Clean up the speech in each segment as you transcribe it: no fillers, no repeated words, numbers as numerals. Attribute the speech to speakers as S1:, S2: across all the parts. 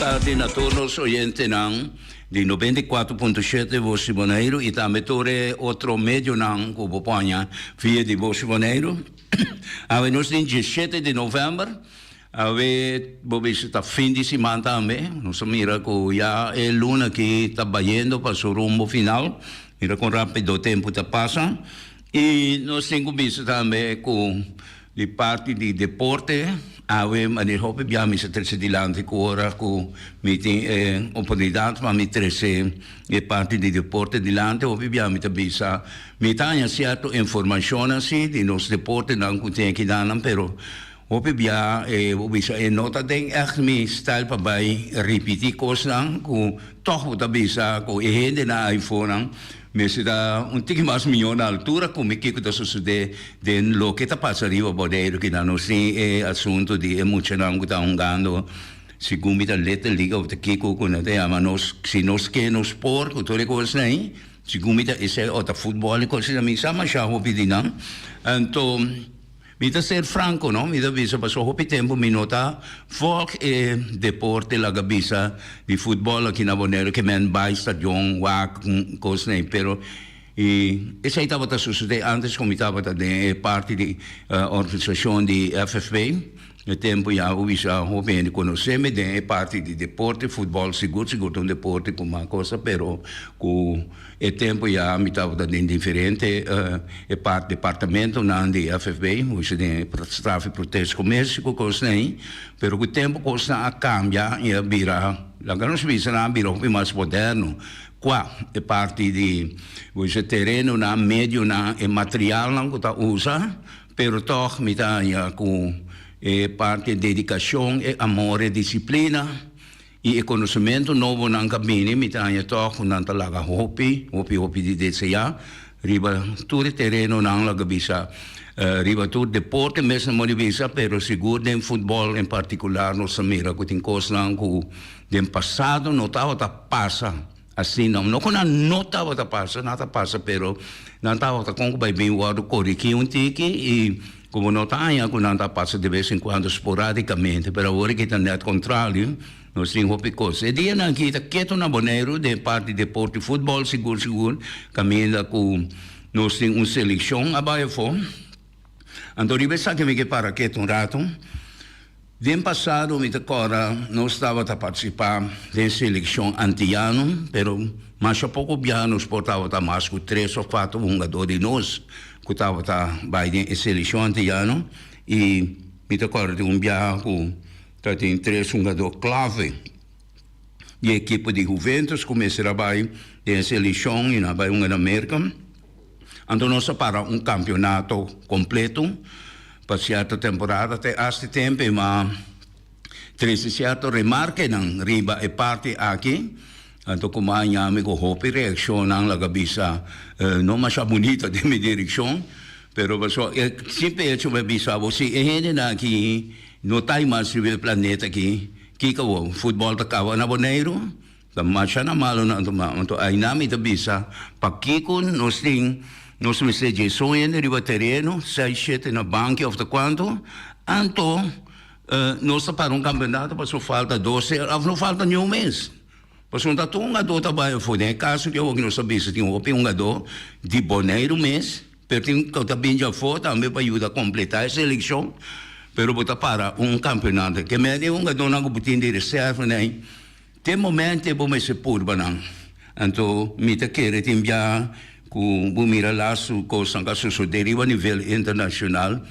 S1: tardi na tur nos oyentenan di 94.7 Voz di Boneiru y tambe tur e otro medionan cu bo poña via di Voz di Boneiru. Awe nos tin 17 di november, awe bo bisa ta fin di siman tambe. Nos a mira cu ya e luna aki ta bayendo pa su rumbo final. Mira con rapido tempo ta pasa. Y nos tin cu bisa tambe cu di parti di deporte awe manera hopi bia mi sa trece dilanti cu ora cu mi tin e oportunidad pa mi trece e parti di deporte dilanti hopi bia mi ta bisa mi ta haña cierto informacionnan si di nos deportenan cu tin akidanan pero Hopi bia e bo bisa e no ta den ègt mi style pa bai ripití kosnan ku tòg bo ta bisa ku e hendenan aifonan mester ta un tiki mas mihó na altura ku mi kiko ta sosodé den loke ta pasa riba Boneiru kinan nos tin e asuntu di e muchanan ku ta hungando segun mi ta Little League òf ta kiko ku nan ta yama nos si nos ke nos por ku tur e kosnan ei segun mi ta esei òf ta futbòl i kos asina mi sa masha hopi di nan anto. Mi ta ser franco no, mi ta bisa pasobra hopi tempo mi no ta volg e deporte laga bisa di futbol aki na Boneiru ke men bai stadion wak kosnan pero y esei tabata sucede antes ku mi tabata den e parti di organisacion di FFP e tempo ya bo bisa hopi hende conoce mi den e parti di deporte futbol sigur sigur ta un deporte ku mas cosa pero ku E tempu ya mi tabata den diferente e part departamentonan di FFB, hopi den straf i protest komersio ku kosnan ei, pero ku tempu kosnan a kambia i a bira, laga nos bisa nan a bira hopi mas moderno kua e parti di hopi terenonan, medionan, e materialnan ku ta usa, pero tòg mi ta haña ku e parti dedikashon, e amor, e disiplina. I e konosementu nobonan ka bini, mi ta haña tòg ku nan ta laga hopi, hopi, hopi di deseá riba tur e terenonan, laga bisa riba tur deporte mes nan por bisa, pero sigur den futbòl en partikular nos ta mira ku tin kosnan ku den pasado no tabata pasa asina. No ku nan no tabata pasa, nan ta pasa, pero nan tabata kon ku bai bin wòrdu korigí un tiki i Como no ta aña cu nan ta pasa de bes en cuando sporadicamente, pero awor aki ta net contrario, nos tin hopi cos. E dianan aki ta keto na Boneiru den parti deporte futbol sigur sigur, caminda cu nos tin un seleccion a bay afo. Anto riba esaki mi ke para keto un rato. Den pasado mi ta kòrda nos tabata partisipá den selekshon antiano, pero masha poko biaha nos por tabata mas ku tres òf kuater hungadó di nos ku tabata bai den e selekshon antiano. I mi ta kòrda tin un biaha ku tabatin tres hungadó klave di e ekipo di Juventus ku mester a bai den e selekshon i nan a bai hunga na Merka. Anto nos a para un kampionato kompleto pa sierto temporada te hasta e tempo ma trese sierto remarkenan riba e parti aki. Anto kuma a ñami ku hopi reakshonnan laga bisa no masha bunita den mi direkshon, pero pasobra e simple hecho mi a bisa bo si e hendenan aki no ta mas riba e planeta aki, kiko bo futbòl ta kaba na Boneiru? Ta masha na malo nan tuma. Anto aina mi ta bisa, pakiko nos tin, nos mester dje son hende riba tereno, seis, shete na banki of ta kuantu, anto nos ta para un kampeonato pasobra falta dos, tres, of no falta niun mes. Pasobra ta tur hungadó ta bai afó. Den e kaso ki awor nos ta bisa tin hopi hungadó di Boneiru mes. Pero tin ku ta bin djafó tambe pa yuda kompletá e selekshon, pero bo ta para un kampeonato. Ke mester e hungadónan ku bo tin di reservanan ei, te momento bo mester purba nan. Anto mi ta kere tin bia ku bo mira lastu kosnan ku a sosodé riba nivel internashonal,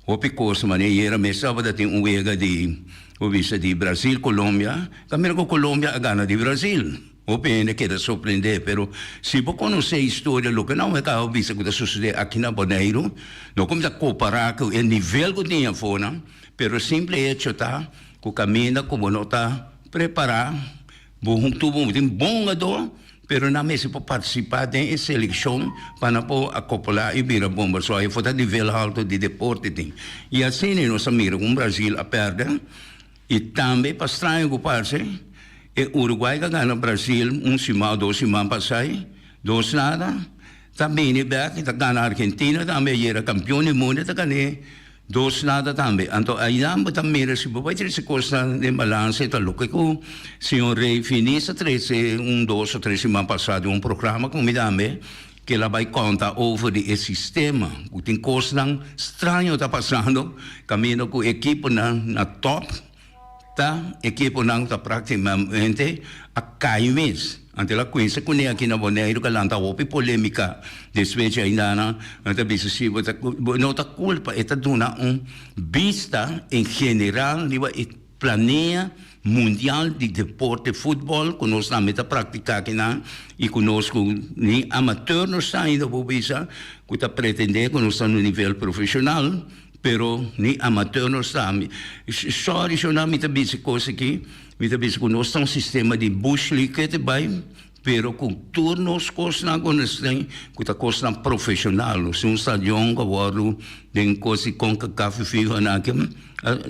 S1: hopi kos manera ayera mes tabata tin un wega di, bo bisa di Brasil Colombia, ta mira ku Colombia a gana di Brasil. Hopi hende keda sorprendé, pero si bo konosé historia, loke nan a kaba bisa ku ta sosodé aki na Boneiru, no ku mi ta kompará ku e nivel ku tin afonan, pero simple hecho ta ku kaminda ku bo no ta prepará, bo huntu bo tin bon hungadó, pero nan mester por partisipá den e selekshon pa nan por akopolá i bira bon. Pasobra afó ta nivel haltu di deporte tin. I asina nos a mira ku Brazil a pèrdè. I tambe pa straño ku parse, e Uruguay ka gana Brasil un siman o dos siman pasai, dos nada, ta bini bek i ta gana Argentina tambe ayera kampion di mundu ta gan'é. Dos nada tambe. Anto ainan bo ta mira si bo bai trece cosnan den balance ta loke cu señor Rey Finis a trece un dos o tres siman pasa den un programa cu mi tambe cu el a bai conta over di e sistema cu tin cosnan straño ta pasando caminda cu ekiponan na top Ta ekiponan ku ta praktikamente a kai mes. Anto el a kuinsa kuné aki na Boneiru ku a lanta hopi polémika despues dje ainda nan ta bisa si bo ta bo no ta kulpa e ta duna un bista en general riba e planea mundial di deporte futbòl ku nos tambe ta praktiká akinan i ku nos ku ni amateur nos ta ainda por bisa ku ta pretendé ku nos ta na un nivel profeshonal. Pero ni amateur nos ta. Sorry shona mi ta bisa e kos aki, mi ta bisa ku nos ta un sistema di bush league ke ta bai, pero ku tur nos kosnan ku nos tin ku ta kosnan profeshonal. Nos tin un stadion ku a wòrdu den kos di Concacaf i FIFA nan aki,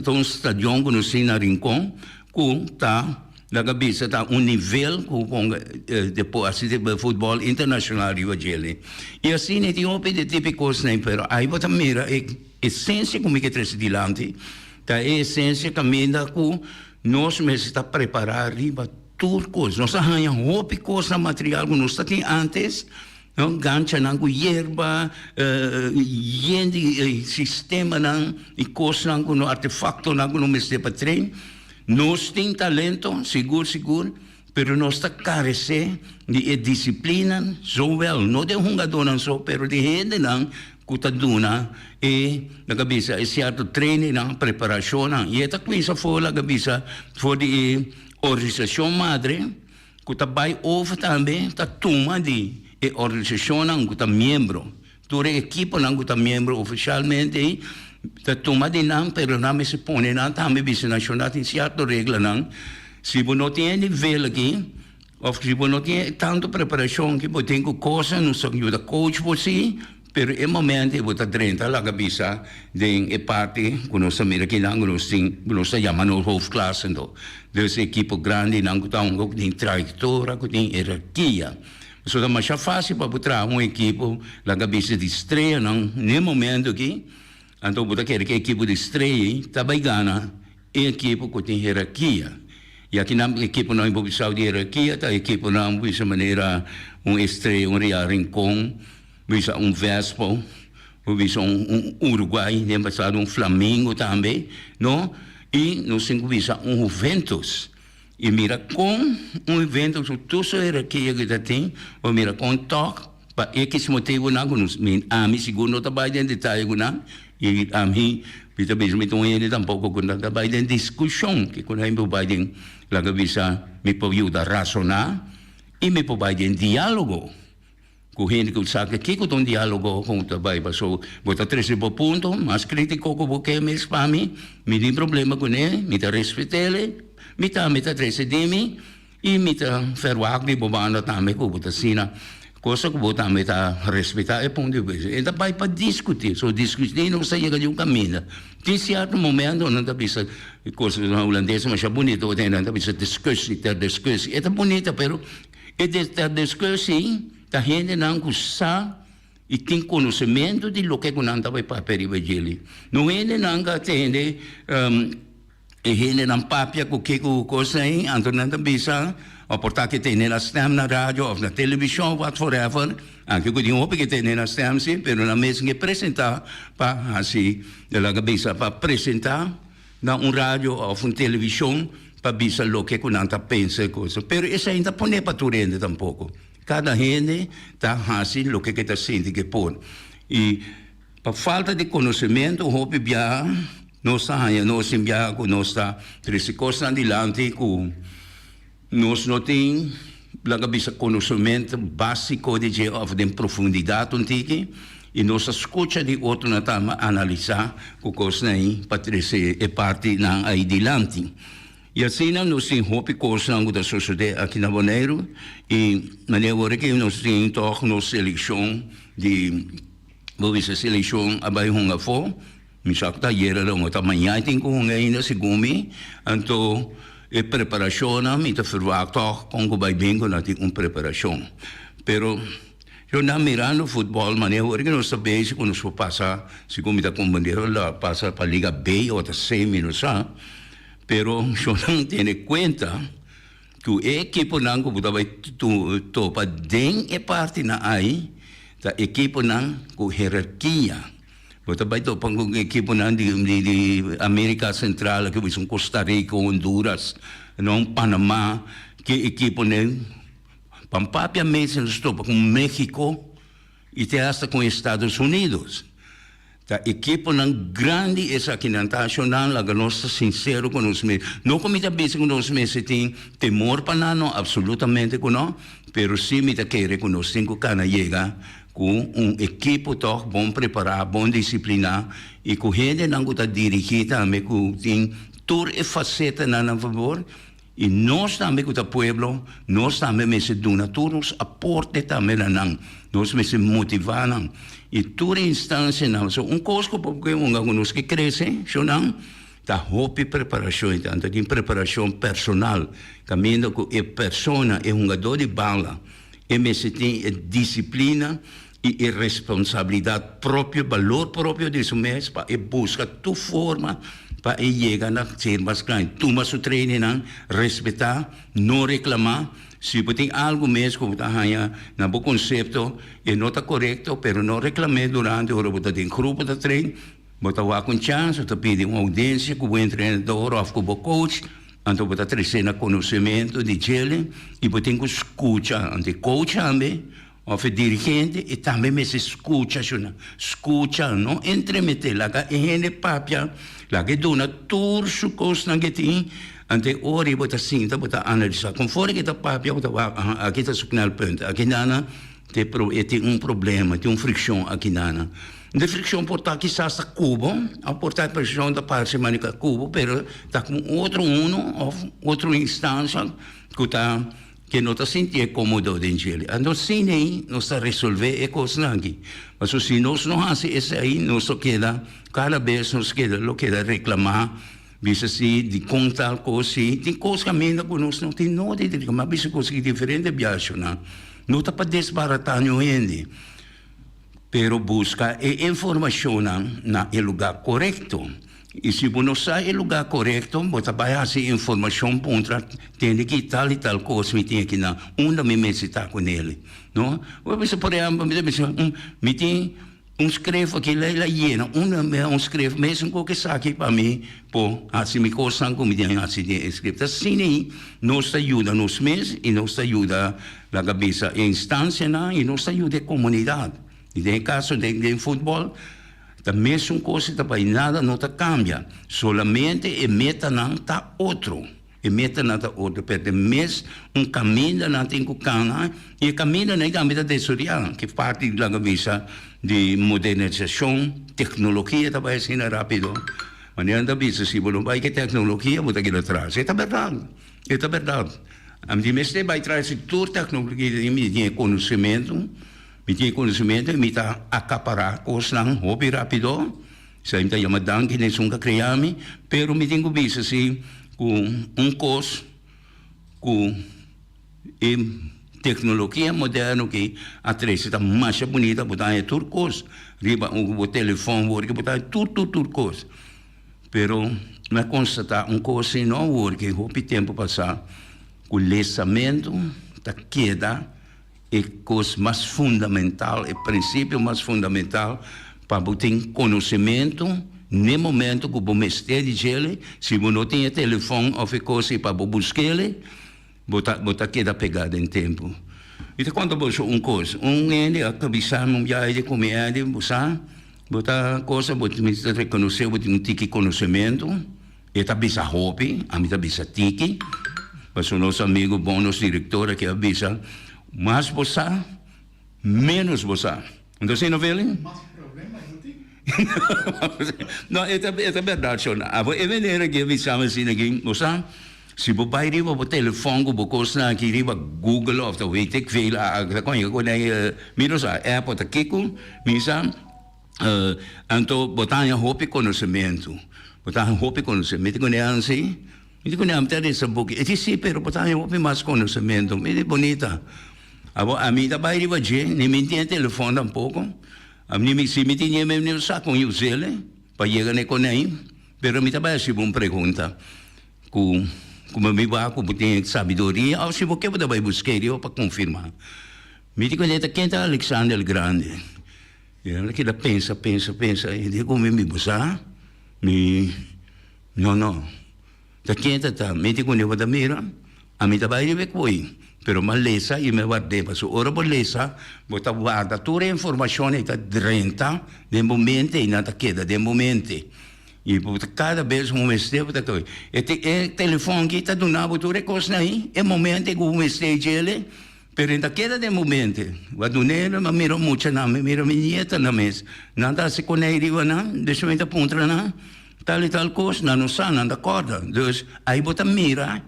S1: ta un stadion ku nos tin na Rincon ku ta laga bisa ta un nivel ku ponga asi di futbòl internashonal riba djele. I asina tin hopi di tipo kosnan, pero ai bo ta mira e esensia ku mi ke trese dilanti ta e esensia kaminda ku nos mester ta prepará riba tur kos. Nos a haña hopi kosnan material ku nos ta tin antes, no, ganchanan ku yerba, yen di sistemanan i kosnan ku no artefaktonan ku no mester pa train. Nos tin talento, sigur sigur, pero nos ta karesé di e disiplina, zowel no den hungadónan so, pero di hendenan ku ta duna e, laga bisa, e sierto trainingnan, preparashonnan. I e ta kuminsa for, laga bisa, for di e organisashon madre ku ta bai over tambe ta tuma di e organisashonnan ku ta miembro. Tur e ekiponan ku ta miembro ofishalmente ei ta tuma di nan, pero nan mester pone nan tambe bisa nashonal tin sierto reglanan. Si bo no tin e nivel aki òf si bo no tin e tantu preparashon ki bo tin ku kosa, nos ta yuda coach bo si, pero e momento ei bo ta drenta laga bisa den e parti ku nos ta mira kinan ku nos tin ku nos ta yama nos hoofdklasse anto. Dus e ekipo grandinan ku ta hunga ku tin trayektoria, ku tin herarkia. Pasobra ta masha fácil pa bo traha un ekipo laga bisa di streanan n'e momento aki, anto bo ta kere ku e ekipo di strea ei ta bai gana e ekipo ku tin herarkia. I akinan ekiponan bo bisa di herarkia ta ekiponan bo bisa manera un Estrella, un Real Rincon, bo bisa un Vespo, bo bisa un Uruguay den pasado un Flamingo tambe, no? I nos tin ku bisa un Juventus. I mira kon un evento su tur su hierarkia ku ta tin, bo mira kon tòg pa ekis motibunan ku nos mi ami sigur no ta bai den detaye ku nan i ami mi ta bisa mi ta un hende tampoko ku no ta bai den diskushon ke ku nan por bai den laga bisa mi por yuda rasoná i mi por bai den diálogo. Ku hende ku sa ke kiko ta un diálogo kon ta bai paso bo ta trese bo punto mas krítiko ku bo ke mes pa mi, mi tin problema kuné, mi ta respet'é, mi tambe ta trese di mi i mi ta ferwagt di bo banda tambe ku bo ta asina kosa ku bo tambe ta respetá e punto di bista. E ta bai pa diskutí, so diskutí nos ta yega di un kaminda. Tin sierto momento nan ta bisa kos na hulandes masha bunito nan ta bisa discussie ter discussie e ta bunita pero E ta discussie ta hendenan cu sa y tin conocemento di loke cu nan ta bay papia riba djeli. No hendenan cu a tende e hendenan papia cu kico cu cos ey, anto nan ta bisa o por ta ke tende na stem na radio of na television of whatforever, anke cu tin hopi ke tende na stem si, pero nan mes ke presenta pa haci, laga bisa pa presenta. Na un radio of un television pa bisa loke ku nan ta pensa e cosa. Pero esei no ta pone pa tur hende tampoko. Kada hende ta hasi loke ke ta sinti ke por. I pa falta di konosementu hopi biaha nos ta haña nos tin biaha ku nos ta trese kosnan dilanti ku nos no tin laga bisa konosementu básiko di dje òf den profundidat un tiki i nos ta skucha di otronan tambe analisá ku kosnan ei pa trese e partinan ei dilanti. I asina nos tin hopi kosnan ku ta sosodé aki na Boneiru i manera wor aki nos tin tòg nos selekshon di bo bisa selekshon a bai hunga afó. Mi sa ku ta ayera lo no ta maña tin ku hunga ainda segun mi, anto e preparashonnan mi ta ferwagt tòg kon ku bai bin ku nan tin un preparashon. Pero Yo nan mirando futbòl manera ora ku nos ta bezig ku nos por pasa, segun mi ta komprendé lo a pasa pa liga B o ta C mi no sa, pero yo nan tene kuenta ku e ekiponan ku bo ta bai topa den e partinan ai ta ekiponan ku herarkia. Bo ta bai topa ku ekiponan di di Amerika Sentral aki bo Costa Rica, Honduras, no Panama, ki ekiponan. Pan papia mes nos topa ku Mexico i te hasta ku Estados Unidos. Ta ekiponan grandi esakinan ta ashonan, laga nos ta sinsero ku nos mes. No ku mi ta bisa ku nos mester tin temor pa nan, no, absolutamente ku no, pero si mi ta kere ku nos tin ku kana yega ku un ekipo tòg bon prepará, bon disipliná i ku hendenan ku ta dirigí tambe ku tin tur e fasetanan na fabor. I nos tambe ku ta pueblo, nos tambe mester duna tur nos aporte tambe na nan. Nos mester motivá nan. I tur e instansianan, pasobra un kos ku por ke hunga ku nos ke krese, shonnan, ta hopi preparashon. I tantu tin preparashon personal, kaminda ku e persona, e hungadó di bala, e mester tin e disiplina i e responsabilidat propio, balor propio di su mes pa e buska tur forma pa e yega na ser mas grandi. Tuma su trainingnan, respetá, no reklamá. Si bo tin algu mes ku bo ta haña na bo konsepto e no ta korekto, pero no reklam'é durante ora bo ta den grupo ta train. Bo ta wak un chans, bo ta pidi un oudiensia ku bo entrenador òf ku bo coach, anto bo ta tresé na konosementu di djele i bo tin ku skucha. Anto e coach tambe Of e dirigente e tambe mester scucha shuna. Scucha, no entremete. Laga e hende papia, laga e duna tur su cosnan ke tin, ante e ora bo ta sinta bo ta analisa. Conforme ke ta papia bo ta wak, aha, aki ta su knelpunt, aki nana te pro e tin un problema, tin un friccion aki nana. De friccion por ta kisas ta cubo, of por ta e friccion ta parse manera cubo, pero ta cu otro uno of otro instancia cu ta. Ke no ta sintié kómodo den djele. Anto sin ei nos ta resolvé e kosnan aki. Pasobra si nos no hasi esei, nos lo keda, kada bes nos keda lo keda reklamá, bisa si dikon tal kos si. Tin kos kaminda ku nos no tin nodi di reklamá, bisa kos aki diferente biashonan. No ta pa desbaratá niun hende, pero buska e informashonnan na e lugá korekto. I si bo no sa e lugá korekto, bo ta bai hasi informashon puntra, tende ki tal i tal kos mi tin akinan, unda mi mester ta ku nel? No? Bo bisa, por ehèmpel, mi ta bisa, mi tin un skref aki, la yena, unda mi un skref mesun ku esaki pa mi por hasi mi kosnan ku mi tin hasi den e skref. Ta asina ei nos ta yuda nos mes i nos ta yuda, laga bisa, e instansianan i nos ta yuda e komunidat. I den e kaso den futbòl, Ta mesun kos ta bai nada no ta kambia solamente e metanan ta otro e metanan ta otro pero den mes un kaminda nan tin ku kana i e kamindanan ei tambe ta desoria ke parti laga bisa di modernisashon teknologia ta bai asina rapido manera nan ta bisa si bo no bai ke teknologia bo ta keda tras e ta bèrdat e ta bèrdat ami di mester bai tras di tur teknologia mi tin e konosementu. Mi tin e konosementu i mi ta akapará kosnan hopi rápido. Esei mi ta yama danki na esun ku a krea mi. Pero mi tin ku bisa si ku un kos ku e teknologia moderno aki a trese ta masha bunita. Bo ta haña tur kos riba bo telefòn wor bo ta haña tur tur tur kos. Pero mi a konstatá un kos si no awor ke hopi tempu pasá ku lesamentu ta keda. E kos mas fundamental, e prinsipio mas fundamental pa bo tin konosementu n'e momento ku bo mester di djele, si bo no tin e telefòn òf e kos ei pa bo busk'el, bo ta bo ta keda pegá den tempu. Mi ta konta boso un kos, un hende a bisa mi un biaha di ku mi Eddie, bo sa, bo ta cosa bo mester rekonosé bo tin un tiki konosementu. E ta bisa hopi, ami ta bisa tiki, pasobra nos amigo bon, nos director aki a bisa, mas bo sa, menos bo sa. Anto asina no Veli?
S2: Mas problema bo tin.
S1: No, e ta e ta berdad shon. Abo e manera aki a bisa mi asina aki, bo sa, si bo bai riba bo telefon ku bo kosnan aki riba Google of ta weet ik veel, a a koña ku nan mi no sa, app of ta kiko, mi sa. Anto bo ta haña hopi konosementu. Bo ta haña hopi konosementu. Mi ta kuné ansi, mi ta kuné ami ta lesa buki. E di si, pero bo ta haña hopi mas konosementu. Mi di, Bonita. Abo ami ta bai riba dje, ni mi tin e telefòn tampoko. Ami ni si mi tin e mi no sa kon us'el pa yega na e konei. Pero mi ta bai hasi bo un pregunta ku ku mi wak ku bo tin sabiduria òf si bo ke bo ta bai busk'é riba pa konfirmá. Mi di kuné ta ken ta Alexander el Grande? I el a keda pensa, pensa, pensa i di ku mi, mi bo sa? Mi, no, no. Ta ken ta ta? Mi di kuné bo ta mira? Ami ta bai riba e koe, pero mi a lesa i mi a ward'é. Pasobra ora bo lesa, bo ta warda tur e informashon ei ta drenta den bo mente i nan ta keda den bo mente. I bo ta kada bes bo mester bo ta kohe. E e telefòn aki ta duna bo tur e kosnan ei e momento ku bo mester djele, pero e ta keda den bo mente. Bo a dun'é, mi a mira muchanan, mi a mira mi nietanan mes, nan ta hasi konei riba nan, despues mi ta puntra nan. Tal i tal kos, nan no sa, nan ta kòrda. Dus, ai bo ta mira,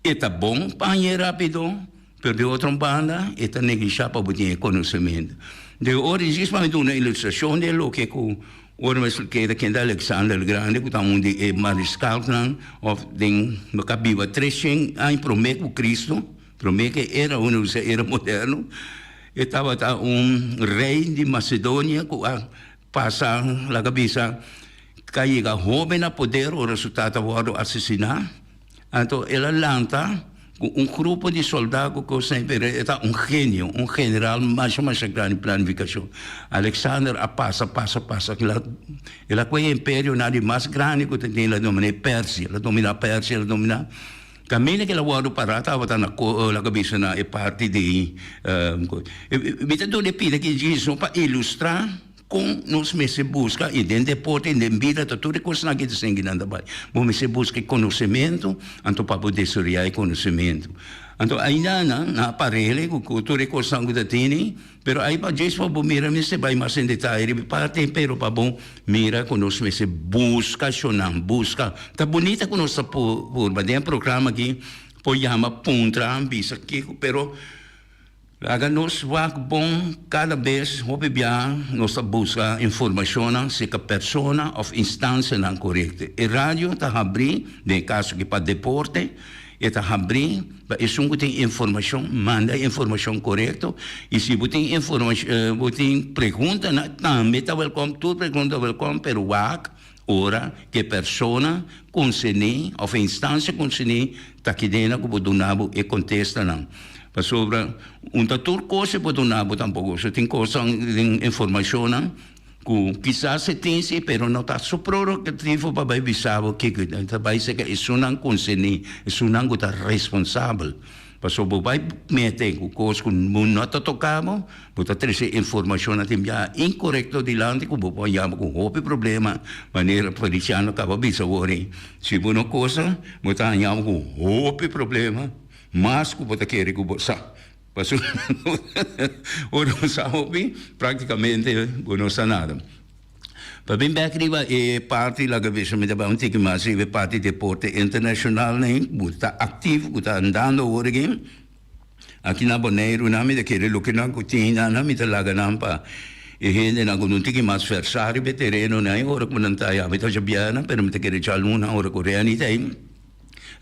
S1: e ta bon pa hañ'é rápido, pero di otro banda e ta neglishá pa bo tin e konosementu. De ora djis pa mi duna ilustrashon di e loke ku ora mi a splika ken ta Alexander el Grande ku ta un di e mariskalnan òf den lo ke a biba treshen aña promé ku Kristu, promé ku e era unda usa era moderno, e tabata un rei di Masedonia ku a Pasa, laga bisa, ka yega hoben na poder ora su tata wòrdu asesiná. Anto el a lanta ku un grupo di soldá ku kosnan, pero e ta un genio, un general masha masha grandi planifikashon. Alexander a pasa, pasa, pasa, el a el a kohe e imperionan di mas grandi ku ta tin, el a dominá e Persia, el a dominá Persia, el a dominá. Kaminda ku el a wòrdu pará tabata na laga bisa na e parti di Mi ta duna e pida aki djis no pa ilustrá kon nos mester buska i den deporte i den bida ta tur e kosnan aki ta singi nan ta bai. Bo mester buska e konosementu anto pa bo desaroyá e konosementu. Anto ainda nan a parele ku tur e kosnan ku ta tene. Pero ai pa djes pa bo mira mester bai mas en detaye riba e parti pero pa bo mira ku nos mester buska shonnan buska ta bunita ku nos ta purba den e programa aki por yama puntra bisa kiko pero laga nos wak bon kada bes hopi bia nos ta buska informashonnan serka persona of instansianan korekto e radio ta habri den e kaso aki pa deporte. E ta habrí pa esun ku tin informashon manda e informashon korekto i si bo tin informashon bo tin preguntanan tambe ta wèlkòm tur pregunta ta wèlkòm pero wak ora ku e persona konserní òf e instansia konserní ta kidena ku bo duna bo e kontestanan pasobra un ta tur kos e por duna bo tampoko so tin kosnan tin informashonnan. Ku kisas e tin si, pero no ta su prerogativo pa bai bisa bo kiko e ta bai seka esunnan konserní, esunnan ku ta responsabel. Pasobra bo bai mete ku kos ku bo no ta toka bo, bo ta trese informashonnan tin biaha inkorekto dilanti ku bo por yama ku hopi problema, manera Feliciano kaba bisa awor ei. Si bo no kosa, bo ta haña bo ku hopi problema, mas ku bo ta kere ku bo sa. Pasobra ora bo sa hopi, práktikamente bo no sa nada. Pa bin bèk riba e parti, laga bisa mi ta bai un tiki mas riba e parti deporte internashonal nei, ku ta aktivo, ku ta andando awor aki. Aki na Boneiru nan mi ta kere loke nan ku tin nan mi ta laga nan pa e hendenan ku ta un tiki mas vèrsá riba e tereno nei ora ku nan ta ya. Mi ta djabièrnè pero mi ta kere djaluna ora ku Reni ta ei.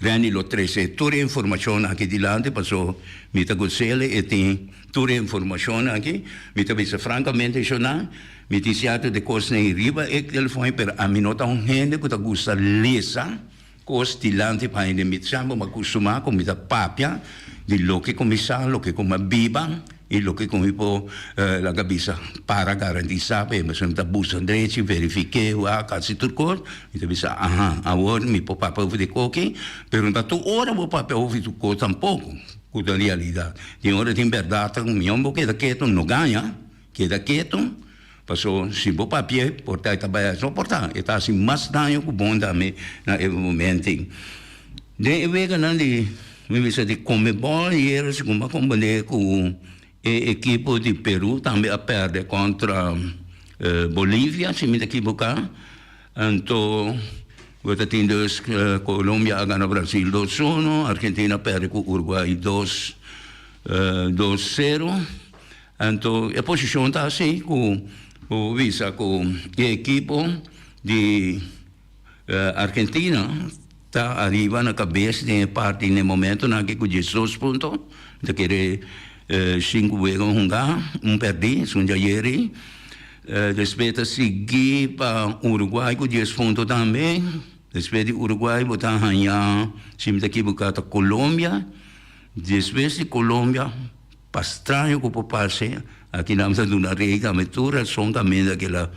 S1: Randy lo trece tur e informacion aki dilanti paso mi ta gocele e tin tur e informacion aki. Mi ta bisa francamente shona, mi tin cierto de cosnan ei riba e telefon pero ami no ta un hende cu ta gusta lesa cos dilanti pa hende. Mi sa bo a custuma cu mi ta papia di loke cu mi sa, loke cu mi a biba. I loke ku mi por laga bisa para garantisá p'e, pasobra mi ta buska drechi, verifik'é, wak, hasi tur kos, mi ta bisa, aha, awor mi por papia over di koki, pero no ta tur ora bo papia over di tur kos tampoko, ku ta realidat. Tin ora tin bèrdat ku mihó bo keda ketu, no gaña, keda ketu, pasobra si bo papi'é por ta e ta bai soportá, e ta hasi mas daño ku bon tambe na e momento ei. Den e weganan di, mi bisa di Conmebol ayera segun mi a comprende cu e ekipo di Peru tambe a perde contra Bolivia si mi ta ekiboca, anto bo ta tin dus Colombia a gana Brasil dos uno, Argentina a perde cu Uruguay dos dos sero, anto e posicion ta asi cu bo bisa cu e ekipo di Argentina ta ariba na kabes den e parti na e momentonan aki ku 12 punto. Mi ta kere Sinku wega hungá, un pèrdí, esun djayeri. Despues ta sigui pa Uruguay ku dies punto tambe. Despues di Uruguay bo ta haña, si mi ta ekiboká, ta Colombia. Despues di Colombia, pa straño ku por parse, aki nan ta duna rei tambe tur rason kaminda ku el a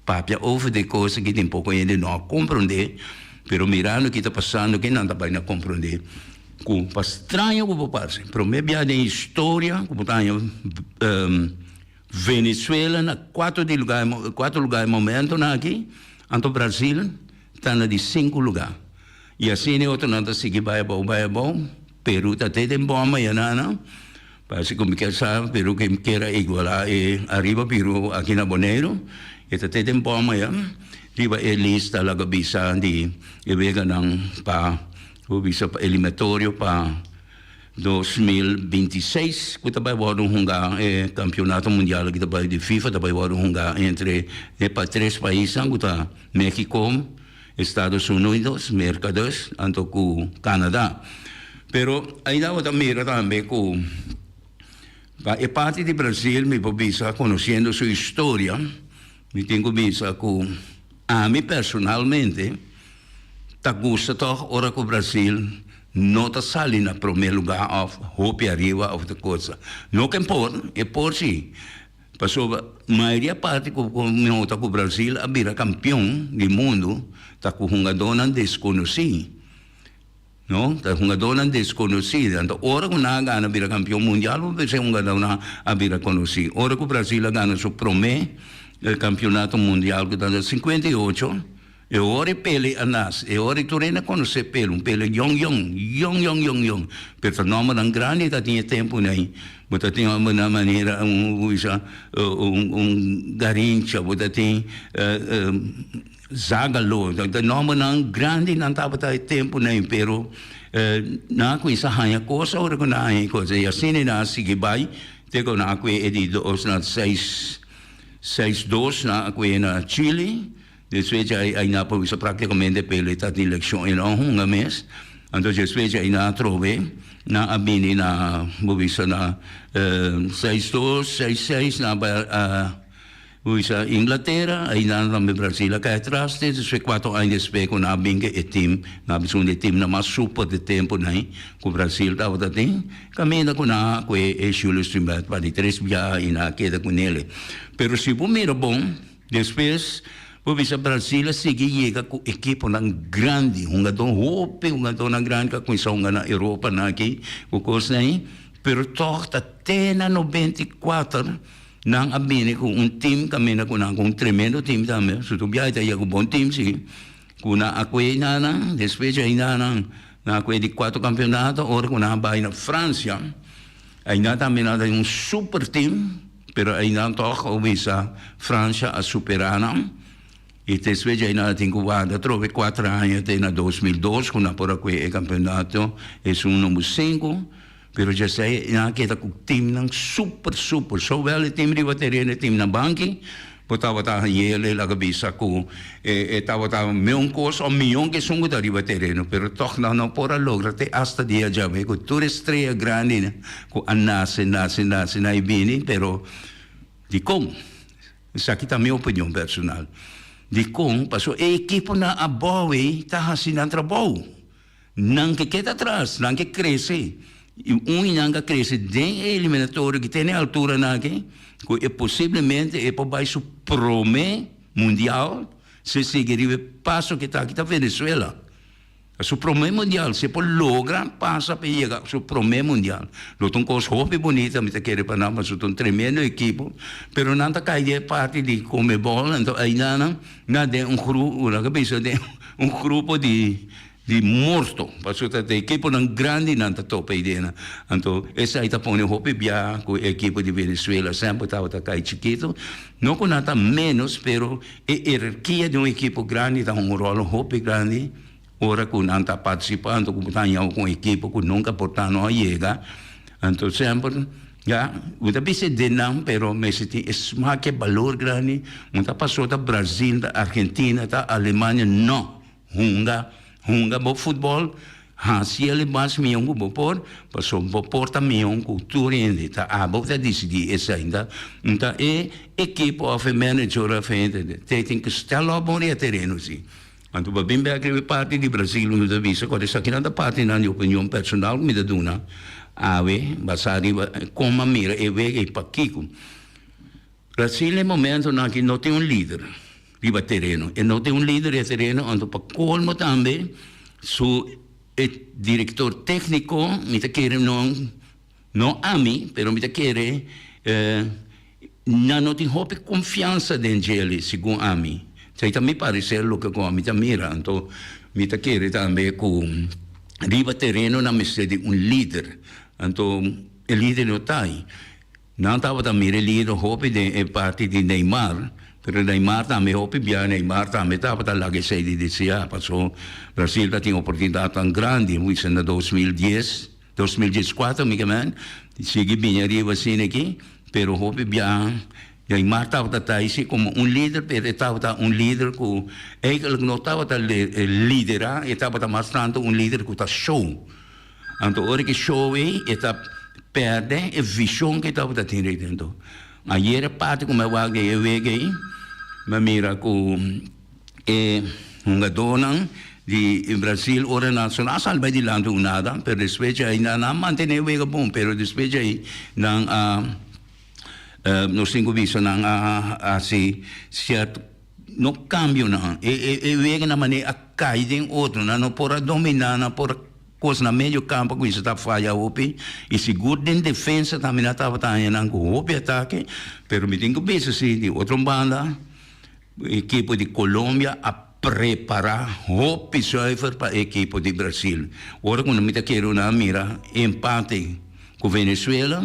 S1: papia over di e kos aki, tin poko hende no a komprondé, pero mirando ki ta pasando aki nan ta bai na komprondé. Ku pa straño ku por parse, promé bia den historia ku bo ta haña Venezuela na kuater di lugar kuater lugar e momentonan aki, anto Brasil ta na di sinku lugar. I asina e otronan ta sigui bai abou bai abou, Peru ta te den bòm ayanana, parse ku mi kier sa Peru ke kier a igualá e ariba Peru aki na Boneiru, e ta te den bòm aya riba e lista laga bisa di e weganan pa Bo bisa pa eliminatorio pa 2026 ku ta bai wòrdu hunga e kampionato mundial aki ta bai di FIFA ta bai wòrdu hunga entre e pa tres paisnan ku ta Mexico, Estados Unidos, Merka dus, anto ku Canada. Pero ainda bo ta mira tambe ku pa e parti di Brasil mi por bisa konosiendo su historia mi tin ku bisa ku ami personalmente Ta gusta tog ora cu Brasil no ta sali na prome lugar of hopi ariba of ta cosa. No ken por, e por si. Pasobra mayoria parti cu mi nota cu Brasil a bira campeon di mundo ta cu hungadornan desconoci. No, ta hungadornan desconoci. Anto ora cu nan a gana bira campeon mundial bo pensa e hungadornan a bira conoci. Ora cu Brasil a gana su prome campeonato mundial cu ta na 58, E ora e Pele a nase, e ora e tur hende a konosé Pele, un Pele yòn yòn, yòn yòn yòn yòn. Pero ta nòmbernan grandi ta tin e tempunan ei. Bo ta tin hòmbernan manera un ku bisa un un Garincha, bo ta tin Zagallo, ta nòmbernan grandi nan tabata e tempunan ei, pero nan a kuminsá haña kos ora ku nan a haña e kos ei. Asina nan a sigui bai te ku nan a kue e di dos na seis seis dos nan a kue na Chili. Despues dje ai nan a por bisa praktikamente Pele ta tin lekshon e no a hunga mes. Anto despues dje ai nan a trobe, nan a bini na bo bisa na 6-2, 6-6 nan a bai a bo bisa Inglatera, ai nan tambe Brasil a kai atras te despues kuater aña despues ku nan a bin ke e tim, nan a bisa un di e timnan mas super di tempunan ei ku Brasil tabata tin, kaminda ku nan a kue e Julius Rimet pa di tres biaha i nan a keda ku nele. Pero si bo mira bon. Despues bo bisa Brasil a sigui yega ku ekiponan grandi, hungadó hopi hungadónan grandi ku a kuminsá hunga na Europa nan aki ku kosnan ei, pero tòg ta te na 94 nan a bini ku un tim kaminda ku nan ku un tremendo tim tambe, su tur biaha ta yega ku bon tim si, ku nan a kue nan, despues dje nan nan a kue di kuater kampeonato ora ku nan a bai na Francia, einan tambe nan ta un super tim. Pero einan tòg a bisa Francia a superá nan i despues dje einan a tin ku warda atrobe kuater aña te na 2002 ku nan por a kue e kampeonato esun number sinku. Pero djesei nan a keda ku timnan super super sowel e tim riba tereno e tim na banki bo tabata hañ'el el a bisa ku e tabata meun kos òf mion ku esun ku ta riba tereno pero tòg nan no por a logra te asta dia djawe ku tur e strea grandi Ku a nase, nase, nase na e bini, pero dikon? Esaki ta mi opinion personal. Dikon? Pasobra e ekiponan abou ei ta hasi nan trabou. Nan ke keda atras, nan ke krese. I un di nan ka krese den e eliminatorio ki tene alturanan aki, ku e posiblemente e por bai su prome mundial si e sigui riba e paso ke ta aki ta Venezuela. Su prome mundial, si e por logra pasa pa e yega su prome mundial, lo ta un kos hopi bunita, mi ta kere pa nan, pasobra ta un tremendo ekipo, pero nan ta kai den e parti di Conmebol, anto einan nan den un gru, nan ta bisa den un grupo di di morto, pasobra ta ekiponan grandi nan ta topa ei den, anto esei ta pone hopi bia ku e ekipo di Venezuela semper tabata kai chikito, no ku nan ta menos, pero E herarkia di un ekipo grandi ta hunga un ròl hopi grandi ora ku nan ta partisipá, anto ku bo ta haña ku un ekipo ku nunka por ta no a yega. Anto semper ya bo ta bisa den nan pero mester tin e smak e balor grandi. No ta paso ta Brazil, ta Argentina, ta Alemania, no! Hunga, hunga bo futbòl. Hasi el e mas mion ku bo por, pasobra bo por ta mion ku tur hende. Ta abo ku ta disidí esei. Nta nta e ekipo òf e manager òf e hende te tin ku stel òp bon riba tereno si. Anto bo bin bek riba e parti di Brasil mi ta bisa ku esakinan ta partinan di opinion personal ku mi ta duna awe basá riba kon mi a mira e wega i pakiko. Brasil na e momentonan aki no tin un lider riba tereno. E no tin un lider riba tereno anto pa colmo tambe su e director tecnico mi ta kere no no ami pero mi ta kere nan no tin hopi confiansa den djele segun ami. Esei ta mi parecer loke cu ami ta mira anto mi ta kere tambe cu riba tereno nan mester di un lider anto e lider no ta ahi. Nan tabata mira e lido hopi den e parti di Neymar, pero Neymar tambe hopi bia Neymar tambe tabata laga esei di deseá paso Brasil ta tin oportunidat tan grandi huisa na 2010, 2014 mi ke men, sigui bini ariba asina aki, pero hopi bia Neymar tabata ta ahí si komo un lider pero e tabata un lider ku eigenlijk no tabata liderá e tabata mas tantu un lider ku ta show. Anto ora ki show ei e ta perde e vision ku e tabata tin rei dentro. Ayer e parti ku mi a wak den e wega ei, mi a mira ku e hungadónan di Brasil ora nan so nan a sali bai dilanti un nada, pero despues dje ei nan a mantene e wega bon, pero despues dje ei nan a nos tin ku bisa nan a hasi sierto. No cambionan. E e e weganan manera a cay den otro. Nan no por a domina, nan por a cos na medio campo a cuminsa ta faya hopi. Y sigur den defensa tambe nan tabata haña nan cu hopi atake. Pero mi tin cu bisa si di otro banda ekipo di Colombia a prepara hopi zuiver pa e ekipo di Brasil. Ora cu mi ta kere nan a mira empate cu Venezuela,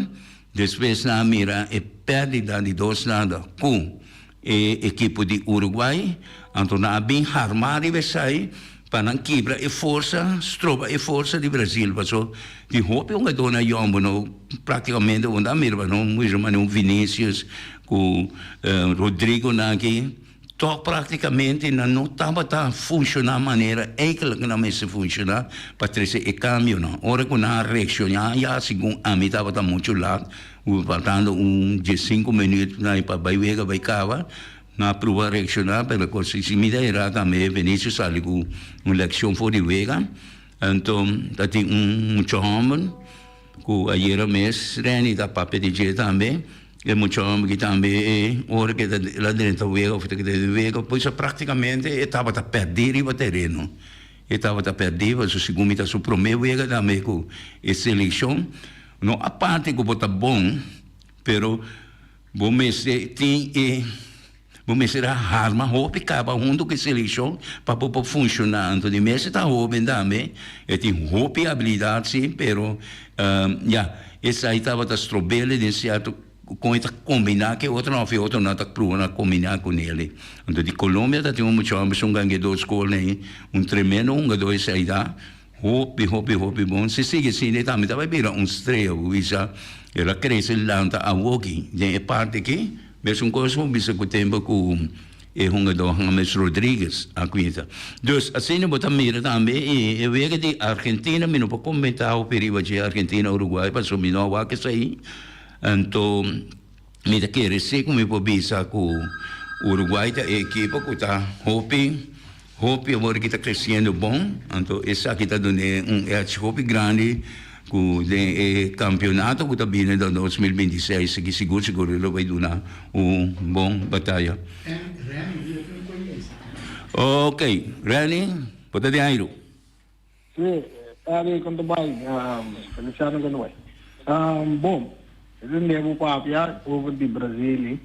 S1: despues nan a mira e perdida di dos nada cu. E ekipo di Uruguay anto nan a bin harmá riba esei pa nan kibra e forsa, stroba e forsa di Brazil paso tin hopi hungadónan yòn bo no práktikamente bo no ta mira no mucho manera un Vinicius ku Rodrigo nan aki tòg práktikamente nan no tabata funshoná manera eigenlijk nan mester funshoná pa trese e kambionan. Ora ku nan a reakshoná ya segun ami tabata muchu lat. Faltando un diescinco minuut na pa bay wega bay caba, nan a pruba reacciona pero con si mi ta era tambe Vinicius sali cu un leccion for di wega. Anto ta tin un mucha homber cu ayera mes Renny ta papia di dje tambe, e mucha homber aki tambe e ora cu el a drenta wega of ta keda den wega pues practicamente e tabata perdi riba tereno. E tabata perdi pasobra segun mi ta su prome wega tambe cu e seleccion. No aparte ku bo ta bon, pero bo mester tin e, bo mester a harma hopi kaba huntu ku e selekshon pa bo por funshoná. Anto di mester ta hoben tambe, e tin hopi abilidat si, pero ya, esei tabata strobele den sierto kon e ta kombiná ku e otronan òf e otronan ta pruba na kombiná ku nele. Anto di Colombia ta tin un mucha hòmber su un ganguedó skol nei, un tremendo hungadó esei ta. Hopi, hopi, hopi bon. Si sigui asina e tambe ta bai bira un strea. Bo bisa el a crece lanta awoki den e parti aki. Mesun cos bo bisa cu tempo cu e hungador James Rodriguez a cuminsa. Dus asina bo ta mira tambe e wega di Argentina mi no por comenta hopi riba dje Argentina Uruguay pasobra mi no a wak esey. Anto mi ta kere si cu mi por bisa cu Uruguay ta e ekipo cu ta hopi. Hopi awor ki ta creciendo bon, anto esaki ta dun'é un edge hopi grandi cu den e campeonato cu ta bini den 2026 aki sigur sigur lo bay duna un bon bataya. Ok, Renny, bo ta den airu.
S2: Sí, Eddie, kon ta bai? Feliciano kon ta bai? Bon, e tende bo papia over di Brazil,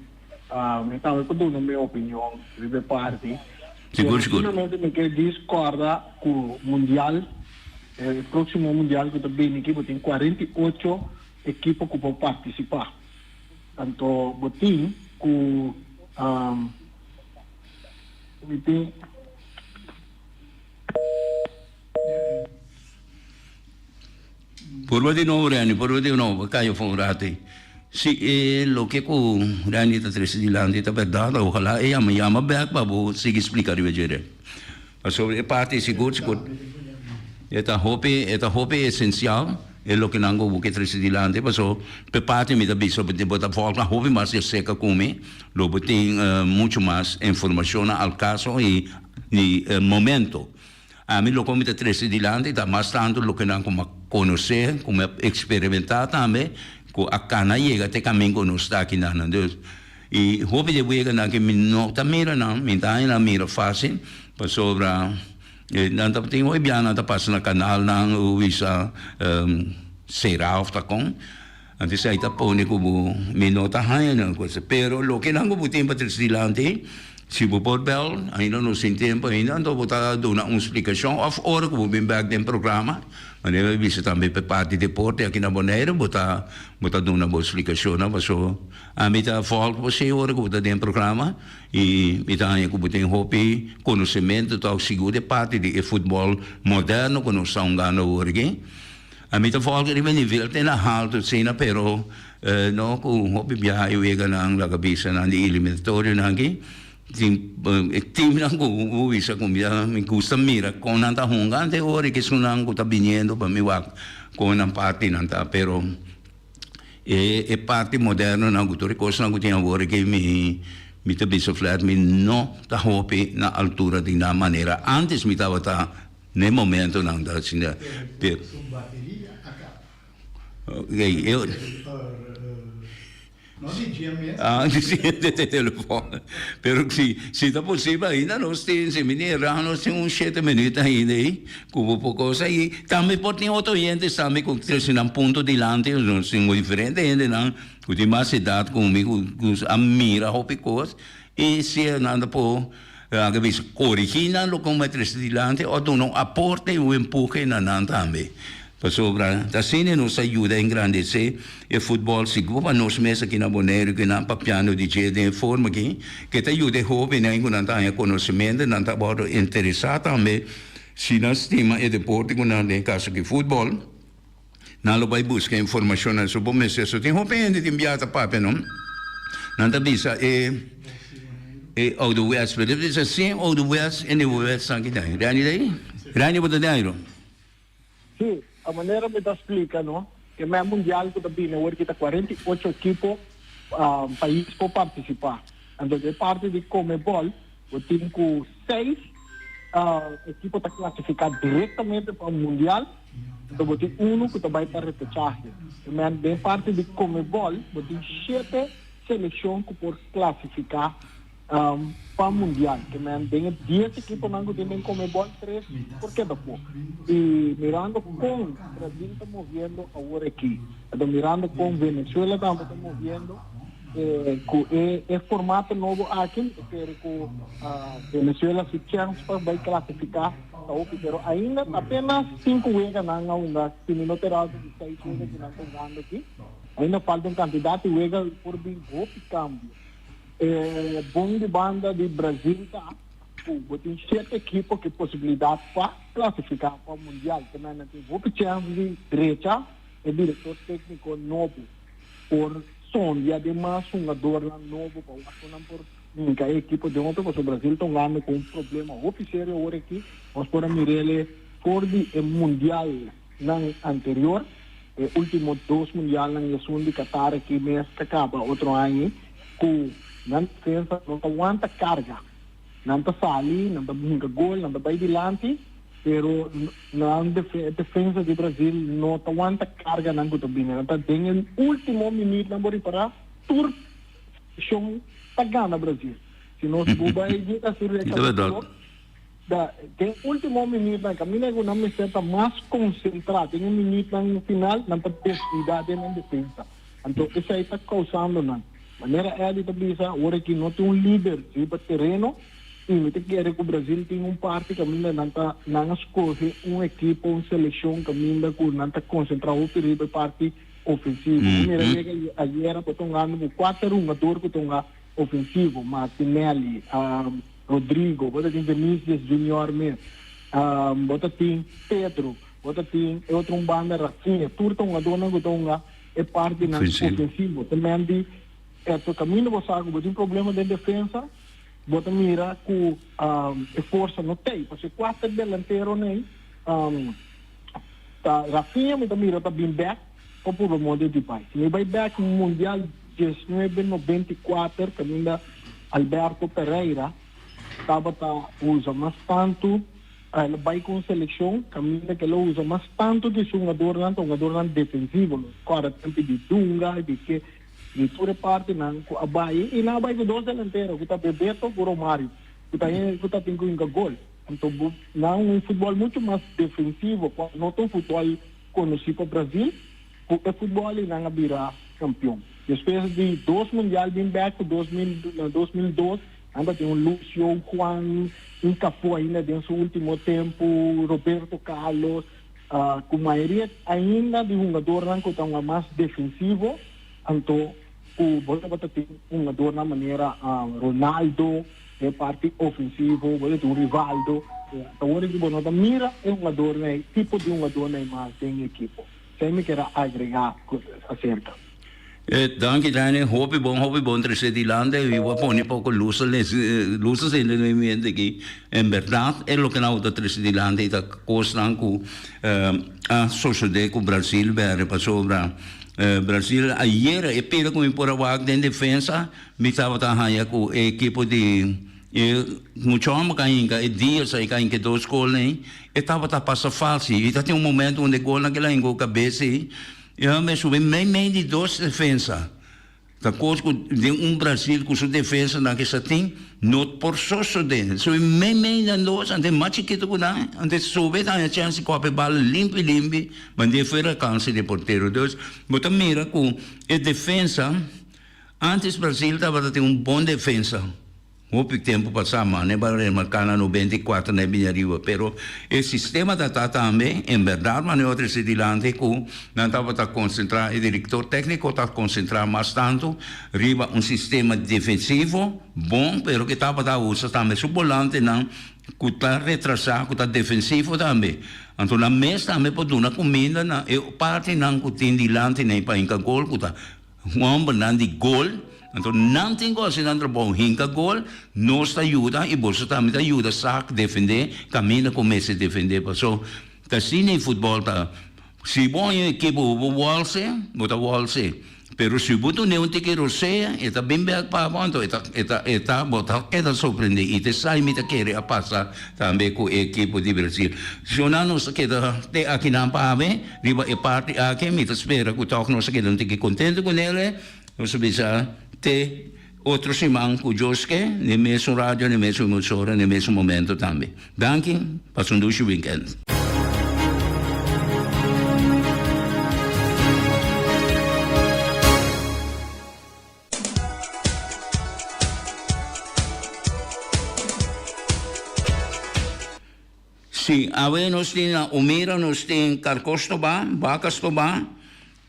S2: mi tambe por duna mi opinion riba e parti.
S1: Sigur, sigur.
S2: Pero solamente mi ke dis kòrda ku mundial, e próksimo mundial ku ta bini aki bo tin 48 ekipo ku por partisipá. Anto bo tin ku mi tin.
S1: Purba di nobo Randy, purba di nobo, caya for un rato ei. Si e loke cu Randy ta trece dilanti ta berdad, ojalá e yama yama bek pa bo sigui splica riba dje. Pasobra e parti sigur sigur. E ta hopi, e ta hopi esencial e loke nan ku bo ke trese dilanti, paso p'e parti mi ta bisa bo bo ta volg nan hopi mas di acerca ku mi, lo bo tin mucho mas informacionnan al caso y di momento. Ami loke mi ta trese dilanti ta mas tanto loke nan ku mi a conoce, ku mi a experimenta tambe, ku a cana yega te camin ku nos ta aki nan. Dus, y hopi di e weganan ke mi no ta mira nan, mi ta haña nan mira facil, pasobra. Nan ta tin hopi bia nan ta pasa na kanalnan o bisa sera of ta kon. Anto esei ta pone ku bo mi no ta haña nan cosa. Pero loke nan ku bo tin pa trese dilanti, si bo por bel, ainda nos tin tempo ainda, anto bo ta duna un splikashon of ora ku bo bin bek den programa, manera mi bisa tambe pa e parti deporte aki na Boneiru, bo ta bo ta duna bo splikashonnan paso ami ta volg bo si ora ku bo ta den programa. I mi ta haña ku bo tin hopi konosementu tòg sigur di parti di e futbòl moderno ku nos ta hungando awor aki. Ami ta vòlga riba e nivel te na haltu asina, pero no ku hopi biaha e weganan laga bisa nan di eliminatorionan aki tin e timnan ku bo bisa ku mi ta mi gusta mira kon nan ta hunga ante ora ki esunnan ku ta biniendo pa mi wak kon nan partinan ta, pero. E e parti modernonan ku tur e kosnan ku tin awor aki mi mi ta bisa flat mi no ta hopi na altura di nan manera antes mi tabata na e momentonan ta asina
S3: Pero su bateria a kaba. No di dje mes.
S1: Ah, di di telefon. Pero si si ta posibel ainda nos tin, si mi ni erra nos tin un shete minuut ainda ei ku bo por cosa i tambe por tin otro hentes tambe ku trese nan punto dilanti, nos tin diferente hendenan ku tin mas edat ku mi ku ku a mira hopi kos i si nan ta por laga bisa korigí nan loke un a trese dilanti òf duna un aporte i un empuhe na nan tambe. Pasobra ta asina nos ta yuda engrandesé e futbòl sigur pa nos mes aki na Boneiru ku nan papiando di dje den e forma aki ke ta yuda e hóbennan ku nan ta haña konosementu, nan ta wòrdu interesá tambe si nan stima e deporte ku nan den kaso aki futbòl nan lo bai buska informashonnan so bo mester so tin hopi hende tin bia ta papia no nan ta bisa e e ouderwets pero ta bisa sin ouderwets e nieuwerwets nan kita Rani ta ei? Rani bo ta den airo?
S2: Sí, a manera mi ta splika no, e mei mundial ku ta bini awor ki ta 48 ekipo pais por partisipá. Anto den parti di Comebol bo tin ku seis ekipo ta klasifiká direktamente pa mundial, anto bo tin unu ku ta bai pa repechahe. Den parti di Comebol bo tin shete selekshon ku por klasifiká. Pa mundial ke men den e dies ekiponan ku tin den Conmebol tres por keda afó. I mirando kon Brazil ta moviendo awor aki, anto mirando kon Venezuela tambe ta moviendo ku e e formato nobo aki mi ta kere ku Venezuela su chèns pa bai klasifiká ta hopi pero ainda ta apenas sinku weganan a hunga si mi no ta erado di seis wega ku nan ta hungando aki ainda falta un kantidat di wega por bin hopi kambio. E bon di banda di Brazil ta ku bo tin shete ekipo ku e posibilidat pa klasifiká pa Mundial. Te mei nan tin hopi chèns di drecha e direktor tékniko nobo por sondia den mas hungadornan nobo pa wak ku nan por hinka e ekipo den otro pasobra Brazil ta hungando ku un problema hopi serio awor aki. Nos por a mir'el for di e Mundialnan anterior, e ultimo dos Mundialnan i esun di Qatar aki mes ta kaba otro aña. Ku nan defensa no ta wanta karga. Nan ta sali, nan ta hinka gol, nan ta bai dilanti, pero nan defensa di Brazil no ta wanta karganan ku ta bini. Nan ta den e ultimo minuutnan bo ripará tur selekshon ta gana Brazil. Si nos bo bai yega su rekapituló, da den ultimo minuutnan kaminda ku nan mester ta mas konsentrá den e minuutnan final nan ta deskuidá den nan defensa. Anto esei ta kousando nan. Manera Eddie ta bisa, ora ki no tin un lider riba tereno, i mi ta kere ku Brazil tin un parti kaminda nan ta nan a skohe un ekipo, un selekshon kaminda ku nan ta konsentrá hopi riba e parti ofensivo. Bo mira wega ayera bo ta hungando ku kuater hungador ku ta hunga ofensivo, Martinelli, Rodrigo, bo ta tin Vinicius Junior mes, bo ta tin Pedro, bo ta tin e otro un banda Rafinha, tur ta hungadornan ku ta hunga e partinan ofensivo. Te men di eto kaminda bo sa ku bo tin problema den defensa, bo ta mira ku e forsa no t'ei. Pasobra e kuater delanteronan ei. Ta Rafinha mi ta mira ta bin bek pa purba moda di bai. Si mi bai bek Mundial diesnuebe 94 kaminda Alberto Pereira tabata usa mas tantu el a bai ku un selekshon kaminda ku el a usa mas tantu di su hungadornan ta hungadornan defensivo. Nos kòrda tempu di Dunga di ke di tur e partinan ku a bai i nan a bai ku dos delantero ku ta Bebeto ku Romario ku ta ku ta tin ku hinka gol. Anto bo nan un futbol mucho mas defensivo cual no ta un futbol conoci pa Brazil, cu e futbol ey nan a bira campeon. Despues di dos mundial bin bek cu 2000 na 2002 nan ta tin un Lucio, Juan, un Cafu ainda den su ultimo tempo, Roberto Carlos, cu mayoria ainda di hungadornan cu ta hunga mas defensivo, anto cu bo tabata tin hungadornan manera Ronaldo, Den parti ofensivo bo ta tin un Rivaldo. Ta worde ku bo no ta mira e hungadornan ei, tipo di hungadornan ei mas den e ekipo. Esei mi kier a agregá aserka.
S1: Danki Daniel, hopi bon, hopi bon trese dilanti i bo a pone poko lus lus asina den mi mente aki. En bèrdat e loke nan ta trese dilanti ta kosnan ku a sosodé ku Brasil bèrdè pasobra Brasil ayera e pera ku mi por a wak den defensa Mi tabata haña ku e ekipo di e mucha hòmber ku a hinka e dias ei ku a hinka e dos golnan ei, e tabata pasa fásil. I ta tin un momento unda e golnan ku el a hinka ku kabes ei, e hòmber a subi mei mei di dos defensa. Ta kos ku den un Brasil ku su defensanan ku sa tin, no por sosodé. Subi mei mei nan dos, anto e mas chikitu ku nan, anto e subi ta haña chèns di kòp e bal limpi limpi, mand'é fuera alkanse di e portero. Dus bo ta mira ku e defensa. Antes Brasil tabata tin un bon defensa, hopi tempu pasá, ma ne ba remarká na 94 na e bini ariba, pero e sistema ta ta tambe, en bèrdat ma ne otro esei dilanti ku nan tabata konsentrá, e direktor tékniko ta konsentrá mas tantu riba un sistema defensivo bon, pero ke tabata usa tambe su bolantenan ku ta retrasá, ku ta defensivo tambe. Anto nan mes tambe por duna kuminda na e partinan ku tin dilanti nei pa hinka gol ku ta Hombernan di gol, anto nan tin ku hasi nan trabou hinka gol, nos ta yuda i boso tambe ta yuda sak defendé kaminda ku mester defendé paso ta asina e futbòl ta si bo haña un ekipo ku bo wòlse bo ta wòlse pero si bo dun'é un tiki rosea e ta bin bèk pa bo anto e ta e ta e ta bo ta keda sorprendé i ta esai mi ta kere a pasa tambe ku e ekipo di Brasil shona nos ta keda te akinan pa awe. Riba e parti aki mi ta spera ku tòg nos a keda un tiki kontentu ku nele. Nos a bisa te otro siman ku Dios ke, n'e mesun radio, n'e mesun emisora, n'e mesun momento tambe. Danki, pasa un dushi weekend. Sí, awe nos tin na Omira nos tin karkó stobá, baka stobá,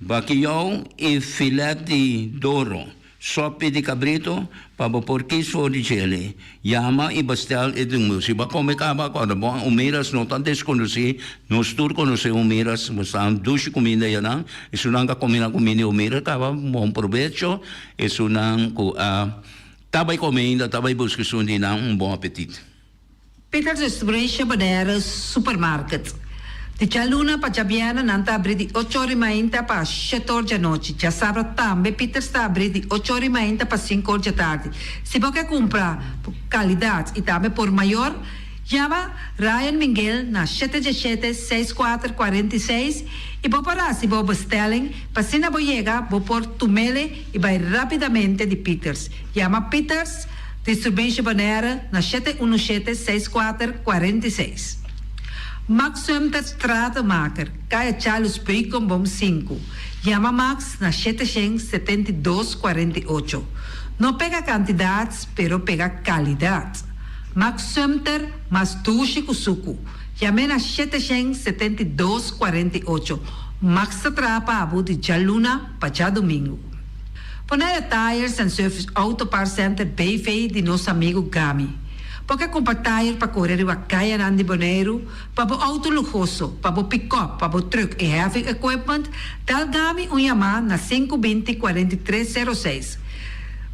S1: bakiyou i filet di doro, sopi di kabrito pa bo por kis for di djele. Yama i bestel e dungu. Si bo a kome kaba kòrda bo Omiras no ta deskonosí, nos tur konosé Omiras, bo sa dushi kuminda ayanan. Esunnan ku a kome nan kuminda di Omiras kaba bon probecho, esunnan ku a ta bai kome ainda ta bai buska esun di nan un bon apetit.
S4: Peters Restauration Bonaire Supermarket. Di djaluna pa djabièrnè nan ta abrí di ocho or i mainta pa shete or djanochi. Djasabra tambe Peters ta abrí di ocho or i mainta pa sinku or djatardi. Si bo ke kumpra ku kalidat i tambe por mayor, yama Ryan Minguel na shete djeshete, seis kuater, 46 i bo por hasi bo bestelling pa asina bo yega bo por tumele i bai rapidamente di Peters. Yama Peters. Distribution Bonaire na shete unu shete seis kuater 46. Max Sumter Stratenmaker, Kaya Charles Beukenboom sinku. Yama Max na 772 48. No pega kantidat, pero pega kalidat. Max Sumter mas dushi ku suku. Yam'é na 772 48. Max ta traha pa bo di djaluna pa djadumingu. Bonaire Tires and Service Auto Parts Center BV di nos amigu Gami. Bo ke kumpra tire pa kore riba kayanan di Boneiru, pa bo outo luhoso, pa bo pikòp, pa bo trùk i heavy equipment, dal Gami un yamá na sinku binti 43 sero seis.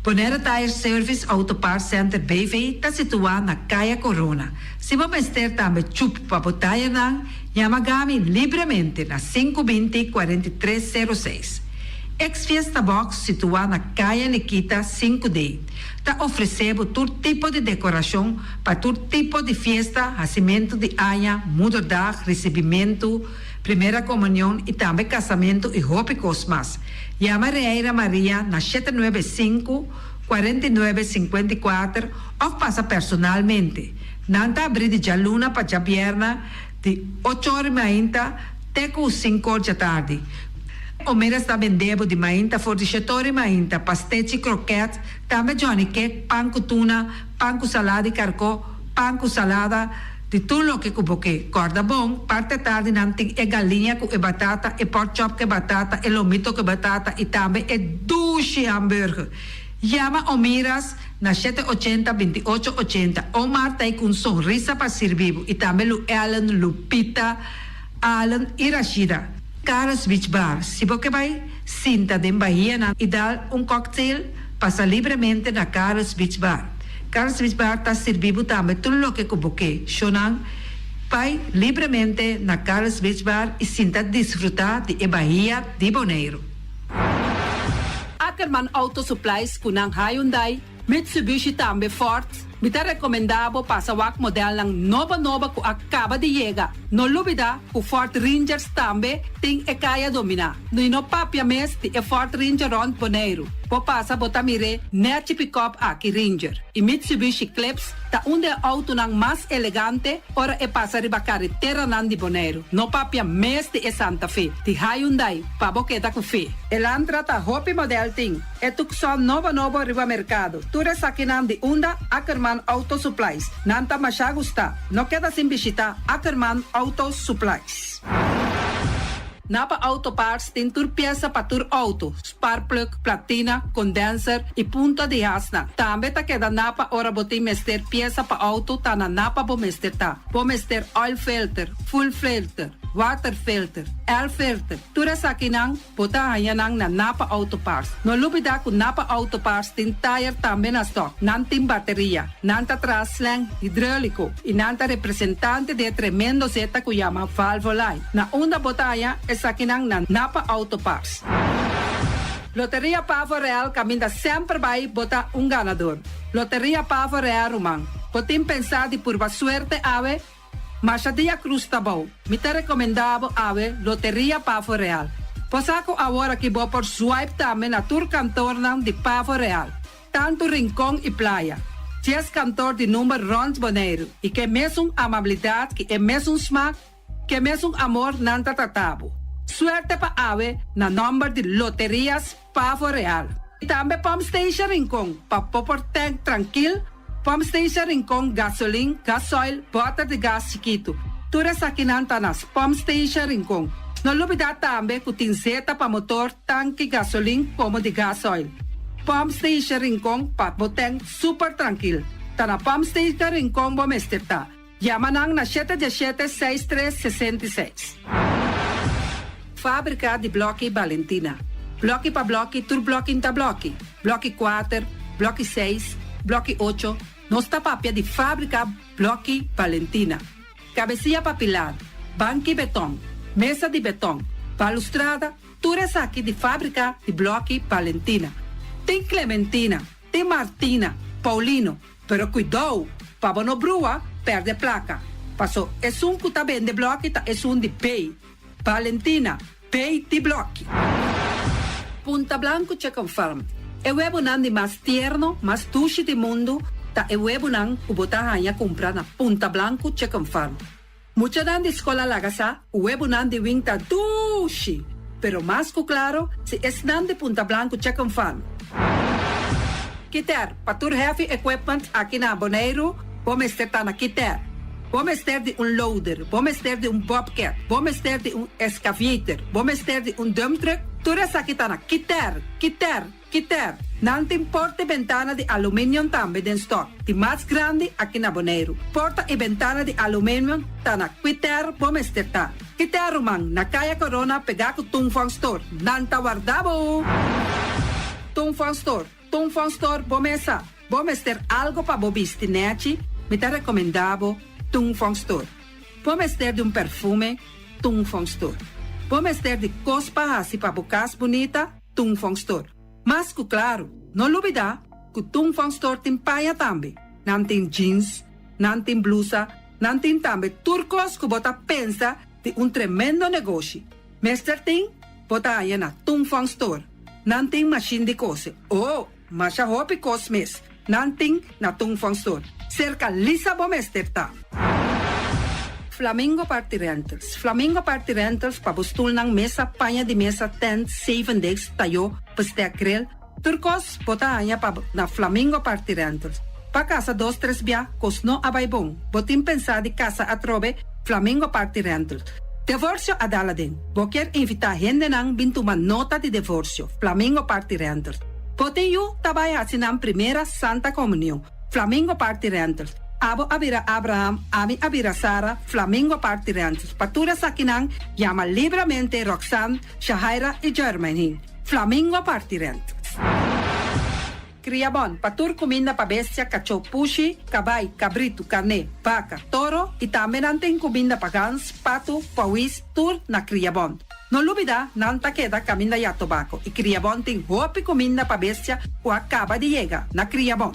S4: Bonaire Tire Service Auto Parts Center BV ta situá na Kaya Corona. Si bo mester tambe chup pa bo tayernan, yama Gami libremente na 520 43 06. Ex Fiesta Box situá na Kaya Nikita 5D ta ofresé bo tur tipo di dekorashon pa tur tipo di fiesta, hasimentu di aña, moederdag, risibimentu, primera komunion i tambe kasamentu i hopi kos mas. Yama Reira Maria na 795 49 54 òf pasa personalmente. Nan ta abrí di djaluna pa djabièrnè di 8 or mainta te ku 5 or djatardi. Omeras ta bende bo di mainta for di 7 or mainta, pastechi, kroket, tambe johnny cake, pan ku tuna, pan ku salada di karkó, pan ku salada, di tur loke ku bo ke. Kòrda bon, parti atardi nan tin e galiña ku e batata, e pork chop ku e batata, e lomito ku e batata i tambe e dushi hamburger. Yama Omiras na 780 28 80. Omar ta ei ku un sonrisa pa sirbi bo i tambe Lu Ellen, Lupita, Allen i Rashida. Carlos Beach Bar, Si bo ke bai sinta den bahianan i dal un cocktail, pasa libremente na Carlos Beach Bar. Carlos Beach Bar ta sirbi bo tambe tur loke ku bo ke. Shownan, bai libremente na Carlos Beach Bar i sinta disfrutá di e bahia di Boneiru.
S5: Ackerman Auto Supplies ku nan Hyundai, Mitsubishi tambe Ford, mi ta rekomendá bo pasa wak modelnan nobo nobo ku a kaba di yega. No lubidá ku Ford Rangers tambe tin e kaya dominá. I no papia mes di e Ford Ranger rònt Boneiru. Bo pasa bo ta mir'é nèchi pikòp aki Ranger. I Mitsubishi Eclipse ta un di e outonan mas elegante ora e pasa riba kareteranan di Boneiru. No papia mes di e Santa Fe di Hyundai pa bo keda ku fe. Elantra ta hopi modèl tin. E Tucson nobo nobo riba merkado. Tur esakinan di unda Ackerman Auto Supplies. Nan ta masha gustá. No keda sin bishitá Ackerman Auto Supplies. Napa Auto Parts tin tur piesa pa tur outo, sparkplug, platina, condenser i punta di hasnan. Tambe ta keda Napa ora bo tin mester piesa pa outo ta na Napa bo mester ta. Bo mester oil filter, fuel filter, water filter, air filter, tur esakinan Bo ta haña nan na Napa Auto Parts. No lubidá ku Napa Auto Parts tin tayer tambe na stòk. Nan tin bateria, nan ta traha slèng hidróliko i nan ta representante di e tremendo zeta ku yama Valvoline. Na unda bo ta haña esakinan? Na Napa Auto Parts. Loteria Pavo Real kaminda semper bai bo ta un ganador. Loteria Pavo Real ruman, bo tin pensá di purba suerte awe? Masha dia cruz ta bou. Mi ta recomenda bo awe Loteria Pavo Real. Bo sa cu awor aki bo por swipe tambe na tur kantornan di Pavo Real, tanto Rincon y Playa. Dies kantor di number rond Boneiru y ke mesun amabilidad ki e mesun smaak, ke mesun amor nan ta trata bo. Suerte pa awe na nomber di Loterias Pavo Real. Y tambe Pump Station Rincon pa bo por tank trankil, Pump Station Rincon gasolin, gasoil, boter di gas chikitu. Tur esakinan ta na Pump Station Rincon. No lubida tambe ku tin zeta pa motor, tanki gasolin komo di gasoil. Pump Station Rincon pa bo tank super trankil. Ta na Pump Station Rincon bo mester ta. Yama nan na 717 63 66. Fábrika di Blòki Balentina. Blòki pa blòki, tur blòki n'ta blòki. Blòki kuater, blòki seis, blòki ocho, nos ta papia di Fábrika Blòki Balentina. Kabesia pa pilar, banki betòn, mesa di betòn, balustrada, tur esaki di Fábrika di Blòki Balentina. Tin Clementina, tin Martina, Paulino, Pero kuidou, pa bo no brua, pèrdè plaka. Paso esun ku ta bende blòki ta esun di Bay. Valentina, Bay di blòki. Punta Blanco Chicken Farm, E webonan di mas tierno, mas dushi di mundu ta e webonan ku bo ta haña kumpra na Punta Blanco Chicken Farm. Muchanan di skol a laga sa ku webonan di wing ta dushi, pero mas ku klaro si esnan di Punta Blanco Chicken Farm. Kiter, pa tur heavy equipment aki na Boneiru, bo mester ta na Kiter. Bo mester di un loader, bo mester di un bobcat, bo mester di un excavator, bo mester di un dump truck, tur esaki ta na Kiter, Kiter. Kiter, nan tin porta i bentana di aluminium tambe den stock, di mas grandi aki na Boneiru. Porta i bentana di aluminium ta na Kiter bo mester ta. Kiter ruman, na Kaya Corona pegá ku Tung Fong Store. Nan ta warda bo! Tung Fong Store. Tung Fong Store bo mesa. Bo mester algo pa bo bisti nechi? Mi ta recomenda bo Tung Fong Store. Bo mester di un perfume? Tung Fong Store. Bo mester di cos pa haci pa bo cas bunita? Tung Fong Store. Mas cu claro, no lubida cu Tung Fong Store tin paña tambe. Nan tin jeans, nan tin blusa, nan tin tambe tur cos cu bo ta pensa di un tremendo negoshi. Mester tin, bo ta haña na Tung Fong Store. Nan tin mashin di kose. Oh, masha hopi kos mes nan tin na Tung Fong Store. Serka Lisa bo mester ta. Flamingo Party Rentals Flamingo Party Rentals pa bo stulnan, mesa, paña di mesa, tent, zeven desk, tayó, bestek, grill, tur kos bo ta haña pa na Flamingo Party Rentals. Pa kasa dos tres bia, kos no a bai bon. Bo tin pensá di kasa atrobe? Flamingo Party Rentals. Devorsio a dal aden. Bo kier invitá hendenan bin tuma nota di devorsio? Flamingo Party Rentals. Bo tin yu ta bai hasi nan primera Santa Comunion? Flamingo Party Rentals. Abo a bira Abraham, ami a bira Sara, Flamingo Party Rentals. Pa tur esakinan, yama libramente Roxanne, Shahaira i Jermaine. Flamingo Party Rentals. Kriabon, pa tur kuminda pa bestia, kachó, pushi, kabai, kabritu, karné, baka, toro i tambe nan tin kuminda pa gans, patu, pawis, tur na Kriabon. No lubidá, nan ta keda kaminda ya tobako i Kriabon tin hopi kuminda pa bestia ku a kaba di yega na Kriabon.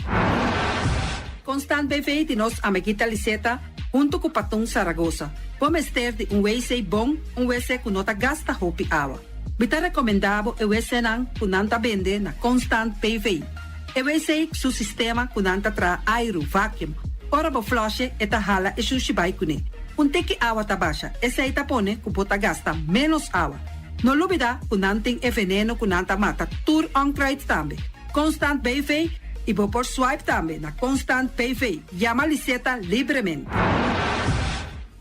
S5: Constant BV di nos amiguita Liseta huntu ku Patun Saragosa. Bo mester di un wc bon, un wc ku no ta gasta hopi awa. Mi ta rekomendá bo e wcnan ku nan ta bende na Constant BV. E wc su sistema ku nan ta traha airu, vacuum. Ora bo flush'e e ta hala e shushi bai kuné. Un tiki awa ta basha, esei ta pone ku bo ta gasta ménos awa. No lubidá ku nan tin e veneno ku nan ta mata tur onkruid tambe. Constant BV i bo por swipe tambe na Constant BV. Yama Liseta libremente.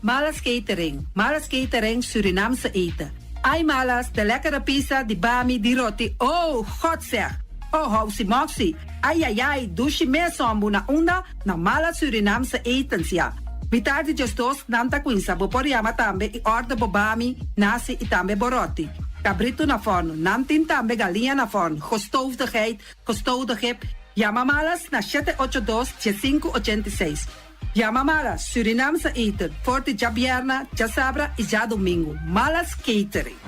S5: Malas Catering, Malas Catering Surinaamse eten. Ai Malas, de lekkere pizza, di bami, di roti, oh, God zeg! Oh, housi moxi, ai ai ai, dushi mes hombu na unda? Na Malas Surinaamse etens ya. Mitar di djesdos nan ta cuinsa, bo por yama tambe y order bo bami, nasi y tambe bo roti. Cabrito na forno, nan tin tambe galiña na forno, gestoofde geit, gestoofde gip. Yama Malas na shete ocho dos, diesinku ochenta i seis. Yama Malas Surinaamse eten for di djabierna, djasabra y djadomingo. Malas Catering.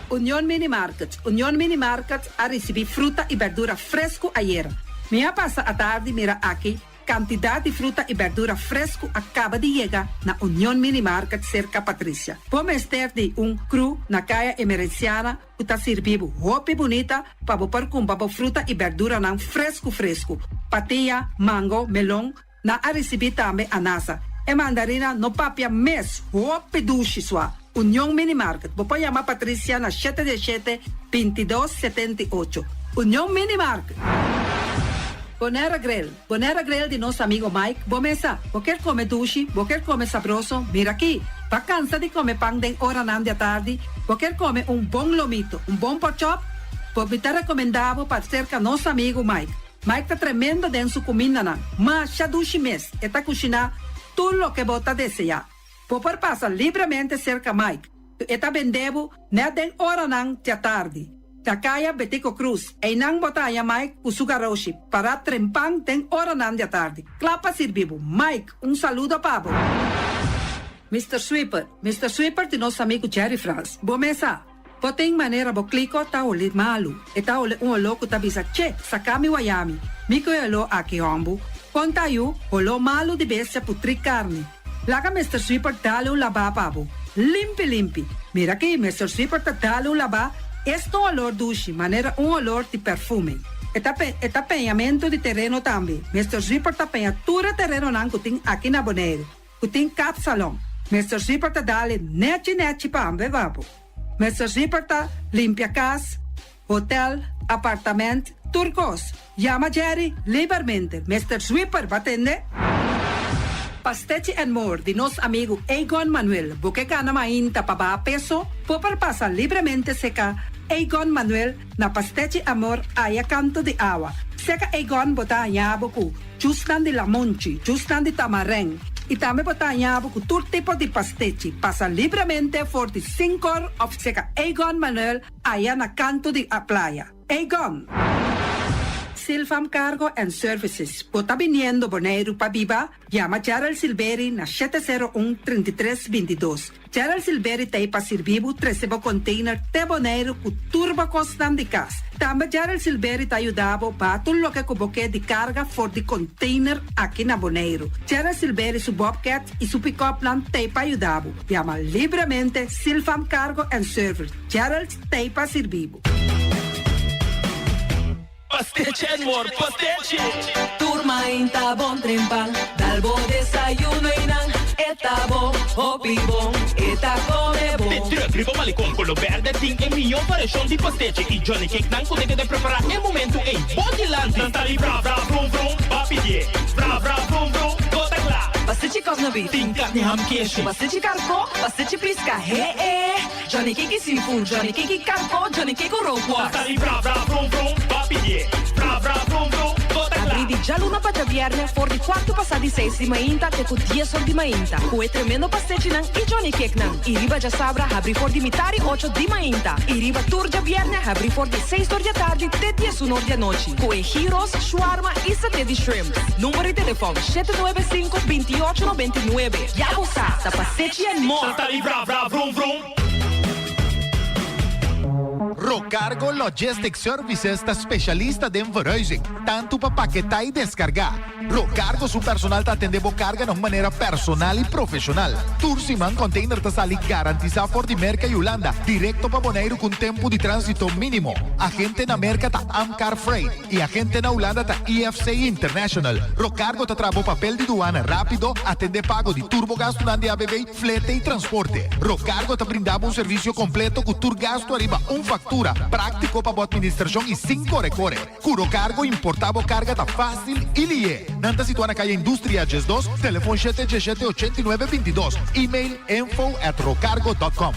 S5: Union Mini Market Union Mini Market a ricibi fruta y berdura fresco ayera. Mi a pasa atardi mira aki cantidad di fruta y berdura fresco a caba di yega na Union Mini Market cerca Patricia. Bo mester di un cru na Caya Emerenciana ku ta sirbi bo hopi bunita pa bo por kumpra bo fruta i berduranan fresku fresku. Patia, mango, melon, nan a risibí tambe anasa. E mandarina no papia mes, hopi dushi sua. Union Mini Market, bo por yama Patricia na shete di shete, bintidos, setenta i ocho. Union Mini Market. Bonera Grill, Bonera Grill di nos amigo Mike, bo mesa, bo kier come dushi, bo kier come sabroso, mira aki! Ba cansa di come pan den oranan di atardi, bo kier come un bon lomito, un bon porkchop? Bo mi ta recomenda bo pa cerca nos amigo Mike. Mike ta tremendo den su cumindanan, masha dushi mes, e ta cushina tur loke bo ta desea. Bo por pasa libremente serka Mike, ku e ta bende bo nèt den oranan djatardi. Na kaya Betico Cruz, einan bo ta haña Mike ku su garoshi pará trempan den oranan djatardi, kla pa sirbi bo. Mike, un saludo pa bo. Mister Sweeper, Mister Sweeper di nos amigu Jerry Frans. Bo mesa. Bo tin manera bo kliko ta holi malu. E ta holi un oló ku ta bisa, Che, saka mi wayami. Mi ku e oló aki hòmbu. Kon ta yu, holó malu di bestia putrí karni. Laga Mister Sweeper dale un labá pa bo. Limpi limpi. Mira aki, Mister Sweeper ta dale un labá, esta un olor dushi, manera un olor di perfume. E ta e ta peñamentu di tereno tambe. Mister Sweeper ta peña tur e terenonan ku tin aki na Boneiru. Ku tin kapsalon. Mister Zipper ta dale nechi nechi pa ambe babo. Mister Zipper ta limpia kas, hotel, apartament, tur kos. Yama Jerry libermente. Mister Zwipper ba tende? Pastechi and More di nos amigu Egon Manuel. Bo ke gana mainta pa baha peso? Bo por pasa libremente seka Egon Manuel na Pastechi Amor aya kanto di awa. Seka Egon bo ta haña bo ku Jusnan di lamonchi, jusnan di tamarèn i tambe bo ta haña bo ku tur tipo di pastechi. Pasa libremente for di Sinkor òf seka Egon Manuel aya na kantu di a playa. Egon!
S4: Silvam Cargo and Services. Bo ta biniendo Boneiru pa biba? Yama Gerald Silberi na 701 33 22. Gerald Silberi ta ei pa sirbi bo trese bo container te Boneiru ku tur bo kosnan di kas. Tambe Gerald Silberi ta yuda bo baha tur loke ku bo ke di karga for di container aki na Boneiru. Gerald Silberi su bobcat i su pick-upnan ta ei pa yuda bo. Yama libremente Silvam Cargo and Service. Gerald ta ei pa sirbi bo.
S6: Pastechi and more pastechi!
S7: Tur mainta bon trempan, dal bo desayuno y nan e ta bon, hopi bon, e ta come bon.
S6: De truck riba Malecon Colo Berde tin e miyo variacion di pastechi y Johnny Cake nan cu ta keda prepara e momento ey bo dilanti. Nan ta di bra bra vrum vrum, ba pidie bra bra vrum vrum, bo ta cla.
S7: Pastechi cosna beef.
S6: Tin carni ham keshi.
S7: Pastechi carco, pastechi pisca, he e. Johnny Cake seafood, Johnny Cake karko, Johnny Cake rookworst.
S6: Ta di bra bra vrum vrum, ba pidié. Bra bra vrum vrum, bo ta kla.
S7: Abrí di djaluna pa djabièrnè for di kuartu pasá di seis di mainta te ku dies or di mainta, ku e tremendo pastechinan i Johnny Cakenan. I riba djasabra habrí for di mitari ocho di mainta. I riba tur djabièrnè habrí for di seis or di atardi te diesun or di anochi, ku e gyros, shwarma i saté di shrimp. Number di telefòn, 795 28 99. Ya bo sa, ta pastechi and more!
S6: Ta di bra bra vrum vrum.
S8: Rocargo Logistic Services ta specialista den verhuizing, tanto pa paketá y descargá. Rocargo su personal ta atendé bo carga na un manera personal y profesional. Tur siman container ta sali garantisa for di Merca y Hulanda directo pa Boneiru cu un tempo di transito minimo. Agente na Merca ta Amcar Freight. Y agente na Hulanda ta IFC International. Rocargo ta traha bo papel di duana rapido, atende pago di tur bo gastunan di ABV, flete y transporte. Rocargo ta brinda bo un servicio completo cu tur gastu ariba un factura, practico pa bo administracion y sin core core. Cu Rocargo importa bo carga ta facil y lihe. Nan ta situa na Calle Industria 12, telefon shete diesshete ochenta i nuebe bintidos, email info at rocargo dot com.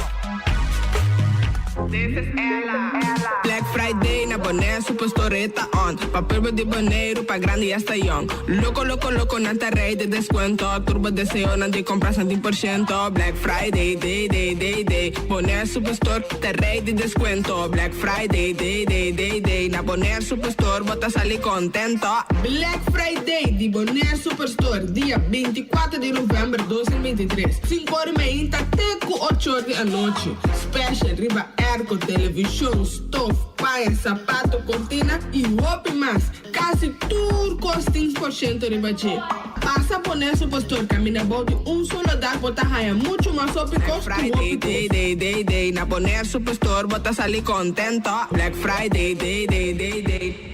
S9: Black Friday na Bonaire Superstore ta on Pa pueblo di Boneiru, pa grandi y hasta young Loco loco loco nan ta rey di descuento Tur bo deseonan di compra san tin por ciento Black Friday day day day day Bonaire Superstore ta rey di descuento Black Friday day day day day Na Bonaire Superstore bo ta sali contento Black Friday di Bonaire Superstore dia 24 di november 2023 Cinco ora y meinta te cu ocho or di anochi. Special riba airco, television, stof, paña, sapato, cortina y hopi mas. Casi tur cos tin por ciento riba dje. Pasa pone su pastor caminda bou di un solo dak bo ta haya mucho mas hopi Black cos cu Friday hopi day cos. day day day na Bonaire Superstore bo ta sali contento. Black Friday day day day day.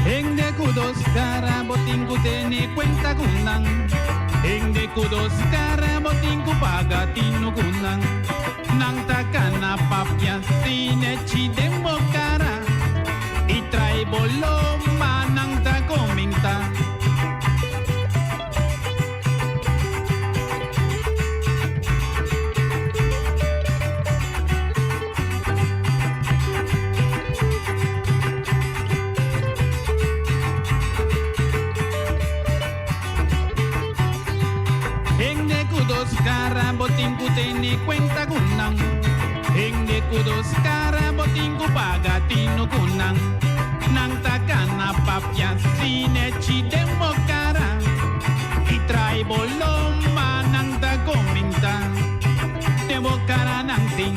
S10: Hende ku dos kara bo tin ku tene kuenta ku nan. Hende ku dos kara bo tin ku paga tinu ku nan. Nan ta kana papia sinechi den bo kara i trae bo lomba nan ta komentá. Hende ku dos kara bo tin ku tene kuenta ku nan. Hende ku dos kara bo tin ku paga tinu ku nan. Nan ta kana papia sinechi den bo kara i trai bo lomba nan ta komentá. Den bo kara nan tin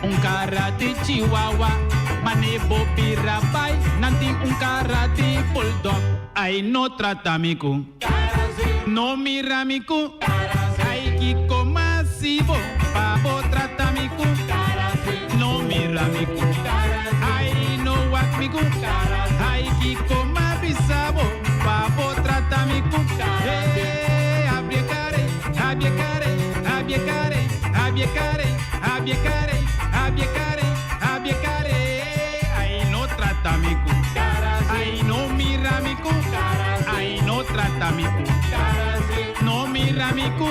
S10: un kara di chihuahua, mane bo bira bai nan tin un kara di bulldog. Ai no trata mi ku No mira mi ku Ai kiko mas si bo pa bo trata mi ku No mira mi ku Ai no wak mi ku Ai kiko mas bisa bo pa bo trata mi ku Hey abri e kare abri e kare abri e kare abri e kare abri e kare abri e kare abri e kare Ai no trata mi ku Ai no mira mi ku Ai no trata mi ku No mira mi ku.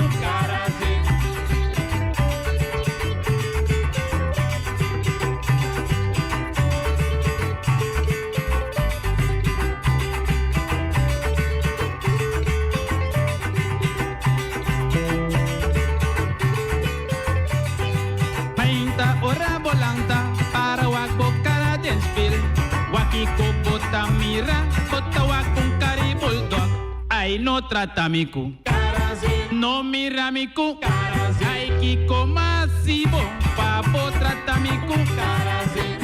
S10: Ai no trata mi ku No mira mi ku Ai kiko masi bo Pa bo trata mi ku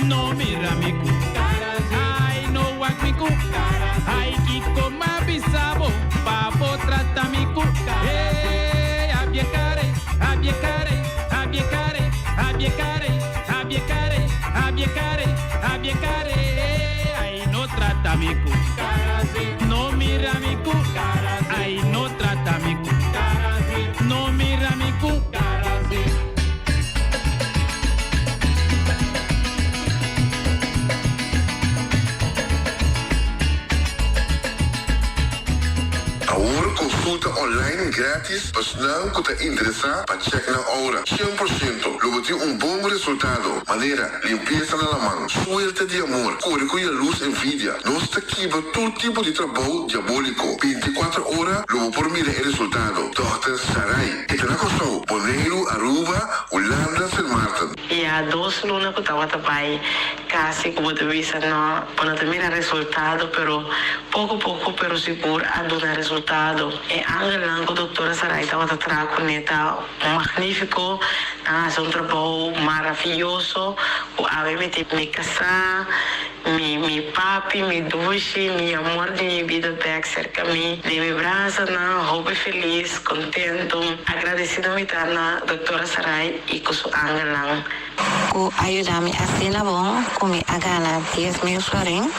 S10: No mira mi ku Ai no wak mi ku Ai kiko ma bisa bo Pa bo trata mi ku Hey abie kare Abie kare Abie kare Abie kare Abie kare Abie kare Abie kare Ai no trata mi ku No mira mi ku Ai no trata mi ku No mira mi ku.
S11: Awor konsulta online gratis pa esnan ku ta interesá pa chèk nan oura. 100% lo bo tin un bon resultado, manera, limpiesa na laman, suerte di amor, kore ku yalus envidia. Nos ta kibra tur tipo di trabou diabóliko. Bintikuater ora lo bo por mira e resultado. Dòkter Sarai. E ta na Kòrsou, Boneiru, Aruba, Hulanda, Sint Maarten.
S12: Ya dos luna ku tabata bai kasi ku bo ta bisa no, bo no ta mira resultado pero poko poko pero sigur a duna resultado. E angelnan ku doktora Sarai tabata traha kuné ta magnífiko, nan a hasi un trabou maraviyoso ku awe mi tin mi kasá, mi mi papi, mi dushi, mi amor di mi bida bèk serka mi den mi brasanan, hopi felis, kontentu, agradesido mi ta na doktora Sarai i ku su angelnan.
S13: Ku a yuda mi asina bon ku mi a gana 10,000 florin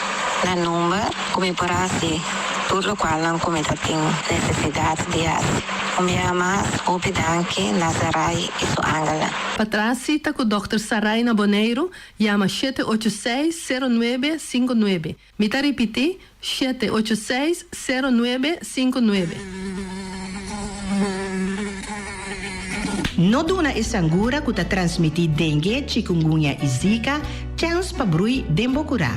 S13: na number ku mi por hasi tur lokualnan ku mi ta tin nesesidat di hasi. Un biaha mas, hopi danki na Sarai i su angelnan.
S14: Pa traha sita ku dòkter Sarai na Boneiru, yama 786 0959. Mi ta ripití, 786 0959.
S15: No duna e sangura ku ta transmití dengue, chikungunya i zika chèns pa brui den bo kurá.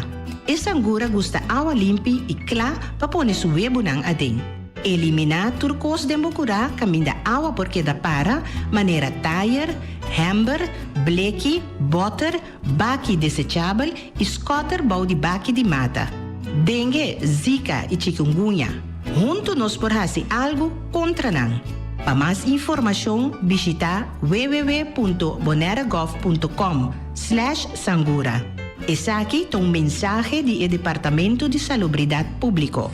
S15: E sangura gusta awa limpi i kla pa pone su webunan aden. Eliminá tur kos den bo kurá kaminda awa por keda para, manera tayer, hèmber, bleki, bòter, baki desechabel i skòter bou di baki di mata. Dengue, Zika i chikungunya. Huntu nos por hasi algu kontra nan. Pa mas informashon bishitá www.bonairegov.com slash sangura. Esaki ta un mensahe di e Departamento di Salubridat Públiko.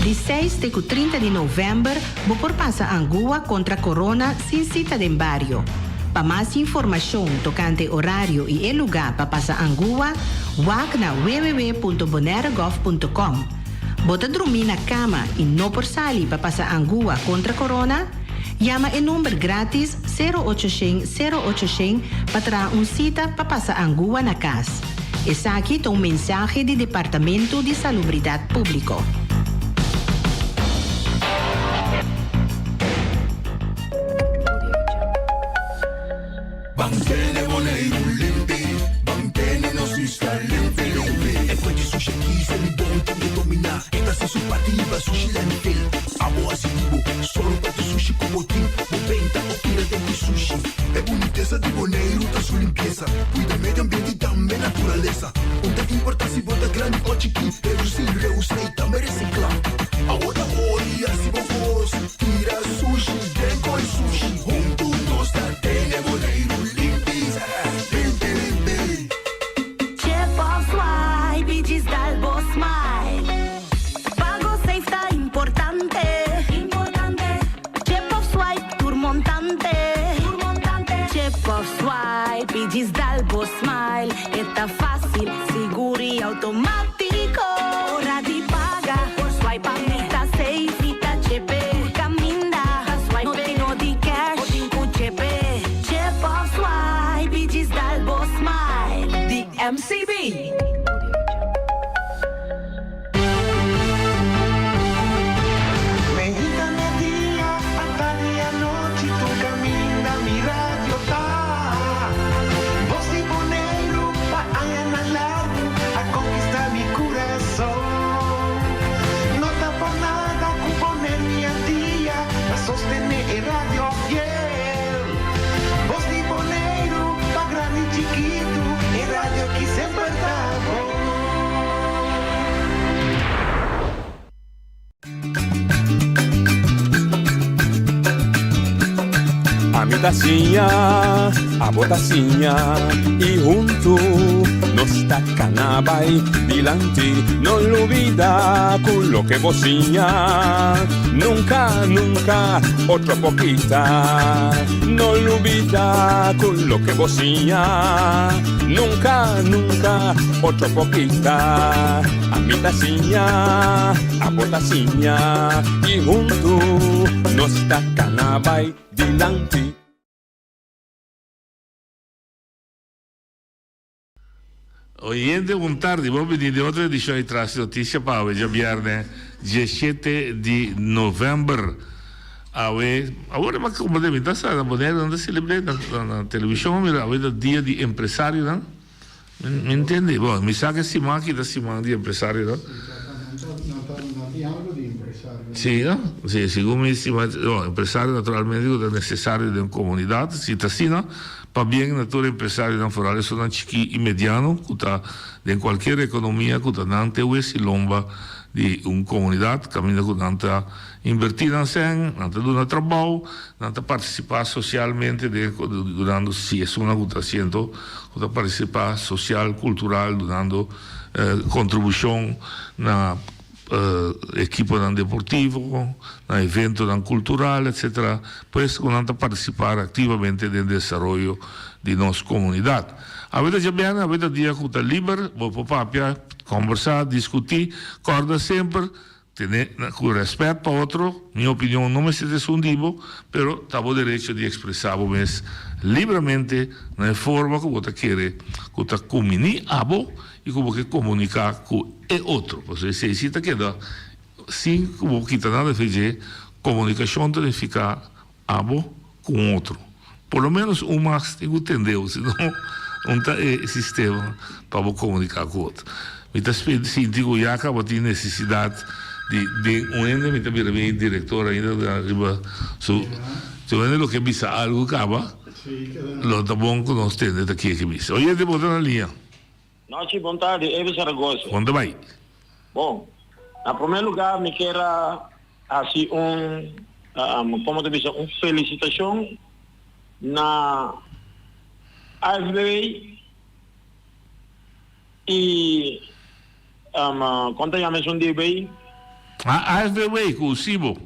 S15: Di seis te ku 30 di novèmber bo por pasa angua kontra korona sin sita den bario. Pa mas informashon tokante orario i e lugá pa pasa angua, wak na www.bonairegov.com. Bo ta drumí na kama i no por sali pa pasa angua kontra korona? Yama e number grátis 0800 0800 pa traha un sita pa pasa angua na kas. Esaki ta un mensahe di Departamento di Salubridat Públiko.
S16: Ban tene Boneiru limpi, ban tene nos isla limpi limpi. E kue di sushi aki se mi bon tin ke dominá. E ta hasi su parti riba sushi landfill. Abo hasi di bo, sòru pa tur sushi ku bo tin. Bo benta o tira den di sushi. E bunitesa di Boneiru ta su limpiesa. Cuida medio ambiente y tambe naturalesa. Un ta importa si bo ta grandi o chikí, reducí, reusa y tambe reciclá. Awo ta ora di haci bo voz, tira sushi den coy sushi. Huntu nos ta tene Boneiru limpi, limpi, limpi.
S17: Chip of swipe i djis dal bo smile. Pago safe ta importante. Chip of swipe tur montante. Chip of swipe i djis dal bo smile. E ta fácil, sigur i automático. Ora di paga.
S18: ta siña, abo ta siña i huntu nos ta kana bai dilanti. No lubida ku loke bo siña nunka, nunka otro por kita. No lubida ku loke bo siña nunka, nunka otro por kita. Ami ta siña, abo ta siña i huntu nos ta kana bai dilanti.
S19: Oyente un tardi, bon bini den otro edicion di Tras di Noticia pa awe djabierne diesshete di november. Awe, awor e como den mi ta sa na Bonaire nan ta celebre na na television mira awe ta dia di empresarionan. Mi ntende, bon mi sa ke siman aki ta siman di empresarionan. Si no, si segun mi estima, bon empresario naturalmente ku ta necesario den comunidad, si ta asina. Pabien na tur empresarionan foral esunnan chikí i mediano ku ta den kualkier ekonomia ku ta nan te wes i lomba di un komunidat kaminda ku nan ta inbertí nan sèn, nan ta duna trabou, nan ta partisipá sosialmente den dunando si esunnan ku ta hasiendo ku ta partisipá sosial, kultural dunando kontribushon na ekiponan deportivo, na eventonan kultural, etcetera. Pues ku nan ta partisipar aktivamente den desaroyo di nos komunidat. Awe ta djabièrnè, awe ta dia ku ta liber, bo por papia, kòmbersá, diskutí. Kòrda semper tene ku rèspèt pa otro. Mi opinion no mester ta esun di bo, pero ta bo derecho di ekspresá bo mes libramente na e forma ku bo ta kere ku ta kuminí abo i ku bo ke komuniká ku e otro. Pasobra esei si ta keda sin ku bo kita nada fe dje, komunikashon ta nifiká abo ku un otro. Por lo ménos un mas tin ku tende bo, sino un ta e sistema pa bo komuniká ku otro. Mi ta sinti ku ya kaba tin nesesidat di den un hende, mi ta bira mi direktor ainda riba su, si un hende lo ke bisa algu kaba, lo ta bon ku nos tende ta ke ke bisa. Oyente bo ta na liña.
S20: Nochi, bon tardi, Evi Zaragoza.
S19: Bon ta bai.
S20: Bon, na prome lugar mi kier a haci un, como ta bisa, un felicitacion na AFBW y, con ta yama esun di bay?
S19: Ah, AFBW cu USIBO.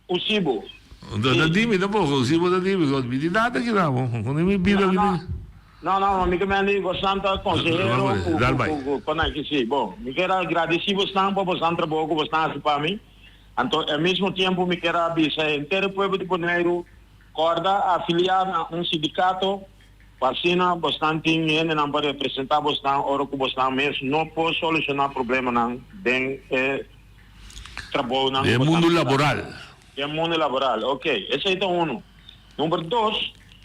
S20: Usibo.
S19: No ta di mi tampoco, usibo ta di mi, mi di nada ki namo, con mi bida mi di.
S20: No, no, ma mi ke mende bosnan ta consehero ku ku ku ku nan ki si. Bon, mi kier a gradisi bosnan pa bosnan trabou ku bosnan hasi pa mi. Anto e mismo tiempo mi kier a bisa henter e pueblo di Boneiru, korda afilia na un sindikato pa asina bosnan tin hendenan pa representa bosnan ora ku bosnan mes no por soluciona problemanan den e trabounan
S19: Den mundu laboral.
S20: Den mundu laboral, ok. Esei ta unu. Number dos,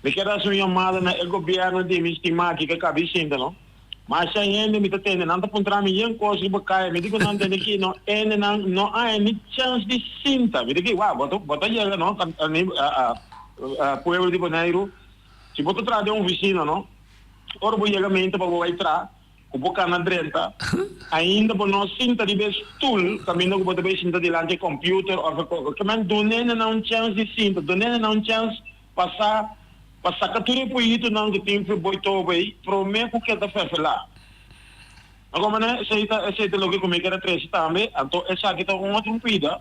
S20: mi kier hasi un yamada na e gobièrnu di mi stimá aki ke kabi sinta no. Masha hende mi ta tende, nan ta puntra mi yen kos riba kaya, mi di ku nan tende ki no hendenan no haña ni chèns di sinta. Mi di ki, wou, bo ta bo ta yega no pueblo di Boneiru, si bo ta traha den un ofisina no, ora bo yega meinta pa bo bai traha, Ku bo kana drenta, ainda bo no sinta riba e stul kaminda ku bo ta bai sinta dilanti e computer òf e kos. Ke men dun'e nan un chèns di sinta, dun'e nan un chèns pa sa, pa saka tur e poyitonan ku tin for boi tobo ei promé ku keda ferfelá. No komo esei ta, esei ta loke ku mi kier a trese tambe. Anto esaki ta un otro pida.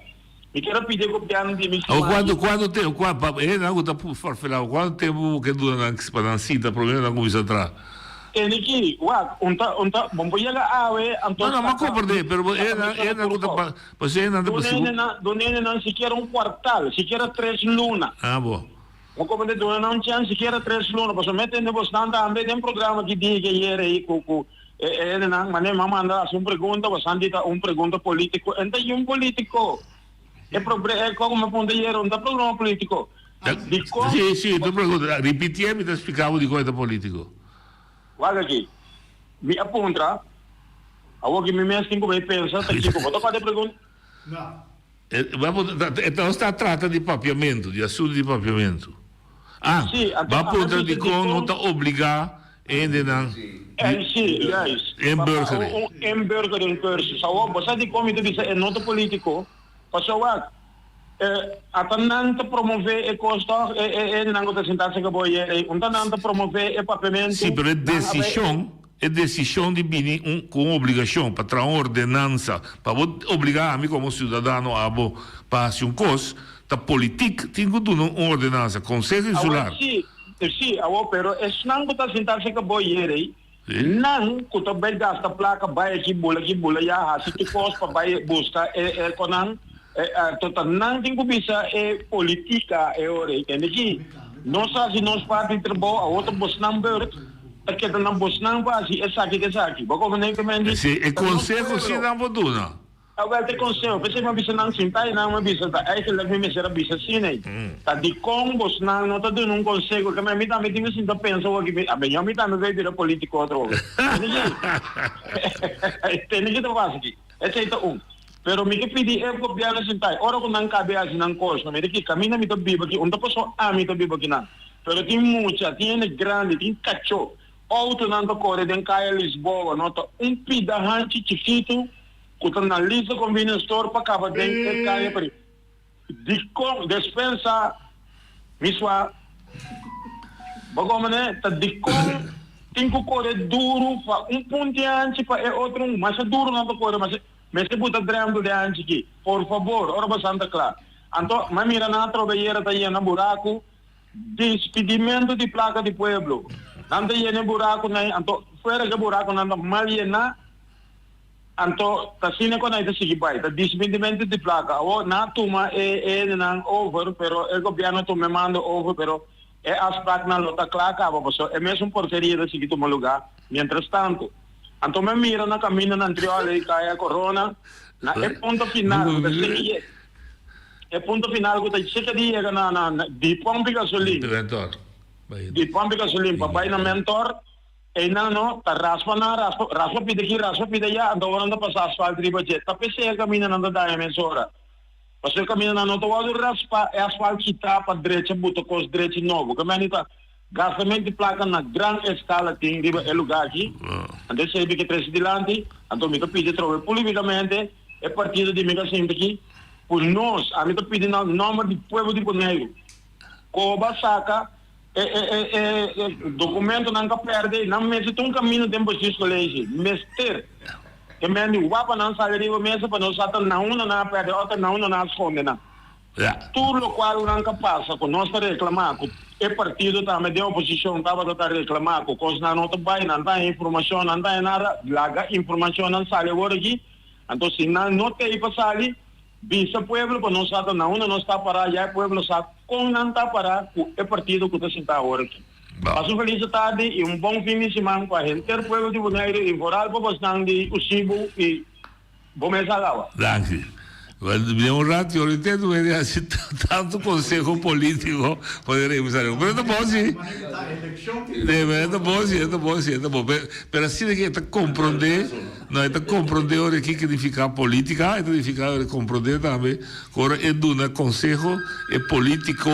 S20: Mi kier a pidi e gobièrnu di mi
S19: Awo kuantu kuantu tempu kua pa e nan ku ta farfelá kuantu tempu bo ke duna nan pa nan sinta promé nan kuminsá traha?
S20: Tene ki wak un ta un ta bon por yega awe anto
S19: No no m'a komprendé pero bo e nan e nan ku ta pa pasobra e nan ta pa
S20: Dunene nan dunene nan sikiera un kuartal sikiera tres luna.
S19: Ah bo.
S20: Bo komprendé duna nan un chèns sikiera tres luna pasobra mi a tende bosnan tambe den programa ki dije ayera ei ku ku E hendenan, manera mi a manda hasi un pregunta, bosan di ta un pregunta politico. E no ta yun politico. E probre, e koko mi a punta ayera, no ta problema politico. Dikon?
S19: Si, si, ta pregunta. Ripitié, mi ta splika bo dikon e ta politico.
S20: Wak aki. Mi a puntra, awor ki mi mes tin ku bai pensa ta kiko. Bo ta kòrda e pregunta?
S3: No.
S19: E nos ta trata di papiamentu, di asuntu di papiamentu. Ah, bo a puntra dikon no ta obligá hendenan di
S20: Sí, juist.
S19: inburgering.
S20: Un inburgering cursus. Awor, bo sa dikon mi ta bisa e no ta politico? Pasobra wak. Ata nan ta promové e kos tòg? E e hendenan ku ta sintá serka bo ayer ei, un ta nan ta promové e papiamentu?
S19: Sí, pero e
S20: Nan a bai.
S19: desishon, e desishon di bini un ku un obligashon pa traha un ordenansa pa bo obligá ami komo siudadano abo pa hasi un kos, ta politik tin ku duna un ordenansa, Konseho
S20: Awor
S19: Insular.
S20: sí, sí, awor, pero esnan ku ta sintá serka bo ayer ei, Nan ku ta bai gasta plaka bai aki bula aki bula ya hasi tur kos pa bai buska e e konan to ta nan tin ku bisa e politika e ora ei tende ki nos a hasi nos parti di trabou awor ta bosnan beurt ta keda na bosnan pa hasi esaki ku esaki bo komprende ke men di
S19: Si e
S20: ta nos
S19: konseho si
S20: pueblo.
S19: nan por duna.
S20: Awel te conseho, p'esei mi a bisa nan sinta i nan mi a bisa ta eigenlijk mi mester a bisa asina ei. Ta dikon bosnan no ta duna un conseho ke mi tambe tin ku sinta pensa awor ki a beño mi tambe bay bira politico atrobe. Tende ki? Tende ki ta pasa aki? Esei ta un. Pero mi ke pidi e gobierno sinta ei ora ku nan kabe hasi nan kos no mira ki kaminda mi ta biba aki un ta paso ami ta biba aki nan pero tin mucha tin hende grandi tin kacho autonan ta kore den kaya Lisboa no ta un pida hanchi chikitu Ku ta na Lisa Convenience Store pa kaba den e kaya pari. Dikon despensa mi swa bo komo ne ta dikon tin ku kore duru pa un punti hanchi pa e otro un masha duru nan ta kore masha mester buta drèmpel den hanchi ki por fabor ora bo san ta kla anto mi a mira nan atrobe ayera ta yena buraku dispidimentu di plaka di pueblo nan ta yena e burakunan anto fuera ke burakunan ta mal yena. Anto ta asina ku nan ta sigui bai, ta dismintimentu di plaka. Awor nan a tuma e hendenan over, pero e gobièrnu a tuma e mando over, pero e afspraknan lo ta kla kaba, pasobra e mesun porkeria ta sigui tuma lugá miéntras tantu. Anto mi a mira na kaminda na Antriol ei kaya Corona, na e punto final ku ta sigui ye, e punto final ku ta chika di yega na na di pòmpi gasolin, di pòmpi gasolin pa bai na Mentor. Einan no ta raspa nan, raspa, raspa pida aki, raspa pida aya, anto ora nan ta pasa asfalt riba dje. Ta p'esei e kamindanan ta daña mesora. Pasobra e kamindanan no ta wòrdu raspa, e asfalt kitá pa drecha buta kos drechi nobo. Ke mende ta gastament di plaka na gran eskala tin riba e lugá aki. Anto esei mi ke trese dilanti. Anto mi ta pidi atrobe públikamente e partido di mi ka sinti aki ku nos, ami ta pidi na nòmber di pueblo di Boneiru, koba saka E e e e e documentonan ka perde, nan mester ta un camino den Bestuurscollege. Mester. E men di wapa nan sali riba mesa pa nos sa ta na unda nan a perde of ta na unda nan a sconde nan. Tur locual nan ka pasa cu nos ta reclama cu e partido tambe den oposicion tabata ta reclama cu cosnan no ta bay, nan ta haña informacion, nan ta haña nada, laga informacionnan sali awor aki. Anto si nan no t'ey pa sali, Bisa pueblo pa nos sa ta na unda nos ta pará, ya e pueblo sa kon nan ta pará ku e partido ku ta sintá awor aki. Pasa un felis tardi i un bon fin di siman pa henter pueblo di Boneiru i vooral pa bosnan di Usibu i bo mes Alawa.
S19: Danki. Den un rato yo lo intento mi a haci tanto conseho politico pa e empresario. Pero ta bon si. Pero ta bon si, ta bon si, ta bon. Pero asina ke ta comprende. No, e ta komprondé ora kiko nifiká polítika, e ta nifiká ora komprondé tambe ku ora e duna konseho e polítiko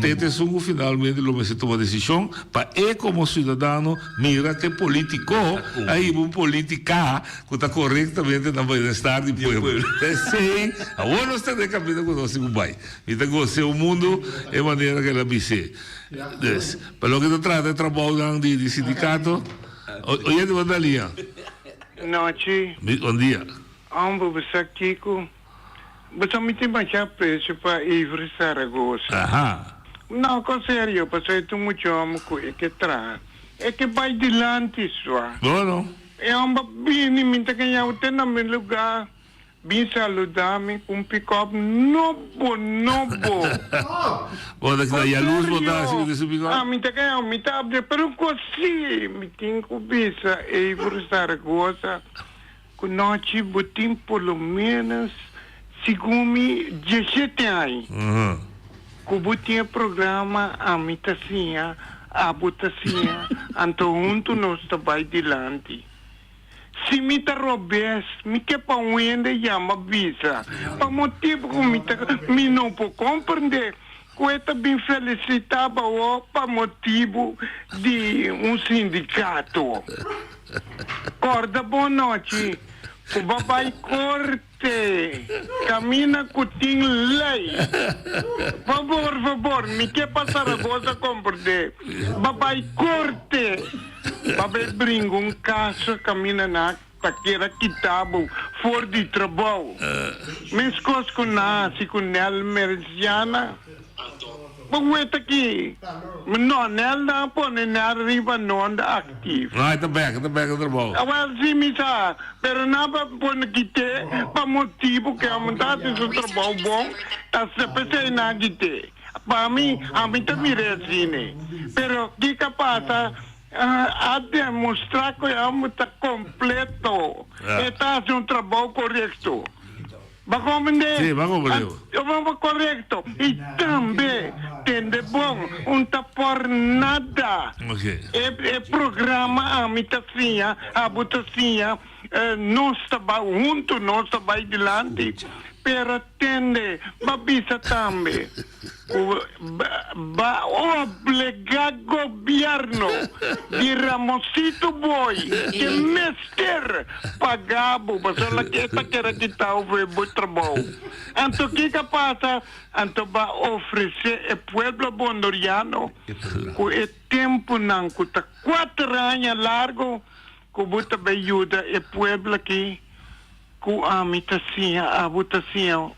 S19: te ta esun ku finalmente lo mester tuma desishon pa e komo siudadano mira ku e polítiko a hiba un polítika ku ta korektamente na bienestar di pueblo. Ta esei awor nos ta den e kaminda ku nos tin ku bai. Mi ta gos'é un mundu e manera ku el a bis'é. Dus, pa loke ta trata e trabounan di sindikato. Oyente bo Dalia.
S21: Nochi.
S19: Bon dia.
S21: Homber bo sa kico? Bo sa mi tin masha aprecio pa Avery Zaragoza.
S19: Aha.
S21: No, con serio, pasobra e ta un mucha homber cu e ke traha. E ke bay dilanti sua.
S19: Bueno.
S21: E homber bini, mi ta gaña bo te na mi lugar. Bin saluda mi cu un pick-up nobo nobo.
S19: Bo ta keda yalurs bo ta haci cu su pick-up?
S21: Ah, mi ta keda, mi ta abri, pero cu si mi tin cu bisa Avery Zaragoza cu nochi bo tin por lo menos segun mi diecisiete aña cu bo tin e programa ami ta siña, abo ta siña, anto hunto nos ta bay dilanti. Si mi ta robes, mi ke pa un hende yama bisa, pa motibu ku mi ta mi no por komprendé ku e ta bin felisitá bo pa motibu di un sindikato. Kòrda bon nochi ku bo bai korte. korte kaminda ku tin lei. Fabor, fabor, mi ke pa Zaragoza komprendé. Ba bai korte, ba bai bringa un kaso kaminda nan ta keda kita bo for di trabou. Meskos ku nan a hasi ku Nel Merciana. Bo wet aki. No, Nel nan a pone Nel riba nonda actief.
S19: No, e ta bek, e ta bek na trabou.
S21: Awel si mi sa, pero nan a pone kit'é pa motibu ku e homber ta hasi su trabou bon, ta p'esei nan a kit'é. Pa mi, ami ta mir'é asina. Pero kiko a pasa? A demostrá ku e homber ta kompleto. E ta hasi un trabou korekto. Bo a comprende?
S19: Sí, bo a comprende.
S21: Bo korekto. I tambe, tende bon, un ta por nada. E e programa ami ta siña, abo ta siña, nos ta bai huntu, nos ta bai dilanti. Pero tende, bo a bisa tambe ku ba obligá gobierno di Ramosito Boy ke mester paga bo pasobra e ta kere kita bo for bo trabou. Anto kiko a pasa? Anto ba ofresé e pueblo bondoriano ku e tempunan ku ta kuater aña largo ku bo ta bai yuda e pueblo aki. Ku ami ta siña, abo ta siña,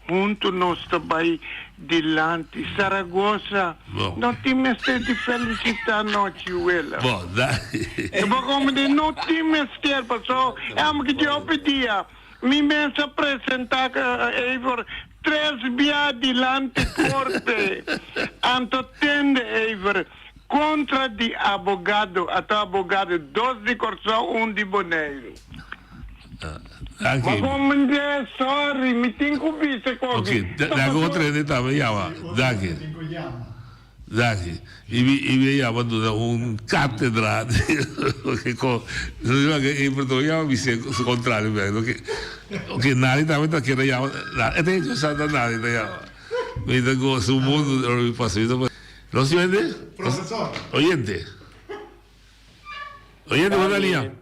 S21: huntu nos ta bai dilanti. Zaragoza, no tin mester di felicita nochi wela. Bo como di no tin mester paso e amo ki di hopi dia mi mes a presenta Eivor tres bia dilanti corte anto tende Eivor contra di abogado ato abogado dos di Corsou un di Boneiru.
S19: Danki.
S21: Ma kon mende sorry mi tin ku bisa koki.
S19: Ok, danki otro hende tambe yama. Danki. Danki. I mi i mi a yama duna un katedra di ko e perdon yama mi se su kontrario bek. Ok, ok Nani tambe ta keda yama e ta hecho sa ta Nani ta yama. Mi ta gosa un mundu ora mi pasa mi ta Nos oyente?
S3: Profesor.
S19: Oyente. Oyente bo ta liña.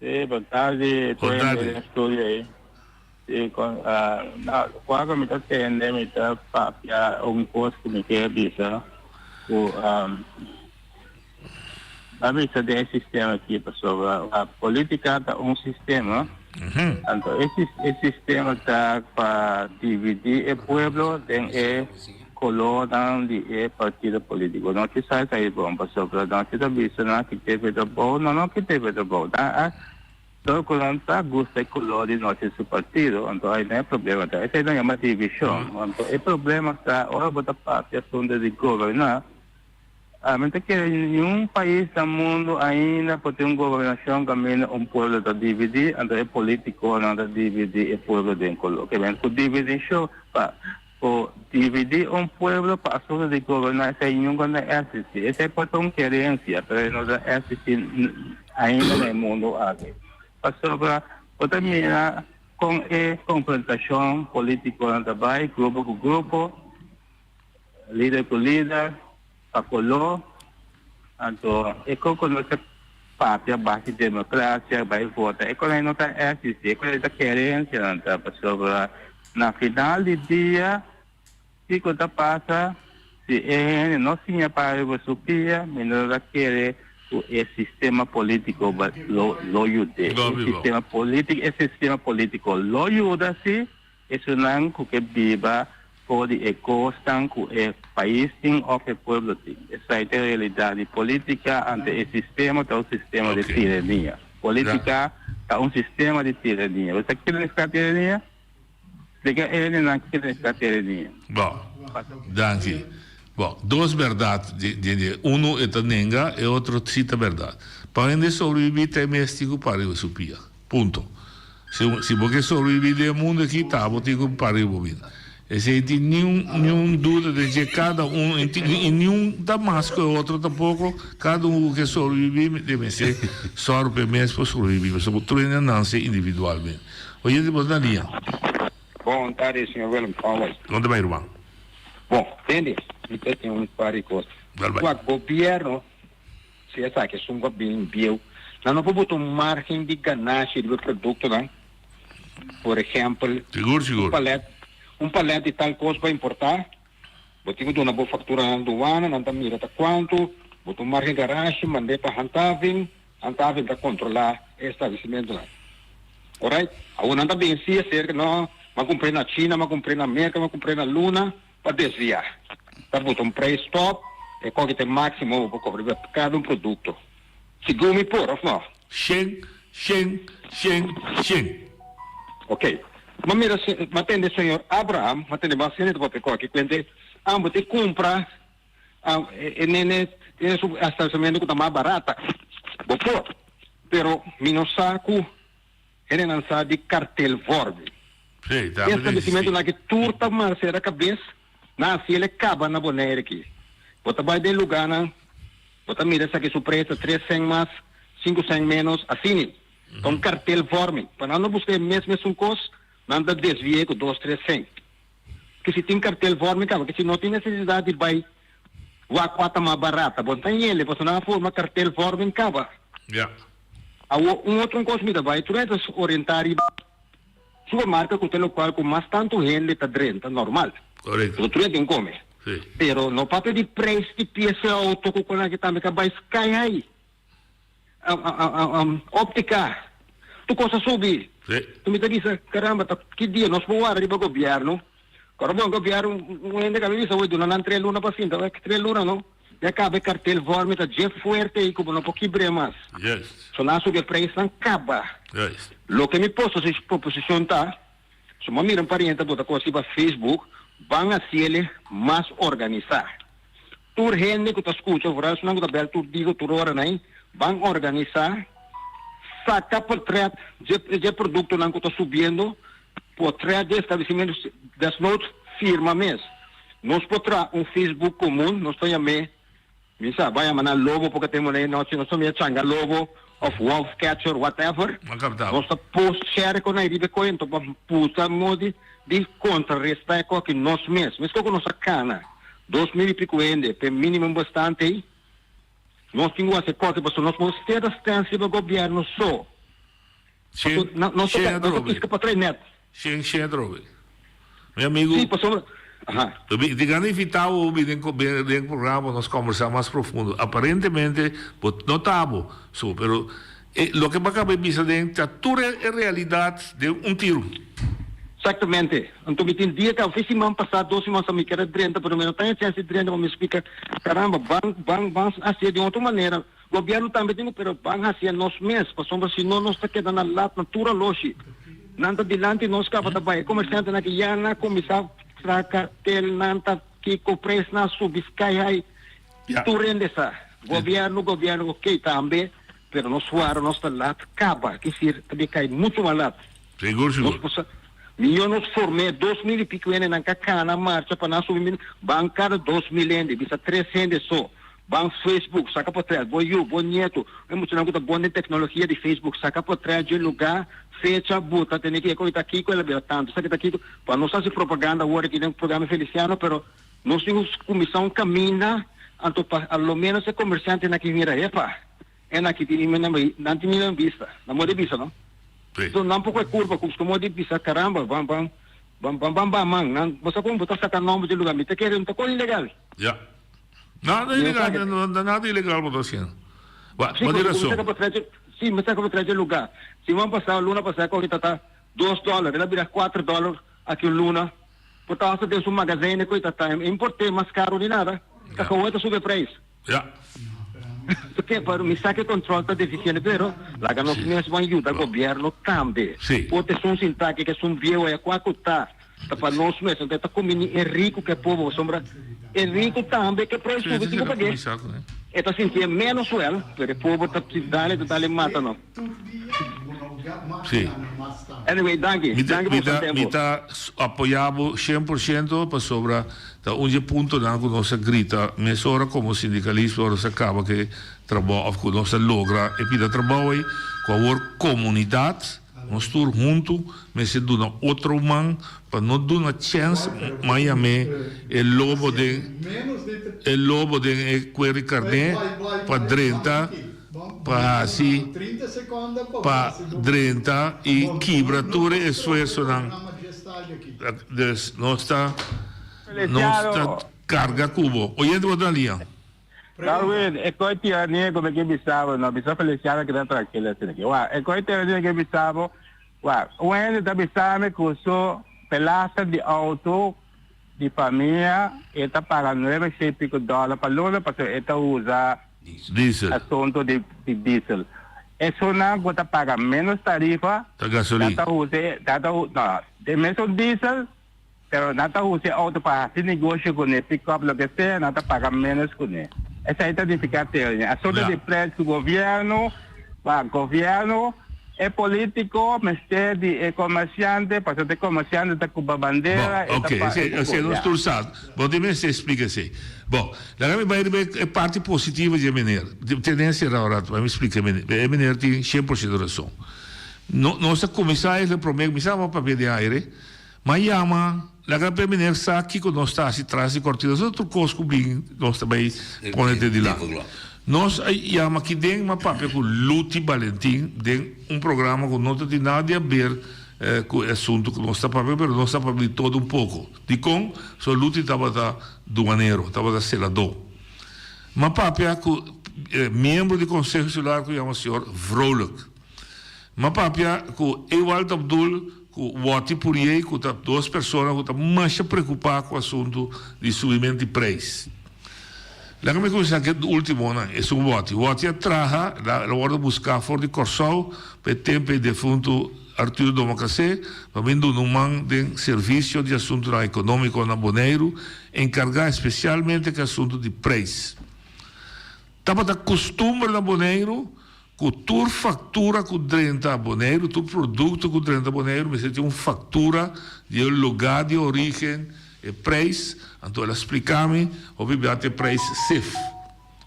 S2: Sí, bon tardi,
S19: Bon
S2: tur
S19: tardi.
S2: hende den studio ei. Sí, kon, ah, na, kua ku mi ta tende, mi ta papia un kos ku mi ke bisa, ku um, a bisa den e sistema aki, pasobra a politika ta un sistema, anto e, sis- e sistema ta pa dividi e pueblo den e Colornan di e partido politico no ki sa esaki bon pasobra nan si ta bisa nan ki teve trabou nan no ki teve trabou nan a dor cu nan ta gusta e color di nochi su partido anto ai nan e problema ta esey nan yama division anto e problema ta ora bo ta papia asunto di goberna ami ta kere niun pais na mundo ainda por tin un gobernacion caminda un pueblo ta dividi anto e politiconan ta dividi e pueblo den color cu dividicion pa Por dividí un pueblo pa asuntu di goberná esei nunka no a existí. Esei por ta un kerensia, pero e no ta existí ainda na e mundu aki. Pasobra bo ta mira kon e konfrontashon polítikonan ta bai, grupo ku grupo, lider ku lider, pa koló. Anto e kon ku nos ta papia base demokrasia, bai vota, e kon ei no ta existí. E kon ei ta kerensianan ta, pasobra Na final di dia, kiko ta pasa si e hende no siña para riba su pia? Mi no ta kere ku e sistema polítiko lo lo yud'é. E sistema polítiko e sistema polítiko lo yuda si esunnan ku ke biba for di e kosnan ku e pais tin òf e pueblo tin. Esei ta e realidat di polítika, ante e sistema ta un sistema di tirania. Polítika ta un sistema di tirania. Bo sa kiko ta tirania? Splika e hendenan kiko ta tirania.
S19: Bon, danki. Bon, dos bèrdat den dje. Unu e ta nenga, e otro si ta bèrdat. Pa un hende sobrebibí ta e mes tin ku para riba su pia. Punto. Si si bo ke sobrebibí den e mundu aki, ta bo tin ku para riba bo bida. Esei tin niun niun duda den dje. Kada un i niun ta mas ku e otro tampoko. Kada un ku ke sobrebibí den mester sòru pa e mes por sobrebibí. Pasobra bo tur hende a nanse individualmente. Oyente bo ta na liña.
S22: Bon tardi señor Willem, con bai?
S19: Con ta bai ruman?
S22: Bon, tende, mi ta tin un par di cos.
S19: Dal bai.
S22: Wak, gobierno, si esaki esun cu a bin bieu, nan no por bota un margen di ganashi riba e productonan? Por ehèmpel,
S19: Sigur, sigur.
S22: un palèt, un palèt di tal kos pa importá, bo tin ku duna bo faktura na duana, nan ta mira ta kuantu, bo ta un margen garashi, mand'é pa handhaving, handhaving ta kontrolá e establesimentunan. Orait? Awor nan ta bin si aserka, no, m'a kumpr'é na China, m'a kumpr'é na Merka, m'a kumpr'é na Luna, pa desviá. Ta buta un prijs top, e koki ta e máksimo bo por kobra riba kada un produkto. Sigur mi por, òf no?
S19: Shen, shen, shen, shen.
S22: Ok. M'a mira, m'a tende señor Abraham, m'a tende mas hende ta papia koki, kuente, Amo te kumpra e nene den su establesimentu ku ta mas barata. Bo por, pero mi no sa ku Hendenan sa di kartelvorming.
S19: Sí, tambe ta existi.
S22: Establecimentonan aki tur ta marcera cabes, nan haci el e caba na Bonaire aki. Bo ta bay den lugarnan, bo ta mira esaki su prijs ta tres cent mas, cinco cent menos, asini. Ta un kartelvorming. Pa nan no busca e mes mesun cos, nan ta desvi'e cu dos tres cent. Ke si tin kartelvorming caba, ke si no tin necesidad di bay wak cua ta mas barata. Bo no ta yele, pasobra nan a forma kartelvorming caba.
S19: Ja.
S22: Awor un otro kos mi ta bai tur ta orientá riba supermarka ku ta lokual ku mas tantu hende ta drenta normal.
S19: Korekto.
S22: Pasobra tur hende tin kome.
S19: Sí.
S22: Pero no papia di preis di piesa outo ku kon aki tambe ka bai sky high. Optika, tur kos a subi.
S19: Sí.
S22: Tu mi ta bisa karamba ta ki dia nos por wara riba gobièrnu. Kòrda bon gobièrnu un hende ka mi bisa woi duna nan tres luna pa sinta wak tres luna no. Ya caba e cartel vorme ta dje fuerte ey cu bo no por kibr'e mas.
S19: Juist.
S22: So nan a subi e prijsnan caba.
S19: Juist.
S22: Loke mi proposicion ta, so mi a mira un pariente a bota cos riba Facebook, ban haciele mas organisa. Tur hende cu ta scucha, vooral esunnan cu ta bel tur dia, tur ora nan, ban organisa, saca portret dje dje productonan cu ta subiendo, Potret di establecimento desnoods firma mes. Nos por traha un Facebook comun, nos ta yam'é, mi sa, ban yama nan lobo porque tin moné nochi, nos ta mira changa lobo of wolf catcher, whatever. Nos ta post share con nan riba e koe, enton pa pusa modi di contraresta e koki nos mes. Mesco cu nos a cana 2000 y pico hende p'e minimum bastante ei, nos tin cu haci e koki pasobra nos por steda stens riba gobierno so.
S19: Shen,
S22: No,
S19: shen
S22: no ta
S19: atrobe.
S22: piska pa trae net.
S19: Shen, shen atrobe. Mi amigo.
S22: Sí, pasobra. Aha.
S19: Di gana invita bo bini den den programa pa nos conversa mas profundo. Aparentemente bo no ta bo so, pero e loke bo a caba di bisa den ta tur e realidad den un tiro.
S22: Exactamente. Anto mi tin dia caba, fe siman pasa, dos siman sa mi kier a drenta, pero mi no taña chance di drenta pa mi splica, caramba, ban, ban, ban hacié di un otro manera. Gobierno tambe tin cu pero ban hacia nos mes, pasobra si no nos ta keda na lat na tur aloshi. Nan ta dilanti nos caba ta bay. E comerciantenan aki ya na cuminsa traha cartel, nan ta kico prijsnan subi sky high. Tur hende sa. Gobierno, gobierno, ok tambe, pero nos wara nos ta lat caba, kisir ta bin cay mucho mas lat.
S19: Sigur, sigur.
S22: Nos por sa, miyo nos form'é 2000 y pico hende nan ka cana marcha pa nan subi mil, ban cada 2000 hende, bisa tres hende so. Ban Facebook, saka potret, bo yu, bo nietu, e muchanan ku ta bon den teknologia di Facebook, saka potret dje lugá, fecha, buta, tene ki e koe ta kiko, el a bira tantu, esaki ta kiko, pa nos hasi propaganda awor aki den programa Feliciano, pero nos tin ku kuminsá un kaminda, anto pa a lo ménos e komersiantenan aki mira, epa, e nan aki tin nan tin mi bista, nan moda di bisa no. So nan por koe kurpa ku moda di bisa, karamba, ban, ban, ban, ban, ban, ban man, nan, bo sa kon bo ta saka nòmber dje lugá, mi ta kere, no ta kon ilegal.
S19: Ya. Nada ilegal, nada ilegal bo ta haciendo. Ba,
S22: Sí,
S19: bo tin
S22: mi
S19: razon.
S22: saca pa trece, sí, mi saca pa trece lugar. Siman pasado, luna pasado, coge tata dos dólar, el a bira cuatro dólar aki un luna. Por ta hasta den su magazijn coge tata, e importe mas caro ni nada. Cacahuete sube prijs.
S19: Ja.
S22: Porque pero mi sa que control ta deficiente, pero laga nos mes ban yuda gobierno tambe.
S19: Sí.
S22: Porque esun sinta aki, que esun viejo allá, cua cu ta. Ta pa nos mes, anto e ta kumini e riku ku e pober, pasobra e riku tambe ke prijs subi tin ku pag'é. E ta sintié ménos suel, pero e pober ta dale ta dale mata no.
S19: Sí.
S22: Anyway, danki.
S19: Mi ta,
S22: Danki
S19: mi
S22: pa boso
S19: ta,
S22: tempu.
S19: mi ta apoyá bo 100% pasobra ta un dje puntonan ku nos a grita mesora komo sindikalismo ora nos a kaba ku e trabou òf ku nos a logra e pida trabou ei ku awor komunidat Nos tur huntu mester duna otro man pa no duna chèns man yam'é e lobo den e lobo den e kuer di karné pa drenta. Pa hasi pa drenta i kibra tur e esfuersonan. Dus nos ta nos ta karga ku bo. Oyente bo ta na liña.
S2: Darwin, e koi tirania ku mi ke bisa bo, no bisa Feliciano keda trankil asina aki. Wak, e koi tirania ke bisa bo, wak, un hende ta bisa mi ku su belasting di outo di famia e ta paga nuebe shei pico dollar pa luna pasobra e ta usa
S19: Diesel.
S2: asunto di di diesel. Esunnan ku ta paga menos tarifa
S19: Ta gasolin.
S2: nan ta usa e nan ta no, den mesun diesel Pero nan ta usa e auto pa haci negoshi cune, pick up, loke sea, nan ta paga menos cune. Esai ta nifica terne. Asunto di prijs cu gobierno, pa gobierno, e politico mester di e comerciante, pasobra e comerciante ta cuba bandera,
S19: Bon,
S2: e ta
S19: ok,
S2: pa,
S19: esei,
S2: e ta
S19: esei nos
S2: ya.
S19: tur sa. Bo tin mester splica esei. Bon, laga mi bai riba e parti positivo dje meneer. Tene sera un rato pa mi splica e meneer. E meneer tin shen por ciento rason. No, nos a cuminsa e prome, mi sa bo papia den aire. M'a yama, laga p'e meneer sa kiko nos ta hasi tras di kortina. Esei otro kos ku bin nos ta bai pone te dilanti. Nos a yama aki den, m'a papia ku Luti Balentin den un programa ku no ta tin nada di haber ku e asuntu ku nos ta papia, pero nos ta papia di todo un poko. Dikon? So Luti tabata duanero, tabata seladó. M'a papia ku miembro di Konseho Insular ku yama señor Vrolijk. M'a papia ku Ewald Abdul ku Watty Puriey ku ta dos persona ku ta masha preokupá ku asuntu di subimentu di preis. Laga mi kuminsá ku e últimonan, esun Watty. Watty a traha, el a wòrdu buská for di Kòrsou pa e tempu e defuntu Arthur Domacassé pa bin duna un man den servisio di asuntunan ekonómiko na Boneiru, enkargá espesialmente ku e asuntu di preis. Tabata kustumber na Boneiru Ku tur faktura ku drenta Boneiru, tur produkto ku drenta Boneiru mester tin un faktura di e lugá di orígen, e preis. Anto el a splika mi, hopi bia ta e preis sef.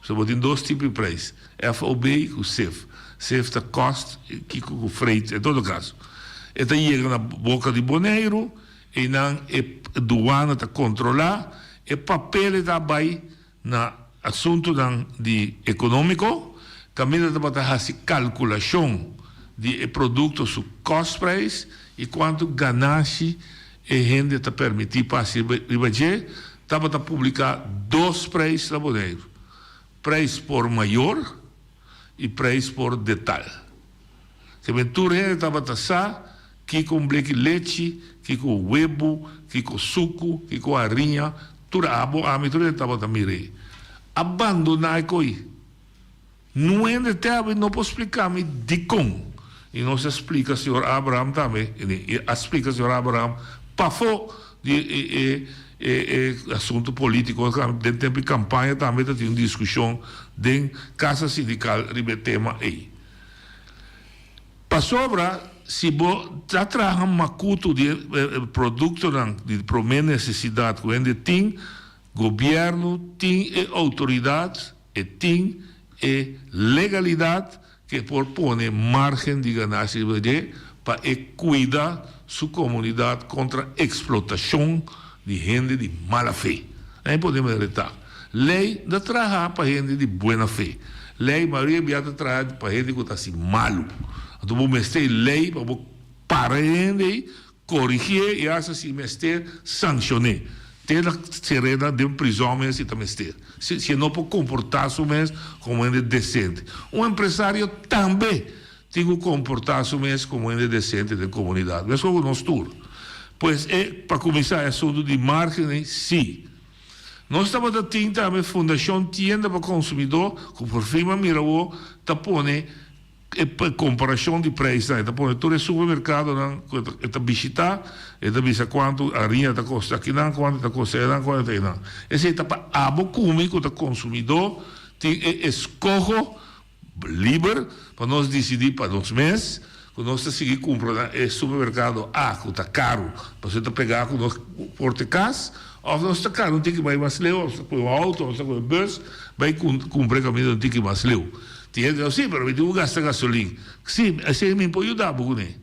S19: So bo tin dos tipo di preis, FOB ku sef. Sef ta kòst, kiko ku freit, en todo kaso. E ta yega na boka di Boneiru, einan e duana ta kontrolá, e papel e ta bai Na asuntunan di ekonómiko, kaminda tabata hasi kalkulashon di e produkto su kòstprijs i kuantu ganashi e hende ta permití pa hasi riba dje, tabata publiká dos prijs na Boneiru, prijs por mayor i prijs por detal. Keben tur hende tabata sa kiko un bleki lechi, kiko webu, kiko suku, kiko hariña, tur abo, ami, tur hende tabata mir'é. A bandoná e koi. Nun hende te awe no por splika mi dikon. I nos a splika señor Abraham tambe, i a splika señor Abraham pafó di e e asuntu polítiko. Den tempu di kampaña tambe ta tin un diskushon den kasa sindikal riba e tema ei. Pasobra si bo ta traha makutu di e produktonan di promé nesesidat ku hende tin, gobièrnu tin e outoridat, e tin e legalidat ku e por pone márgen di ganashi riba dje pa e kuida su komunidat kontra eksplotashon di hende di mala fe. Nan e pone manera e ta. Lei no ta traha pa hende di buena fe. Lei mayoria bia ta traha pa hende ku ta hasi malu. Anto bo mester e lei pa bo para e hende ei, korigié i asta si mester sanshon'é. Te na serena den prizòn mes si ta mester. Si si e no por komportá su mes komo hende desente. Un empresario tambe tin ku komportá su mes komo hende desente den komunidat, meskos ku nos tur. Pues e pa kuminsá e asuntu di márgen ei, sí. Nos tabata tin tambe Fundashon Tienda pa Konsumidó ku por fin a mira awor ta pone e komparashon di preisnan. E ta pone tur e supermerkadonan ku e ta bishitá, e ta bisa kuantu hariña ta kosta akinan, kuantu ta kosta einan, kuantu ta einan. Esei ta pa abo kumi ku ta konsumidó tin e eskoho Liber pa nos disidí pa nos mes ku nos ta sigui kumpra na e supermerkado A ku ta karu pasobra ta pegá ku nos porta e kas òf nos ta karu un tiki bai mas leu òf nos ta kohe un outo òf nos ta kohe un bus bai kumpra e kaminda un tiki mas leu. Tin hende ta si pero mi tin ku gasta gasolin. Si, esei mi por yuda bo kuné.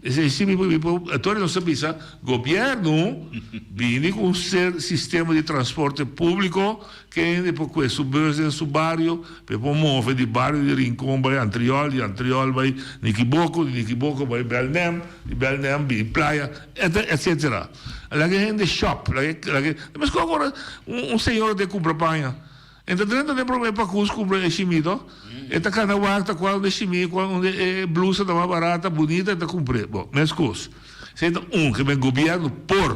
S19: Esei si mi por mi por Anto nos a bisa gobierno bini cu un ser sistema di transporte publico ke hende por kue su bus den su bario pa e por move di bario di Rincon bai Antriol, di Antriol bai Nikiboko, di Nikiboko bai Belnem, di Belnem bini Playa etcetera. Laga e hende shop, laga laga meskos ora un señora ta cumpra paña. E ta drenta den prome pakus kumpra e shimi to. E ta kana wak ta kua unda e shimi, kua unda e blusa ta mas barata, bunita e ta kumpr'e. Bo, meskos. Esei ta un ke men gobièrnu por.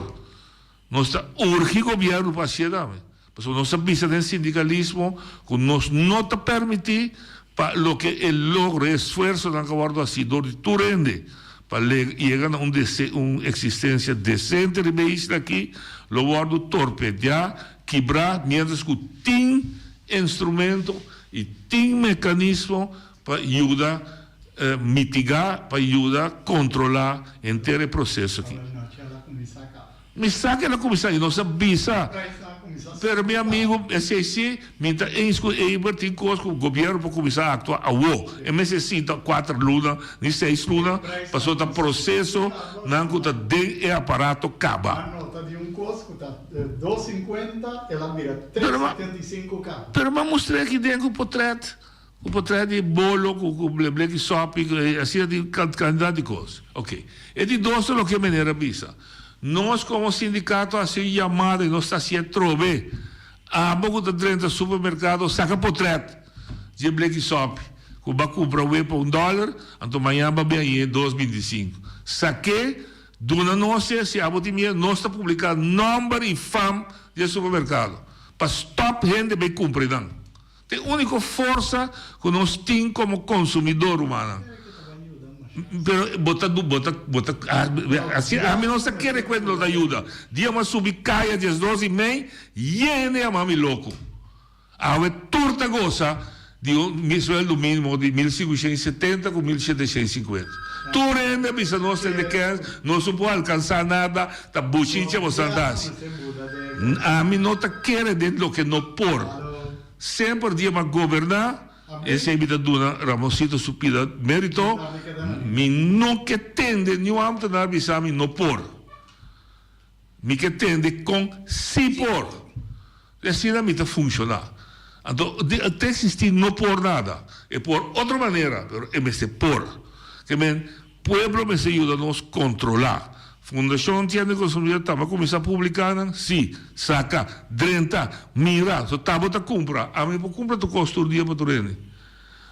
S19: Nos ta urgi gobièrnu pa hasié tambe. Pasobra nos ta bisa den sindikalismo ku nos no ta permití pa loke e logro, e esfuersonan ku a wòrdu hasí dor di tur hende pa yega na un un eksistensia desente riba e isla aki, lo wòrdu torpediá Kibrá miéntras ku tin instrumento i tin mekanismo pa yuda mitigá, pa yuda kontrolá henter e proseso aki. Mi sa ku el a kuminsá i nos a bisa, pero mi amigu esei si, mi ta eens ku Eber tin kos ku gobièrnu por kuminsá aktua awo. E mester sinta kuater luna ni seis luna pasobra ta proseso nan ku ta den e aparato kaba.
S3: Dos sinkuenta el a bira tres 75 ka.
S19: Pero m'a mustr'é aki den ku potret, ku potret di bolo ku ku bleble ki sòpi ku asina di kantidat di kos. Oke. E di dos ta loke meneer a bisa. Nos komo sindikato a hasi un yamada i nos ta hasié trobe. Abo ku ta drenta supermerkado saka potret dje bleki sòpi ku bo a kumpra awe pa un dòler, anto mañan bo a bin hañ'é dos bintisinku. Sak'é Duna nos e, si abo tin miedu, nos ta publica nomber y fam di e supermercado pa stop hende bay cumpra eynan. Ta e unico forsa cu nos tin como consumidor, rumannan. Pero bo ta, bo ta, bo ta, asi ami no sa kere cu e no ta yuda. Dia mi a subi caya diesdos y mei, yen hende yama mi loco. Awe tur ta gosa di un mi sueldo minimo di 1570 ku 1750. Tur hende a bisa nos tende kens, nos no por alkansa nada, ta bochincha bosan ta hasi. Ami no ta kere den loke no por. Semper dia mi a goberna, esei mi ta duna Ramonsito su pida merito, mi no ke tende niun ambtenaar bisa mi no por. Mi ke tende kon si por. I asina mi ta funshoná. Anto, ta eksistí no por nada. E por otro manera, pero e mester por. Ke men, pueblo mester yuda nos kontrolá. Fundashon Tienda di Konsumidor taba kuminsá publiká nan? Sí. Saka, drenta, mira. So tabo ta kumpra. Ami por kumpra tur kos tur dia pa tur hende.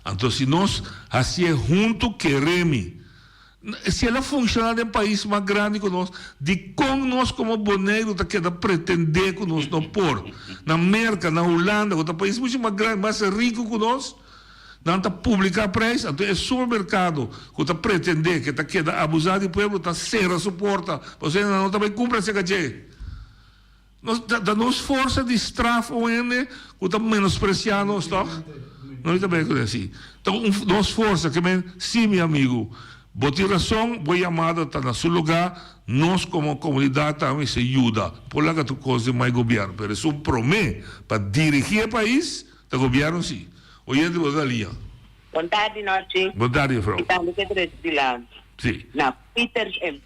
S19: Anto si nos hasié huntu, kere mi. Si el a funshoná den pais mas grandi ku nos, dikon nos komo Boneiru ta keda pretendé ku nos no por? Na Merka, na Hulanda, ku ta pais muchu mas grandi, mas riku ku nos, nan ta publiká preis, anto e supermerkado ku ta pretendé ku e ta keda abusá di pueblo ta sera su porta, pasobra nan no ta bai kumpra aserka dje. Nos ta nos forsa di straf un hende ku ta menospresiá nos tòg? No ta bai ku así. Ta un nos forsa ke men, sí mi amigu, bo tin rason, bo yamada ta na su lugá, nos komo komunidat tambe mester yuda. Por laga tur kos den mai gobièrnu, pero esun promé pa dirigí e pais ta gobièrnu sí. Oyente bo ta na liña.
S1: Bon tardi Nochi.
S19: Bon tardi juffrouw.
S1: Mi tambe ke drechi dilanti.
S19: Sí.
S1: Na Pieters en.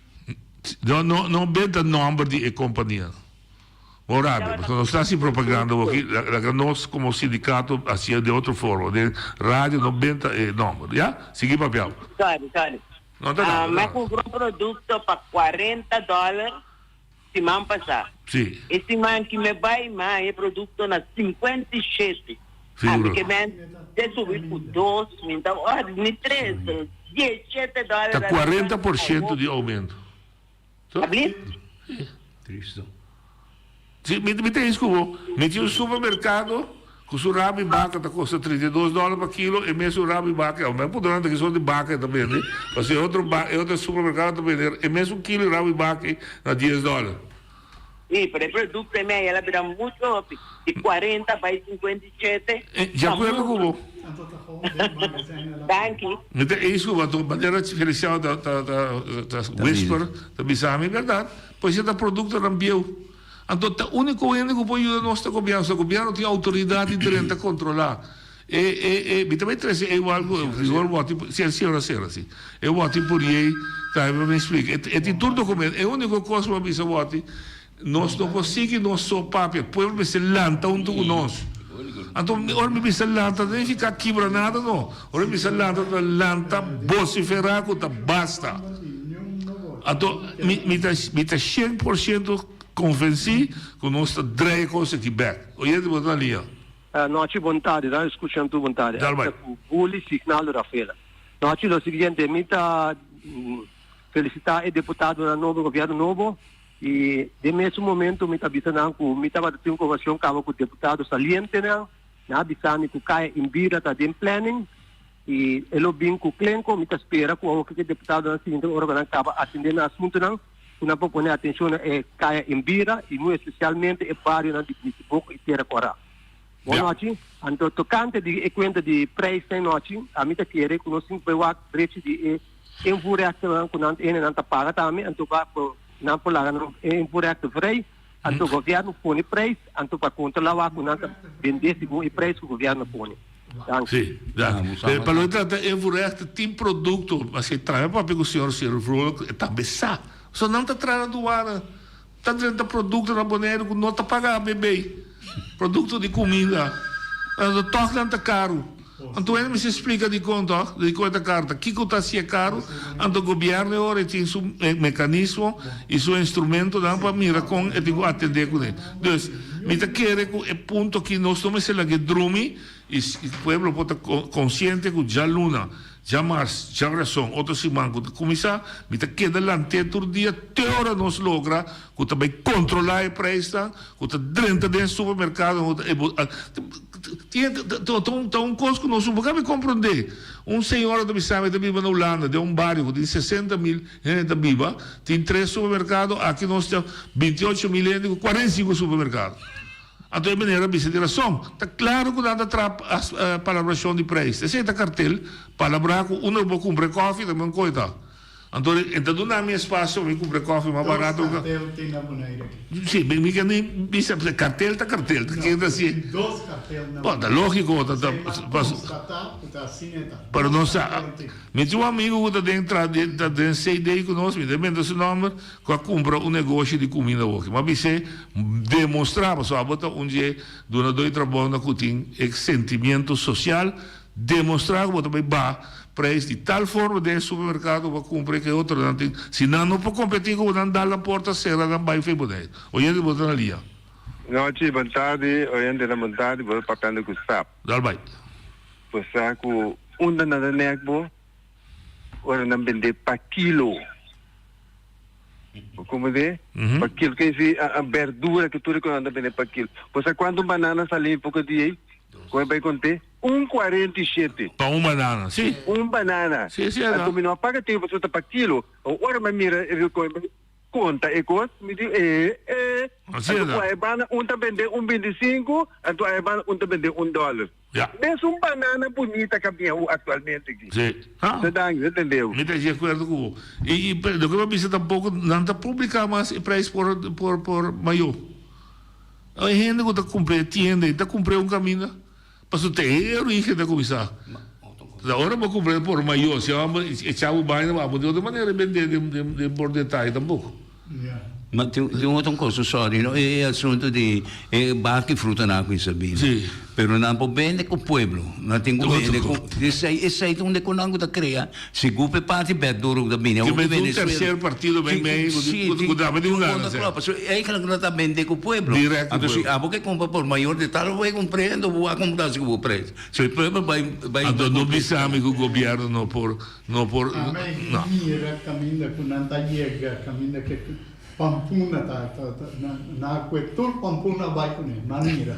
S19: No, no, no benta nomber di e compania. Bo rabia, pasobra nos ta haci propaganda aki, laga nos como sindicato hacié den otro forma. Den radio no benta e nomber, ya? Sigui papia.
S1: Sorry, sorry.
S19: No ta nada,
S1: Mi a cumpra un producto pa cuarenta dollar siman pasa.
S19: Sí.
S1: E siman ki mi bai, mi a haña e producto na 57. Ami
S19: Figura.
S1: ke men te subi ku dos, mi ta oh, ni tres, 17 dòler.
S19: Ta 40% di aumento. So?
S1: Abli?
S19: Sí.
S5: Tristo.
S19: Sí, mi, mi ta eens ku bo. Mi tin un supermerkado ku su rabi baka ta kosta 32 dòler pa kilo, e mesun rabi baka, e punto nan ta ki sorti baka e ta bende, pasobra e otro ba, e otro supermerkado ta bende e mesun kilo di rabi baka na 10 dòler.
S1: Sí, pero e producto e mei el a bira mucho hopi, di 40 bai 57.
S19: Eh, di acuerdo cu bo.
S1: Danki.
S19: Mi ta eens cu bo, anto manera Feliciano ta ta ta ta whisper, ta bisa mi berdad, pues e ta productonan bieu. Anto ta unico hende cu por yuda nos ta gobierno, so gobierno tin autoridad di drenta controla. E e e mi ta bay trece e igual cu rigor Watty si si ora cera si. E Watty Pourier tambe pa mi explica. E e tin tur documento. E unico cos cu mi a bisa Watty nos no por sigui nos so papia. Pueblo mester lanta hunto cu nos. Anto ora mi bisa lanta no significa kibra nada no. Ora mi bisa lanta ta lanta vocifera cu ta basta. Anto mi mi ta mi ta 100% convenci cu nos ta draai e cos aki bek. Oyente bo ta na liña.
S4: Nochi bon tardi, radio escucha tur bon tardi.
S19: Dal bai.
S4: Cu Guli Signaldo Rafaela. Nochi lo siguiente, mi ta felicita e deputadonan nobo, gobierno nobo, y den mesun momento mi ta bisa nan cu mi tabata tin un conversacion caba cu deputado salientenan, nan a bisa mi cu Kaya Imbira ta den planning y e lo bin cu Klenco, mi ta spera cu awo cu e deputadonan sinta ora cu nan caba atende nan asuntonan cu nan por pone atencion na e Kaya Imbira y muy especialmente e barionan di Bnisiboko y Tera Kora. Bon nochi. Anto tocante di e cuenta di prijsnan nochi, ami ta kere cu nos tin cu bay wak drechi di e invoerrechtennan cu nan hendenan ta paga tambe, anto pa cu nan por laga nan e invoerrechten vrij, anto gobierno pone prijs, anto pa controla wak cu nan ta bende segun e prijs cu gobierno pone. Danki.
S19: Sí, danki. Pero pa loke trata invoerrechten tin producto, mas e traha papia cu señor Ciro Vrolijk e tambe sa. So nan ta traha na douane. Ta drenta produkto na Boneiru ku no ta paga ABB. Produkto di kuminda. Anto tòg nan ta karu. Anto hende mester splika dikon tòg, dikon e ta karu. Ta kiko ta hasié karu. Anto gobièrnu e ora e tin su mekanismo i su instrumentonan pa mira kon e tin ku atendé kuné. Dus, mi ta kere ku e punto aki nos no mester lag'é drumi i pueblo por ta konsiente ku djaluna Djamars, djabrason, otro siman ku ta kuminsá, mi ta keda lant'é tur dia te ora nos logra ku ta bai kontrolá e preisnan, ku ta drenta den supermerkado, ku ta e bo tin ta un kos ku nos no por kabe komprondé. Un señora ta bisa mi ta biba na Hulanda den un bario ku tin 60 mil hende ta biba, tin tres supermerkado, aki nos tin 28 mil hende ku 45 supermerkado. Anto e meneer a bisa di rason. Ta claro cu nan ta traha palabracion di prijs. Esey ta cartel, palabra cu unda bo cumpra e koffie ta men coy ta. Anto e ta duna mi espacio pa mi cumpra e koffie mas barato.
S3: Dos cartel tin na Bonaire aki.
S19: Si, mi ke ni bisa, cartel ta cartel, ta keda si.
S3: No, tin dos cartel na
S19: Bo, ta logico, ta ta.
S3: Esey m'a constata cu ta asina e ta.
S19: Pero nos
S3: Dos
S19: sa,
S3: cartel tin.
S19: mi tin un amigo cu ta den tra ta den CD cu nos, mi ta inventa su nomber, Cu a cumpra un negoshi di cuminda awoki. M'a bis'é demostra pasobra abo ta un dje dunador di trabou na cu tin e sentimiento social, demostra cu bo ta bay baha prijs di tal forma den e supermercado cu bo a cumpra y cu e otronan tin. Si nan no por competi cu bo nan dal nan porta cera nan bay fe bo Oyente bo ta na lia.
S2: Nochi, bon tardi, oyentenan bon tardi, bo ta papiando cu sap.
S19: Dal bay.
S2: Bo sa cu unda nan ta nek bo ora nan bende pa kilo. Bo comprende? Pa kilo. Ke si a berdura ke tur e konan ta bende pa kilo. Bo sa kuantu un banana sali poko dia ei? Kon e bai konte? Un 47.
S19: Pa un banana, si.
S2: Un banana.
S19: Si, si,
S2: Anto mi no a paga tempo pasobra ta pa kilo. Ora mi a mira e kon e bai konta e kos, mi di e e. Anto ku a e banda un ta bende un 25, anto a e banda un ta bende un dòler.
S19: Ja.
S2: Mesun banana bunita ka bieu actualmente aki.
S19: Sí. Ah.
S2: Te danki, te tendeu.
S19: Mi ta di acuerdo cu bo. Y, y loke bo a bisa tampoco, nan ta publica mas e prijs por, por, por mayo. E hende cu ta cumpra e tienda y ta cumpra un caminda, pasobra te e origen ta cuminsa. Ta ora bo cumpra por mayo, si homber e chavo baina, bo di otro manera e bende den, den, den por detaye tampoco.
S5: Ma tin tin otro cosa, sorry, no, e asunto di e baki frutanan cu Isabina.
S19: Sí.
S5: Pero nan por bende cu pueblo, nan tin cu bende cu, esey, esey ta unda cu nan cu ta crea, sigur pe parti berdura cu ta bini
S19: Tin un tercer partido mei mei cu cu cu ta bende un gana,
S5: sí. Pasobra eigenlijk nan ta bende cu pueblo.
S19: Direct cu
S5: Anto si
S19: pueblo.
S5: abo ke cumpra por mayor de tal, bo bay cumpre, anto bo a cumpra si cu bo prijs. So e pueblo bay bay
S19: Anto no bisa mi cu gobierno no por No por,
S3: Amei
S19: no.
S3: mira caminda cu nan ta yega, caminda cu pampuna ta, ta, ta, na, na cu e tur pampuna bay cune, nan mira.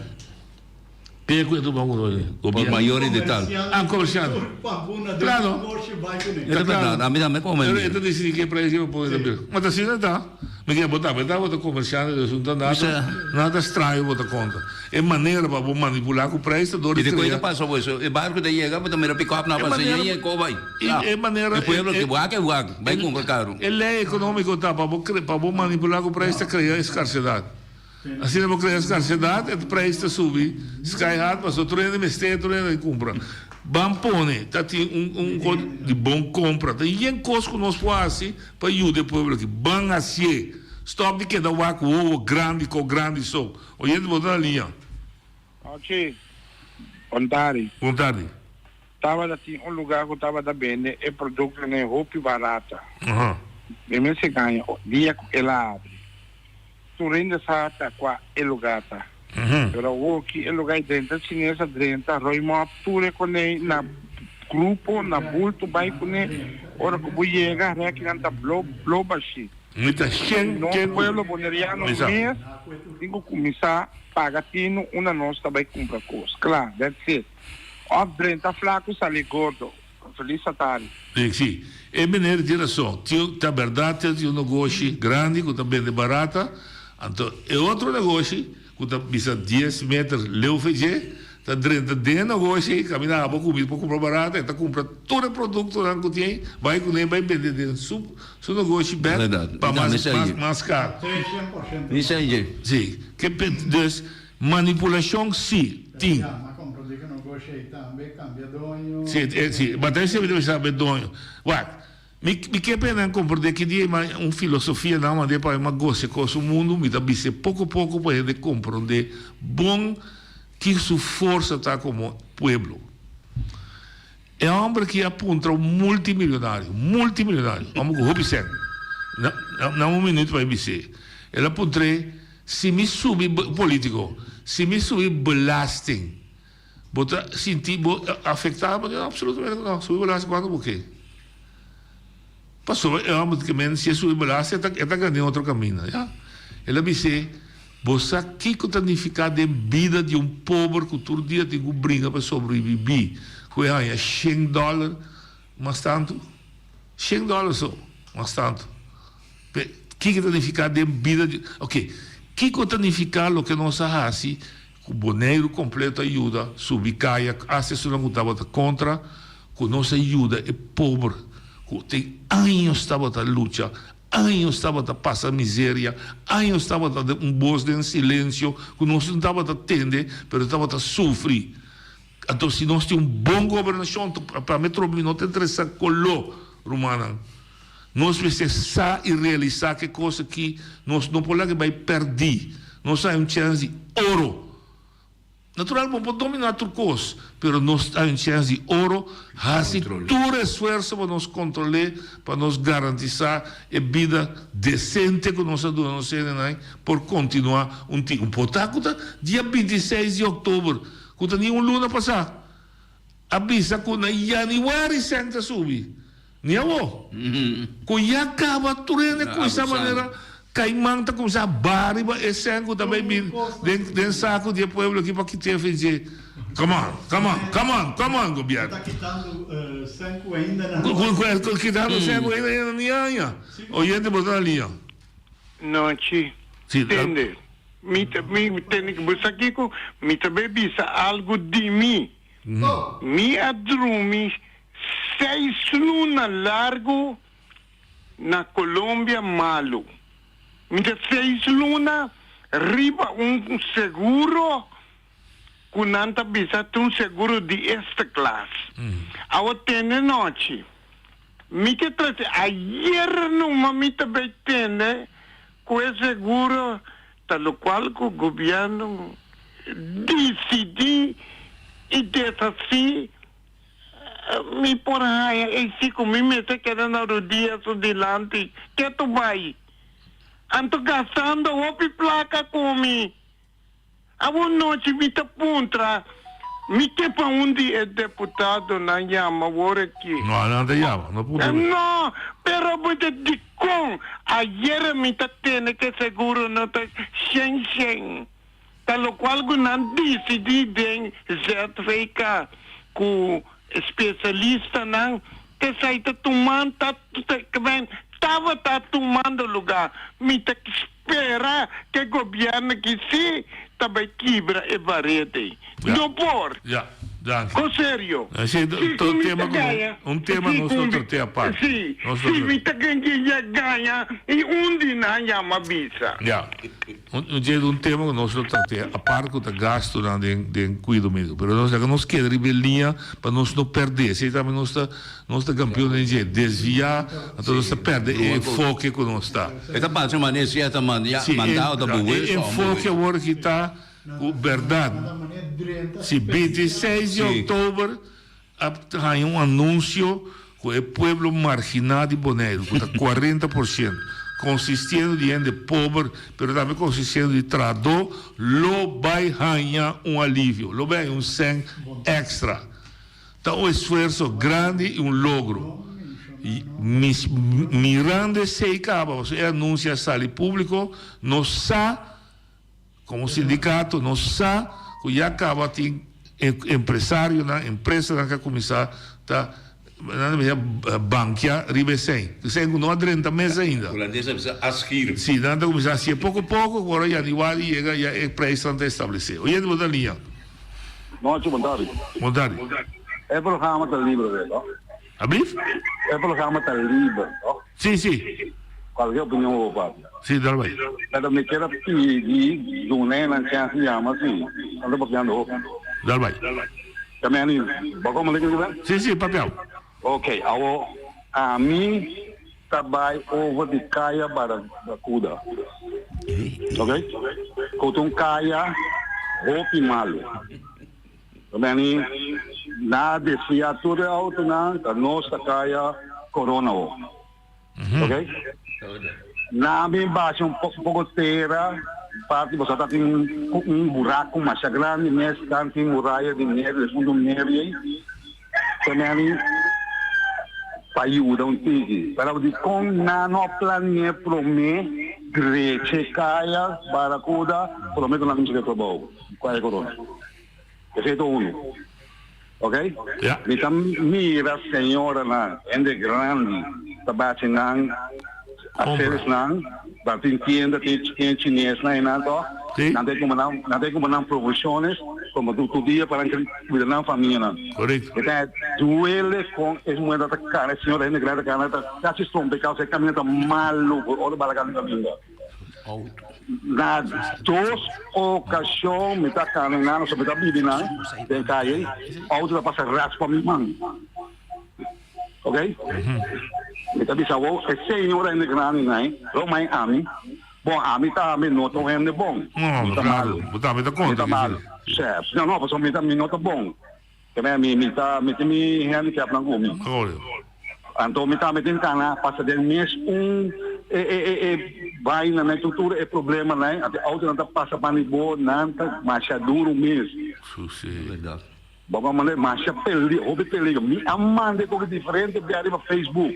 S19: Ke cu e tur pampuna bay cune?
S5: Por mayor y de tal.
S19: Ah, comerciante.
S3: Tur pampuna den
S19: Claro.
S3: negoshi bay cune.
S5: E ta berdad, ami tambe come
S19: Pero
S5: mira.
S19: e ta dicidi ke precio pa pone tambe. Ma ta asina ta. Mi ke bo tambe tabata comerciante, dus no ta nada, nada straño bo ta conta. E manera pa bo manipulá ku preis ta dor
S5: I
S19: di
S5: di
S19: krea.
S5: koe ta pasa bo eso? E barku ta yega, bo ta mira pick-up na
S19: E
S5: pasa
S19: manera
S5: yei ko bai.
S19: E manera
S5: E pueblo ke wak e wak, bai kumpra karu.
S19: E lei ekonómiko ta pa bo pa bo manipulá ku preis ta krea eskarsedat. Asina bo krea skarsedat, e prijs ta subi sky hard pasobra tur hende mester, tur hende ta kumpra. Ban pone ta tin un un kos di bon kompra. Ta yen kos ku nos por hasi pa yuda e pueblo aki. Ban hasié. Stòp di keda wak wowo grandi ko grandi so. Oyente bo ta na liña.
S6: Ochi, bon tardi.
S19: Bon tardi.
S6: Tabata tin un lugar ku tabata bende e produktonan hopi barata.
S19: Aha.
S6: Mi mester gaña dia ku el a abri. Tur hende sa ta kua e lugar ta. Pero awoki e lugar ei drenta chines a drenta roi mop tur e konei na grupo na bulto bai kune ora ku bo yega rekinan ta blo blo bashi.
S19: Mi ta shen
S6: Nos
S19: ken
S6: pueblo boneriano
S19: Mi sa.
S6: mes tin ku kuminsá paga tinu unda nos ta bai kumpra kos. Kla, that's it. Òf drenta flaku sali gordo. Feliz Satari.
S19: Si, e meneer tin rason. Tin, ta berdad tin un negoshi grandi cu ta bende barata, anto e otro negoshi cu ta bisa dies meter leu fe dje, ta drenta den e negoshi, caminda abo cu mi por cumpra barata, e ta cumpra tur e productonan cu tin, bay cu ne bay bende den su su negoshi bek pa mas mas mas caro. Si, ke dus Manipulacion si tin.
S3: Ya, m'a comprende cu no goshi ey tambe cambia doño.
S19: Si, e si, ma ta esei mi ta bisa be doño. Wak, mi mi ke p'e nan comprende ki dia ma un filosofia nan mande pa mi m'a gosa e cos un mundo, mi ta bis'e poco poco pa hende comprende bon ki su forsa ta como pueblo. E homber aki a puntra un multimilionario, multimilionario, homber cu hopi cen, na na un minuut pa mi bis'e. El a puntr'e, Si mi subi politico, si mi subi belasting, bo ta sinti bo afecta? Bo di, no, absolutamente no, subi belasting cuanto bo ke. Pasobra e homber ke men si e subi belasting e ta gana den otro caminda, ya. El a bis'e, Bo sa kiko ta nifiká den bida di un pober ku tur dia tin ku bringa pa sobrevibí, ku e haña shen dòler mas tantu? Shen dòler so, mas tantu. Pe, kiko ta nifiká den bida di. Oke, kiko ta nifiká loke nos a hasi ku Boneiru kompleto a yuda subi kaya, asta esunnan ku tabata kontra, ku nos a yuda e pober ku tin años tabata lucha Años tabata pasa miseria, años tabata den un bos den silencio cu nos no tabata tende, pero tabata sufri. Anto si nos tin un bon gobernacion, pa mi trobe mi no ta interesa colo, rumannan. Nos mester sa y realisa cu e cos aki nos no por laga bay perdi. Nos hay un chens di oro. Natural bo por dominá tur kos, pero nos ta un chèns di oro, hasi tur esfuerso pa nos kontrol'é, pa nos garantisá e bida desente ku nos a duna nos hendenan por kontinuá un tin. Un por ta ku ta dia 26 di òktober, ku ta ni un luna pasá, a bisa ku na yanüari sèn ta subi. Ni awo. Ku ya kaba tur hende kuminsá manera kaiman ta kuminsá baha riba e sèn ku ta bai bin den den saku di e pueblo aki pa kit'é fin dje. Come on, come on, come on, come on gobièrnu.
S3: Ta kitando sèn ku ainda nan.
S19: Ku kitando sèn ku ainda nan ni haña. Oyente bo ta na liña.
S21: Nochi. Tende. Mi ta mi tende ku bo sa kiko? Mi ta bai bisa algu di mi. Mi a drumi Seis luna largu na Colombia malu. Mi ta seis luna riba un seguro cu nan ta bisa ta un seguro di eerste klas. Awo tende nochi mi ke trece ayer numa mi ta bay tende cu e seguro ta locual cu gobierno dicidi y deshaci. Mi por haña ei si ku mi mester keda na rudia su dilanti ketu bai. Anto gastando hopi plaka ku mi. Awor nochi mi ta puntra, mi ke pa un di e deputadonan yama awor aki.
S19: No, nan ta yama, no puntra mi.
S21: No, pero bo ta dikon ayer mi ta tene ke seguro no ta shen shen. Ta locual cu nan dicidi den ZVK cu especialistanan t'esai ta tuman ta tabata tumando lugar. Mi ta spera cu e gobierno aki si ta bay kibra e bareda ey. No por!
S19: Ya. Danki.
S21: Con serio.
S19: Esei
S21: Si
S19: ta
S21: ku
S19: un
S21: mi
S19: tema
S21: ta
S19: ku
S21: gaña,
S19: un tema
S21: si
S19: nos
S21: ku
S19: lo
S21: mi,
S19: traté apart.
S21: si,
S19: Nos lo
S21: si
S19: tra
S21: mi ta gaña gaña i un di nan yama bisa.
S19: Ya. Un un dje un tema ku nos lo traté apart ku ta gastunan den den kuido médiko. Pero nos laga nos keda riba e liña pa nos no pèrdè. Esei tambe nos ta nos ta kampion den dje. Desviá anto nos ta pèrdè e enfoke ku nos ta.
S5: E ta parse manera si e ta manda
S19: Si e
S5: mandao ta
S19: e
S5: buwes òf
S19: enfoke awor ki ta Ku bèrdat, si bintiseis di òktober a haña un anunsio ku e pueblo marginá di Boneiru, ku ta 40%, konsistiendo di hende pober, pero tambe konsistiendo di trahadó, lo bai haña un alivio, lo bai haña un sèn èkstra. Ta un esfuerso grandi i un logro. I mirando esei kaba, pasobra e anunsio a sali públiko, nos sa. Komo sindikato nos sa ku ya kaba tin empresarionan, empresanan ku a kuminsá ta nan ta bisa bankia riba esei. Esei ku no a drenta mes ainda.
S5: Hulandes a bisa afschieren.
S19: Si, nan ta kuminsá hasié poko poko ku ora yanüari yega ya e preisnan ta establesé. Oyente bo ta liña.
S7: Nochi, bon tardi.
S19: Bon tardi.
S7: E programa ta libre weer, toch?
S19: Ablief?
S7: E programa ta liber, toch?
S19: Si, si.
S7: Cualkier opinion bo papia.
S19: Si, dal bai.
S7: Pero mi kier a pidi duna e nan chance di yama si. Nan ta papiando hopi.
S19: Dal bai.
S7: Ta mi ani, bo a comprende kico mi
S19: Si, si, papiao.
S7: Ok, awo ami ta bai over di Kaya Barracuda. Ok? Cu ta un kaya hopi malo. Meni na desvia tur e autonan ta nos ta kaya corona ho. Ok? Na bin basha un poco tera parti boso ta tin un buraco masha grandi mes tan tin muraya di medio es un medio ei. Ta meni pa yuda un tiki. Pero dikon nan no a planea prome drecha kaya baracuda prome ku nan kuminsha ku e trabou kaya corona. Esei ta unu. Ok? Mi ta mira señoranan, hende grandi, ta bachi nan aceresnan, ba tin tienda, tin tin chinesnan einan tòg. Nan ta kumpra nan, nan ta kumpra nan provisiones komo tur tur dia pa nan kuida nan famianan.
S19: Korekto.
S7: E ta duele kon es muhé ta kana, e señora hende grandi ta kana, ta kasi strompeká, osea e kaminda ta malu, ora bala kanda kaminda. Na dos ocasion mi ta camina, no mi ta bibi nan den calle, auto ta pasa raspa mi man. Ok? Mi ta bisa bo, e señora hende grandi nan, lo mai ami, bon ami ta ami no ta un hende bon.
S19: No,
S7: Mi ta
S19: claro,
S7: malo.
S19: bo tambe ta
S7: Mi
S19: contra
S7: ta
S19: ki
S7: malo.
S19: si.
S7: Chef, no, no, pasobra mi ta mi no ta bon. Keme mi mi ta mi tin mi handicap nan ku mi. Anto mi tambe tin kana pasa den mes un e e e e vaina nan tur tur e problema nan anto e autonan ta pasa pa mi bo nan ta masha duro mes. Bo a manda masha peli hopi peligro mi a manda e koki diferente bia riba Facebook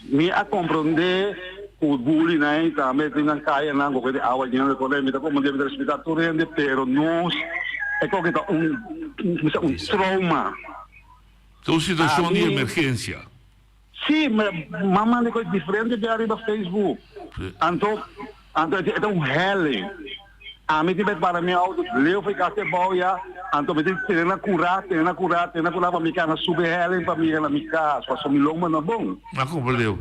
S7: mi a kompronde ku buli nan tambe tin nan kaya nan koki di awa yendo kore mi ta kompronde mi ta respeta tur hende pero nos e koki ta un un trauma.
S19: Ta un situacion di
S7: Ami.
S19: emergencia.
S7: Sí, m'a manda cu diferente bia riba Facebook. Anto, anto e ta un helling. Ami tin bet para mi auto leu for cas te bou ya, anto mi tin tene na cura, tene na cura, tene na cura pa mi cana subi helling pa mi yega na mi cas, pasobra mi lomba no bon.
S19: A comprendeu.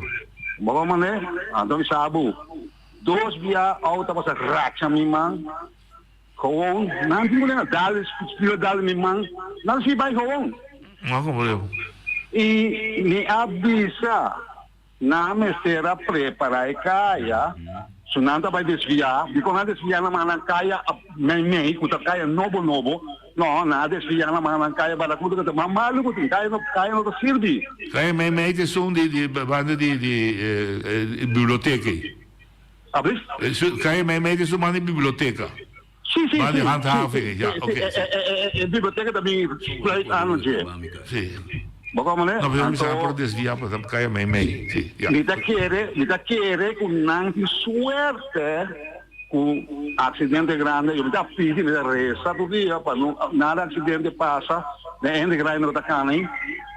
S7: Bo a mande? Anto mi sa bo. Dos bia auto a pasa racha mi man. Gewoon, nan tin ku na dal, spila dal mi man, nan si bai gewoon.
S19: No comprendo.
S7: I mi a bisa, nan mester a prepara e kaya, su nan ta bai desvia, dikon nan desvia nan man nan kaya mei mei, ku ta kaya nobo nobo, no, nan a desvia nan man nan kaya barakuta ku ta mas malu ku tin, kaya no kaya no ta sirbi.
S19: Kaya mei mei ta esun di di banda di di biblioteka ei.
S7: Ablis?
S19: Kan je mij mee su man di biblioteca?
S7: Si, si,
S19: Man di
S7: si.
S19: handhaving, ja,
S7: Si,
S19: oké.
S7: si, e, e, e biblioteca ta bin sluit aan dje.
S19: Si.
S7: Bo kom meneer?
S19: No, pero mi sa
S7: Anto,
S19: por desvia, pa kan je mij mee. Si, ja.
S7: mi ta kere, mi ta kere ku nan tin suerte ku accidente grande. Yo mi ta pidi, mi ta reza tur dia pa no nada accidente pasa. Den hende grande no ta kana ei.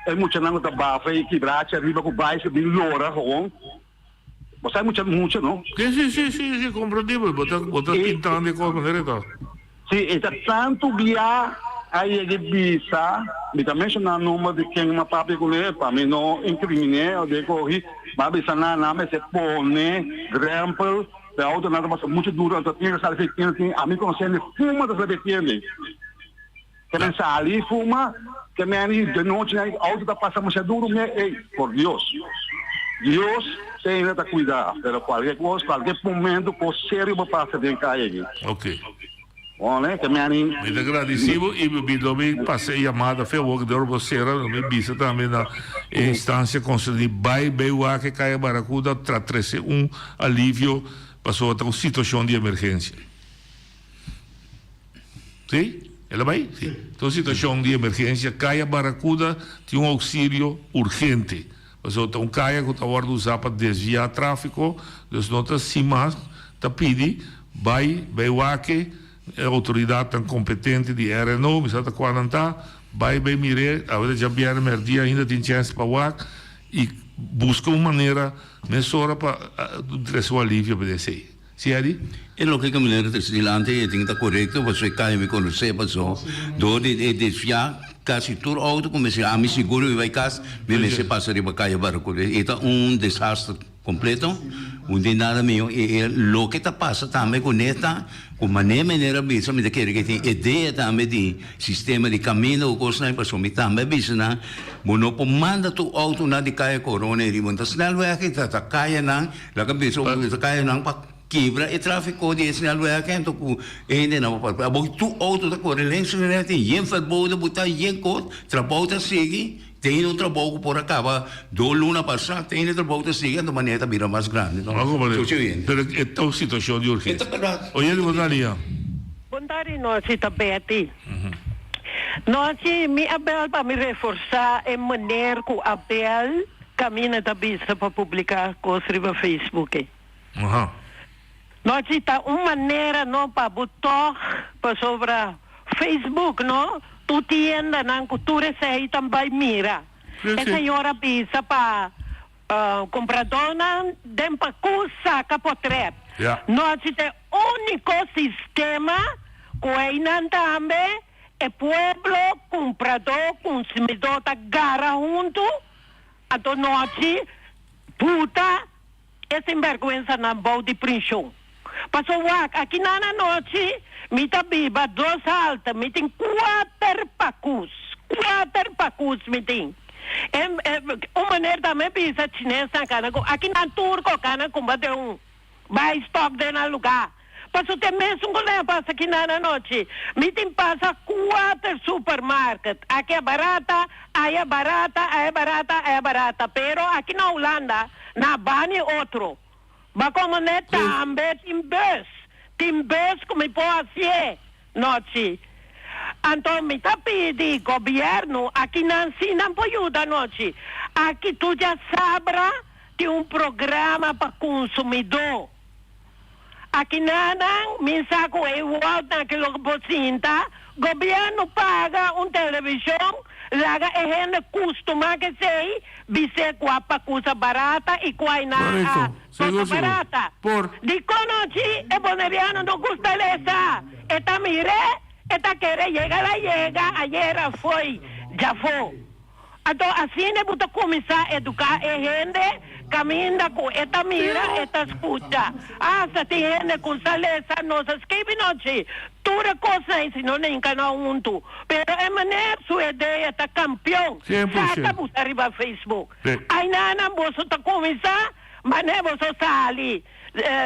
S7: E muchanan ku ta bafa ei kibrachi ariba ku bicycle bin lora gewoon. Bo sa mucha mucha no?
S19: Si si si si si comprendibel bo ta bo ta pintando e cos manera e ta.
S7: Si e ta tantu bia. A yega bisa, mi ta menshoná nomber di ken m'a papia kuné pa mi no inkriminé o den kohi, m'a bisa nan nan mester pone drèmpel pa e outonan ta pasa muchu duru anto tin ku sali fi tienda tin ami konosé hende fuma ta sali fi tienda ke men sali fuma ke men di nochi nan outo ta pasa masha duru me ey por Dios Dios ainda ta kuida pero kualke kos kualke momento kos serio por pasa den kaya aki.
S19: Okay.
S7: Bon, ke mi ani.
S19: Mi ta gradisí bo i mi lo mi pasa e yamada fe awor dor bo sera lo mi bisa tambe na e instancia konserní bai bay wak e kaya Baracuda tra trese un alivio pasobra ta un situacion di emergencia. Si? El a bai? Si. Ta un situacion di emergencia kaya Baracuda tin un auxilio urgente pasobra ta un kaya ku ta wòrdu usá pa desviá tráfiko dus no ta sin mas ta pidi Bai bai wak e outoridatnan kompetente di RNO, mi sa ta kua nan ta, bai bai mir'é, awe ta djabièrnè mèrdia ainda tin chèns pa wak i buska un manera mesora pa trese un alivio pa esei. Si Eddy?
S5: E loke ku meneer ta trese dilanti e tin ta korekto pasobra e kaya mi konosé paso dor di e desviá kasi tur outo ku mester ami sigur mi bai kas mi mester pasa riba kaya Baracuda e ta un desaster. Completo, un di nada miho y e loke ta pasa tambe cu ne ta cu mane meneer a bisa mi ta kere cu tin idea tambe di sistema di caminda cu cosnan pasobra mi tambe a bisa nan bo no por manda tur autonan di caya Corona y riba un ta snelweg y ta ta cayanan laga bisa bo ta cayanan pa kibra e trafico di e snelweg ento cu e hendenan por pasa abo tur auto ta core links y recht tin yen verboden bo ta yen cos trabao ta sigui. Tin un trabou ku por a kaba dos luna pasá, tin e trabou ta sigui anto manera ta bira mas grandi.
S19: No,
S5: Chuchi bien.
S19: Pero e ta un situashon di urgensia.
S5: E ta bèrdat.
S19: Oye di bo ta lia.
S8: Bon tardi nochi ta Betty. Nochi mi a bel pa mi reforsa e meneer ku a bel kaminda ta bisa pa publica kos riba Facebook e. Nochi ta un manera no pa bo tog pasobra Facebook no tur tiendanan cu tur esey tan bay mira. E señor a bisa pa compradonan den pacu saca potret. Nochi ta e unico sistema cu eynan tambe e pueblo cumprador consumidor ta gara hunto anto nochi buta E sinberguensanan bou di prinshon. Paso wak, aki nan anochi mi ta biba dos halte, mi tin kuater pakus, kuater pakus mi tin. E, e, un meneer tambe bisa chinesnan kana ku aki nan turko kana kumba den un bai stok den nan luga. Paso te mesun ku nan a pasa aki nan anochi. Mi tin pasa kuater supermarket, aki a barata, aya barata, aya barata, aya barata, pero aki na Hulanda, Na bani otro. Ba como ne tambe tin bus. Tin bus cu mi por hacié nochi. Anto mi ta pidi gobierno aki nan si nan por yuda nochi. Aki tur djasabra tin un programa pa consumidor. Aki nan nan mi sa cu e woud nan ki loke por sinta, gobierno paga un television laga e hende custuma kesey bis'e cua pa cusa barata y cua y nan a cosa barata. Dicon nochi e boneriano no gusta lesa? E ta mire, e ta kere yega la yega ayera fo'i djafo. Anto asina bo ta kuminsá eduká e hende kaminda ku e ta mira, e ta skucha. Asta tin hende ku sa lesa, no sa skibi nochi. Tur e kosnan ei si no ninka na huntu. Pero e meneer su idea ta kampion. Saka bo ta riba Facebook. Ainanan boso ta kuminsá, manera boso sali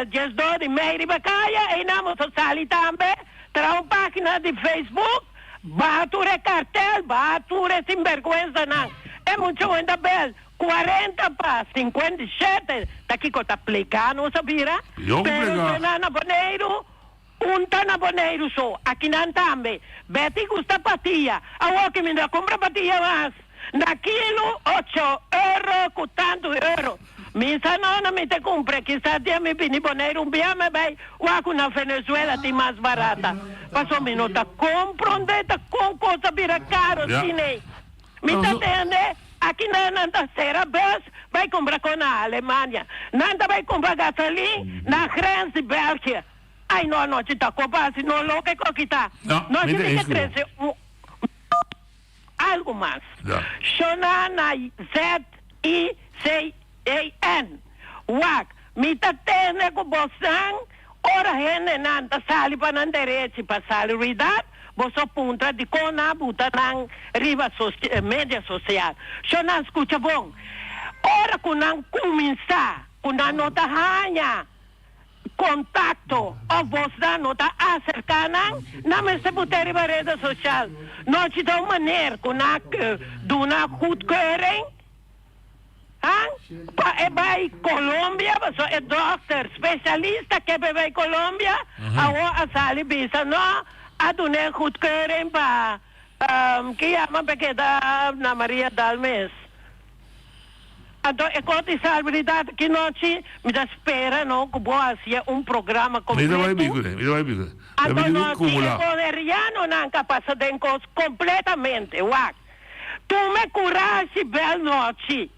S8: diesdos di mei riba kaya, einan boso sali tambe, traha un página di Facebook. Baha tur e kartel, baha tur e sinberguensanan. E mucha wen ta bel cuarenta pa 57, ta kiko ta plega nos a bira?
S19: Yo
S8: Pero
S19: plega.
S8: esnan na Boneiru, un ta na Boneiru so, akinan tambe. Betty gusta patia, awor ki mi no a kumpra patia mas. Na kilo ocho euro ku tantu euro. Mi sa no na mi ta kumpra kisas dia mi bini Boneiru un bia mi bai wak ku na Venezuela tin mas barata. Paso mi no ta kompronde ta kon kos a bira karo asina. Mi ta tende aki nan nan ta sera bus bai kumpra kon na Alemania. Nan ta bai kumpra gasolin na grens di België. Ai no anochi ta kopa si no loke koki ta.
S19: No,
S8: Nochi
S19: mi ta
S8: mi ke
S19: eens ku bo.
S8: trese un. algu mas. Shona na ZICAN. Wak, mi ta tende ku bosnan ora hendenan ta sali pa nan derechi pa salubridad, boso puntra dikon nan a buta nan riba media sosial. Shona, skucha bon. Ora ku nan kuminsá ku nan no ta haña kontakto òf bosnan no ta aserká nan, nan mester put'é riba reda sosial. Nochi ta un maner ku nan a duna goedkeuring han pa e bai Colombia, pasobra e dòkter spesialista ke pa e bai Colombia awor a sali bisa no a dun'é goedkeuring pa ki yama pa e keda na Maria Dal mes. Anto e kos di salubridad aki nochi mi ta spera no ku bo hacia un programa
S19: Mi ta bai
S8: completo.
S19: bin kuné, mi ta bai bin kuné. Mi
S8: Anto
S19: ta bin
S8: nochi e
S19: kumulá.
S8: bonerianonan ka pasa den kos completamente. Wak. Tuma e kurashi bel nochi.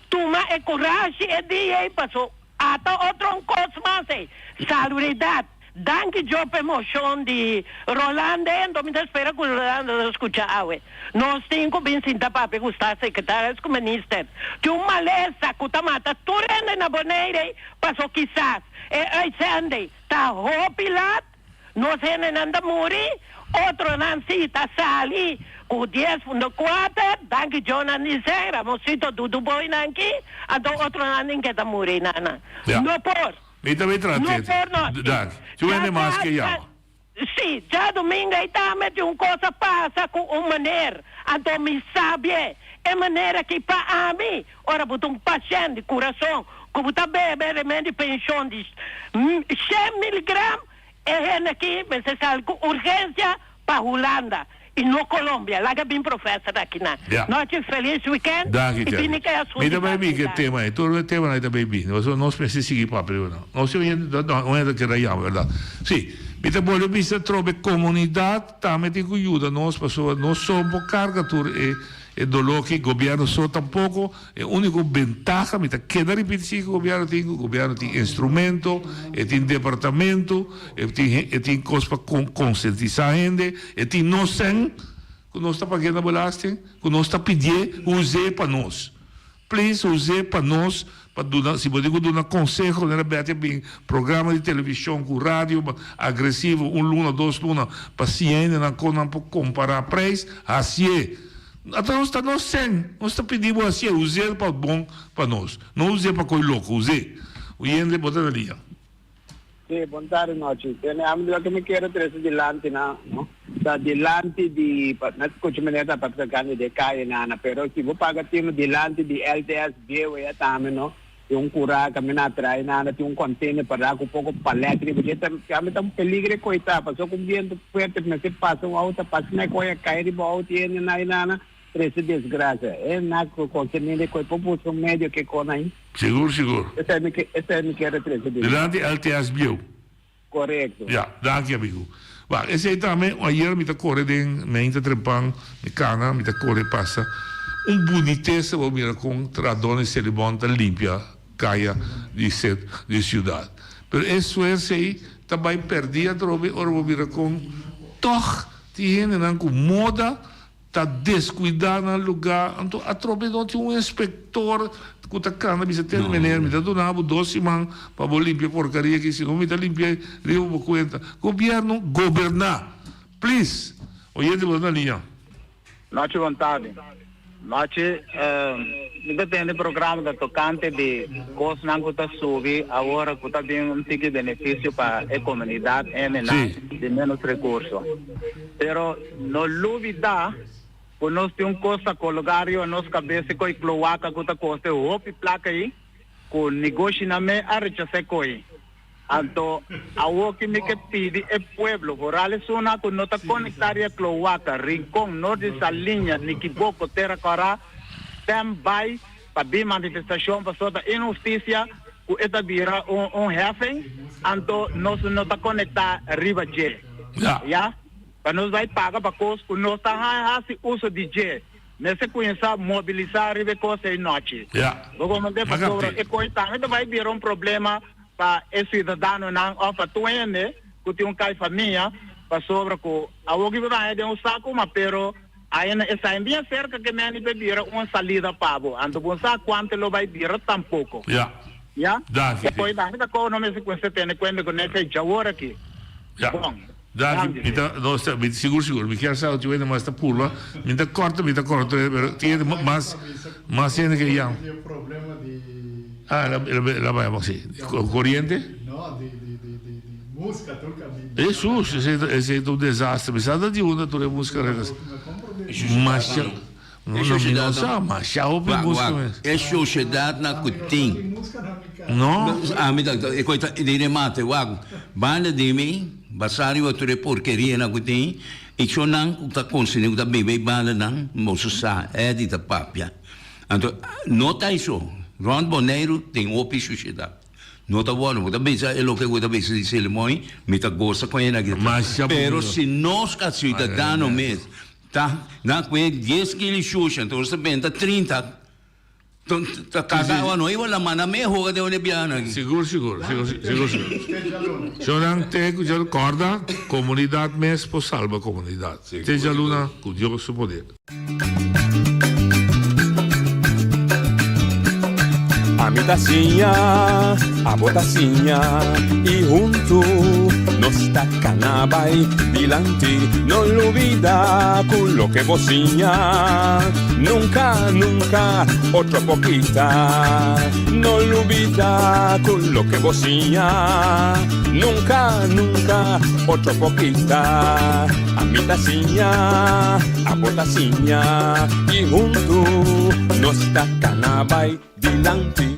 S8: Tuma e kurashi e dia ei paso ata otro un kos mas ei. Salubridad. Danki Joe p'e mocion di Rolando e anto mi ta spera cu Rolando ta scucha awe. Nos tin cu bin sinta papia cu staatssecretaris cu minister. Tin un malesa cu ta mata tur hende na Bonaire paso kisas e uitzending ta hopi laat, nos hendenan ta muri, otronan si ta sali cu dies punto kuater, danki Joe nan di sey, Ramosito Dudu Boy nan ki, anto otronan tin ke ta muri nana. No por.
S19: Mi ta bay
S8: No
S19: trate.
S8: por no.
S19: Dank. Si wende mas ke yama.
S8: Si, djadumingo ei tambe tin un kos a pasa ku un meneer. Anto mi sabie e meneer aki pa ami, ora bo ta un pashent di kurason ku bo ta bebe remedi penshon di shen miligram, e hende aki mester sali ku urgensia pa Hulanda y no Colombia. Laga bin professor aki nan.
S19: Ja.
S8: Nochi feliz weekend
S19: Danki
S8: y
S19: Jerry.
S8: bini ke asunto
S19: Mi ta bay bin ke
S8: di
S19: tema ei. Tur e temanan ei ta bay bin. Pasobra nos mester sigui papia riba nan. Nos tin un hende, no, un hende ta keda yama, berdad? Si. Mi ta bolbe bisa atrobe comunidad tambe tin cu yuda nos pasobra nos so por carga tur e e dolor ki gobierno so tampoco. E unico bentaha, mi ta keda ripiti si cu gobierno tin, cu gobierno tin instrumento, e tin departamento, e tin e tin cos pa concientisa hende, e tin nos cen cu nos ta pag'e na belasting, cu nos ta pidi'e us'e pa nos. Please us'e pa nos, pa duna, si bo tin cu duna conseho, manera Betty a bin programa di television cu radio agresivo un luna, dos luna, pa siña hendenan con nan por compara prijs, haci'e. Ata nos ta nos sen, nos ta pidi bo hacié, us'é pa bon pa nos, no us'é pa coy loco, us'é. Oyente, bo ta na liña.
S9: Sí, bon tardi nochi. Tene, ami loke mi kier a trece dilanti na, no, ta dilanti di, pa, na scucha meneer ta papia tocante di e calle nana, pero si bo paga tino dilanti di LTS bieu aya tambe, no, tin un cura camina atrai nana, tin un container pará cu poco palet riba dje, ta, ami ta un peligro e coita, pasobra cu un biento fuerte mester pasa un auto, pasa na e coy a cay riba auto y hende na nana, trece desgracia. E na cu concerniendo e coy por busca un medio ke con ahi.
S19: Sigur, sigur.
S9: Esey mi ke, esey mi kier a trece dilanti.
S19: Dilanti LTS bieu.
S9: Korekto.
S19: Ya, danki amigu. Wak, esei tambe, ayer mi ta kore den meinta trempan, mi kana, mi ta kore pasa. Un bunitesa bo mira kon Tradon i Selibon ta limpia kaya di set di siudat. Pero e suerse ei ta bai pèrdí atrobe ora bo mira kon tòg tin hendenan ku moda Ta descuida nan lugar, anto atrobe no tin un inspector cu ta cana bisa ten meneer mi ta duna bo dos siman pa bo limpia porcaria aki si no mi ta limpia riba bo cuenta. Gobierno goberna! Please! Oyente bo ta na liña.
S10: Nochi bon tardi. Nochi mi ta tende programa ta tocante di cosnan cu ta subi awor cu ta bin un tiki beneficio pa e comunidad hendenan di menos recurso. Pero no lubida cu nos tin un cos ta cologa riba nos cabes e coy cloaca cu ta coste hopi placa ey cu negoshinan me a rechasa e coy. Anto awoki mi ke pidi e pueblo vooral esunnan cu no ta conecta riba cloaca, Rincon, Noord di Saliña, Nikiboko, Tera Cora, stand by pa bin manifestacion pasobra ta inhusticia cu e ta bira un un heffing anto nos no ta conecta riba dje. Ya. Pa nos bay paga pa cos cu nos ta haci uso di dje. Mester cuminsa mobilisa riba e cos ey nochi. Bo comprende? Pasobra e coy tambe ta bay bira un problema pa e ciudadanonan of pa tur hende cu tin un cay famia pasobra cu awor ki bo ta haña den un saco ma pero. Ayina esai bien cerca ke meni pe bira un salida pa bo. Anto bo sa cuanto lo bay bira tampoco.
S19: Ja.
S10: Ya?
S19: Danki.
S10: Poi danki ta koe no mester cuminsa tene cuenta cu nesei djawor aki.
S19: Ja.
S10: Bon.
S19: Danki. Mi ta, no, sta, mi, sigur, sigur. Mi kier sa ochi wende mas ta purba. Mi ta corta, mi ta corta, pero tin hende mas, mas hende ke yam.
S3: Problema di.
S19: Ah, la, la, la bay abao, si. Coriente?
S3: No, di, di, di, di, di musca tur caminda.
S19: Hesus, esei ta, esei ta un desastre. Mi sa ta di unda tur e musca regres. Masha, no, no, mi no sa, masha hopi musca mes.
S5: E sociedad na cu tin.
S19: No.
S5: Ami ta, e coi ta di remate, wak, banda di mi, basa riba tur e porkeria na cu tin, y chonan cu ta consumi, cu ta bebe e bandanan, boso sa, Eddy ta papia. Anto, no ta eso. Rond Boneiru tin hopi sociedad. No ta bueno, bo ta bisa e loke bo ta bisa di Selimoi, mi ta gosa con e aki. Pero si nos ka ciudadano mes ta na kue dies kilo shusha, anto nos ta benta 30, ta kaga awa no iba la manda me hoga den un biaha aki.
S19: Sigur, sigur, sigur, sigur, sigur. Shownan te ku dja korda, komunidat mes por salba komunidat. Te djaluna ku Dios su poder.
S18: Ami ta siña, abo ta siña y huntu nos ta cana bay dilanti. No lubida cu loke bo siña nunca, nunca otro por kita. No lubida cu loke bo siña nunca, nunca otro por kita. Ami ta siña, abo ta siña y huntu nos ta cana bay dilanti.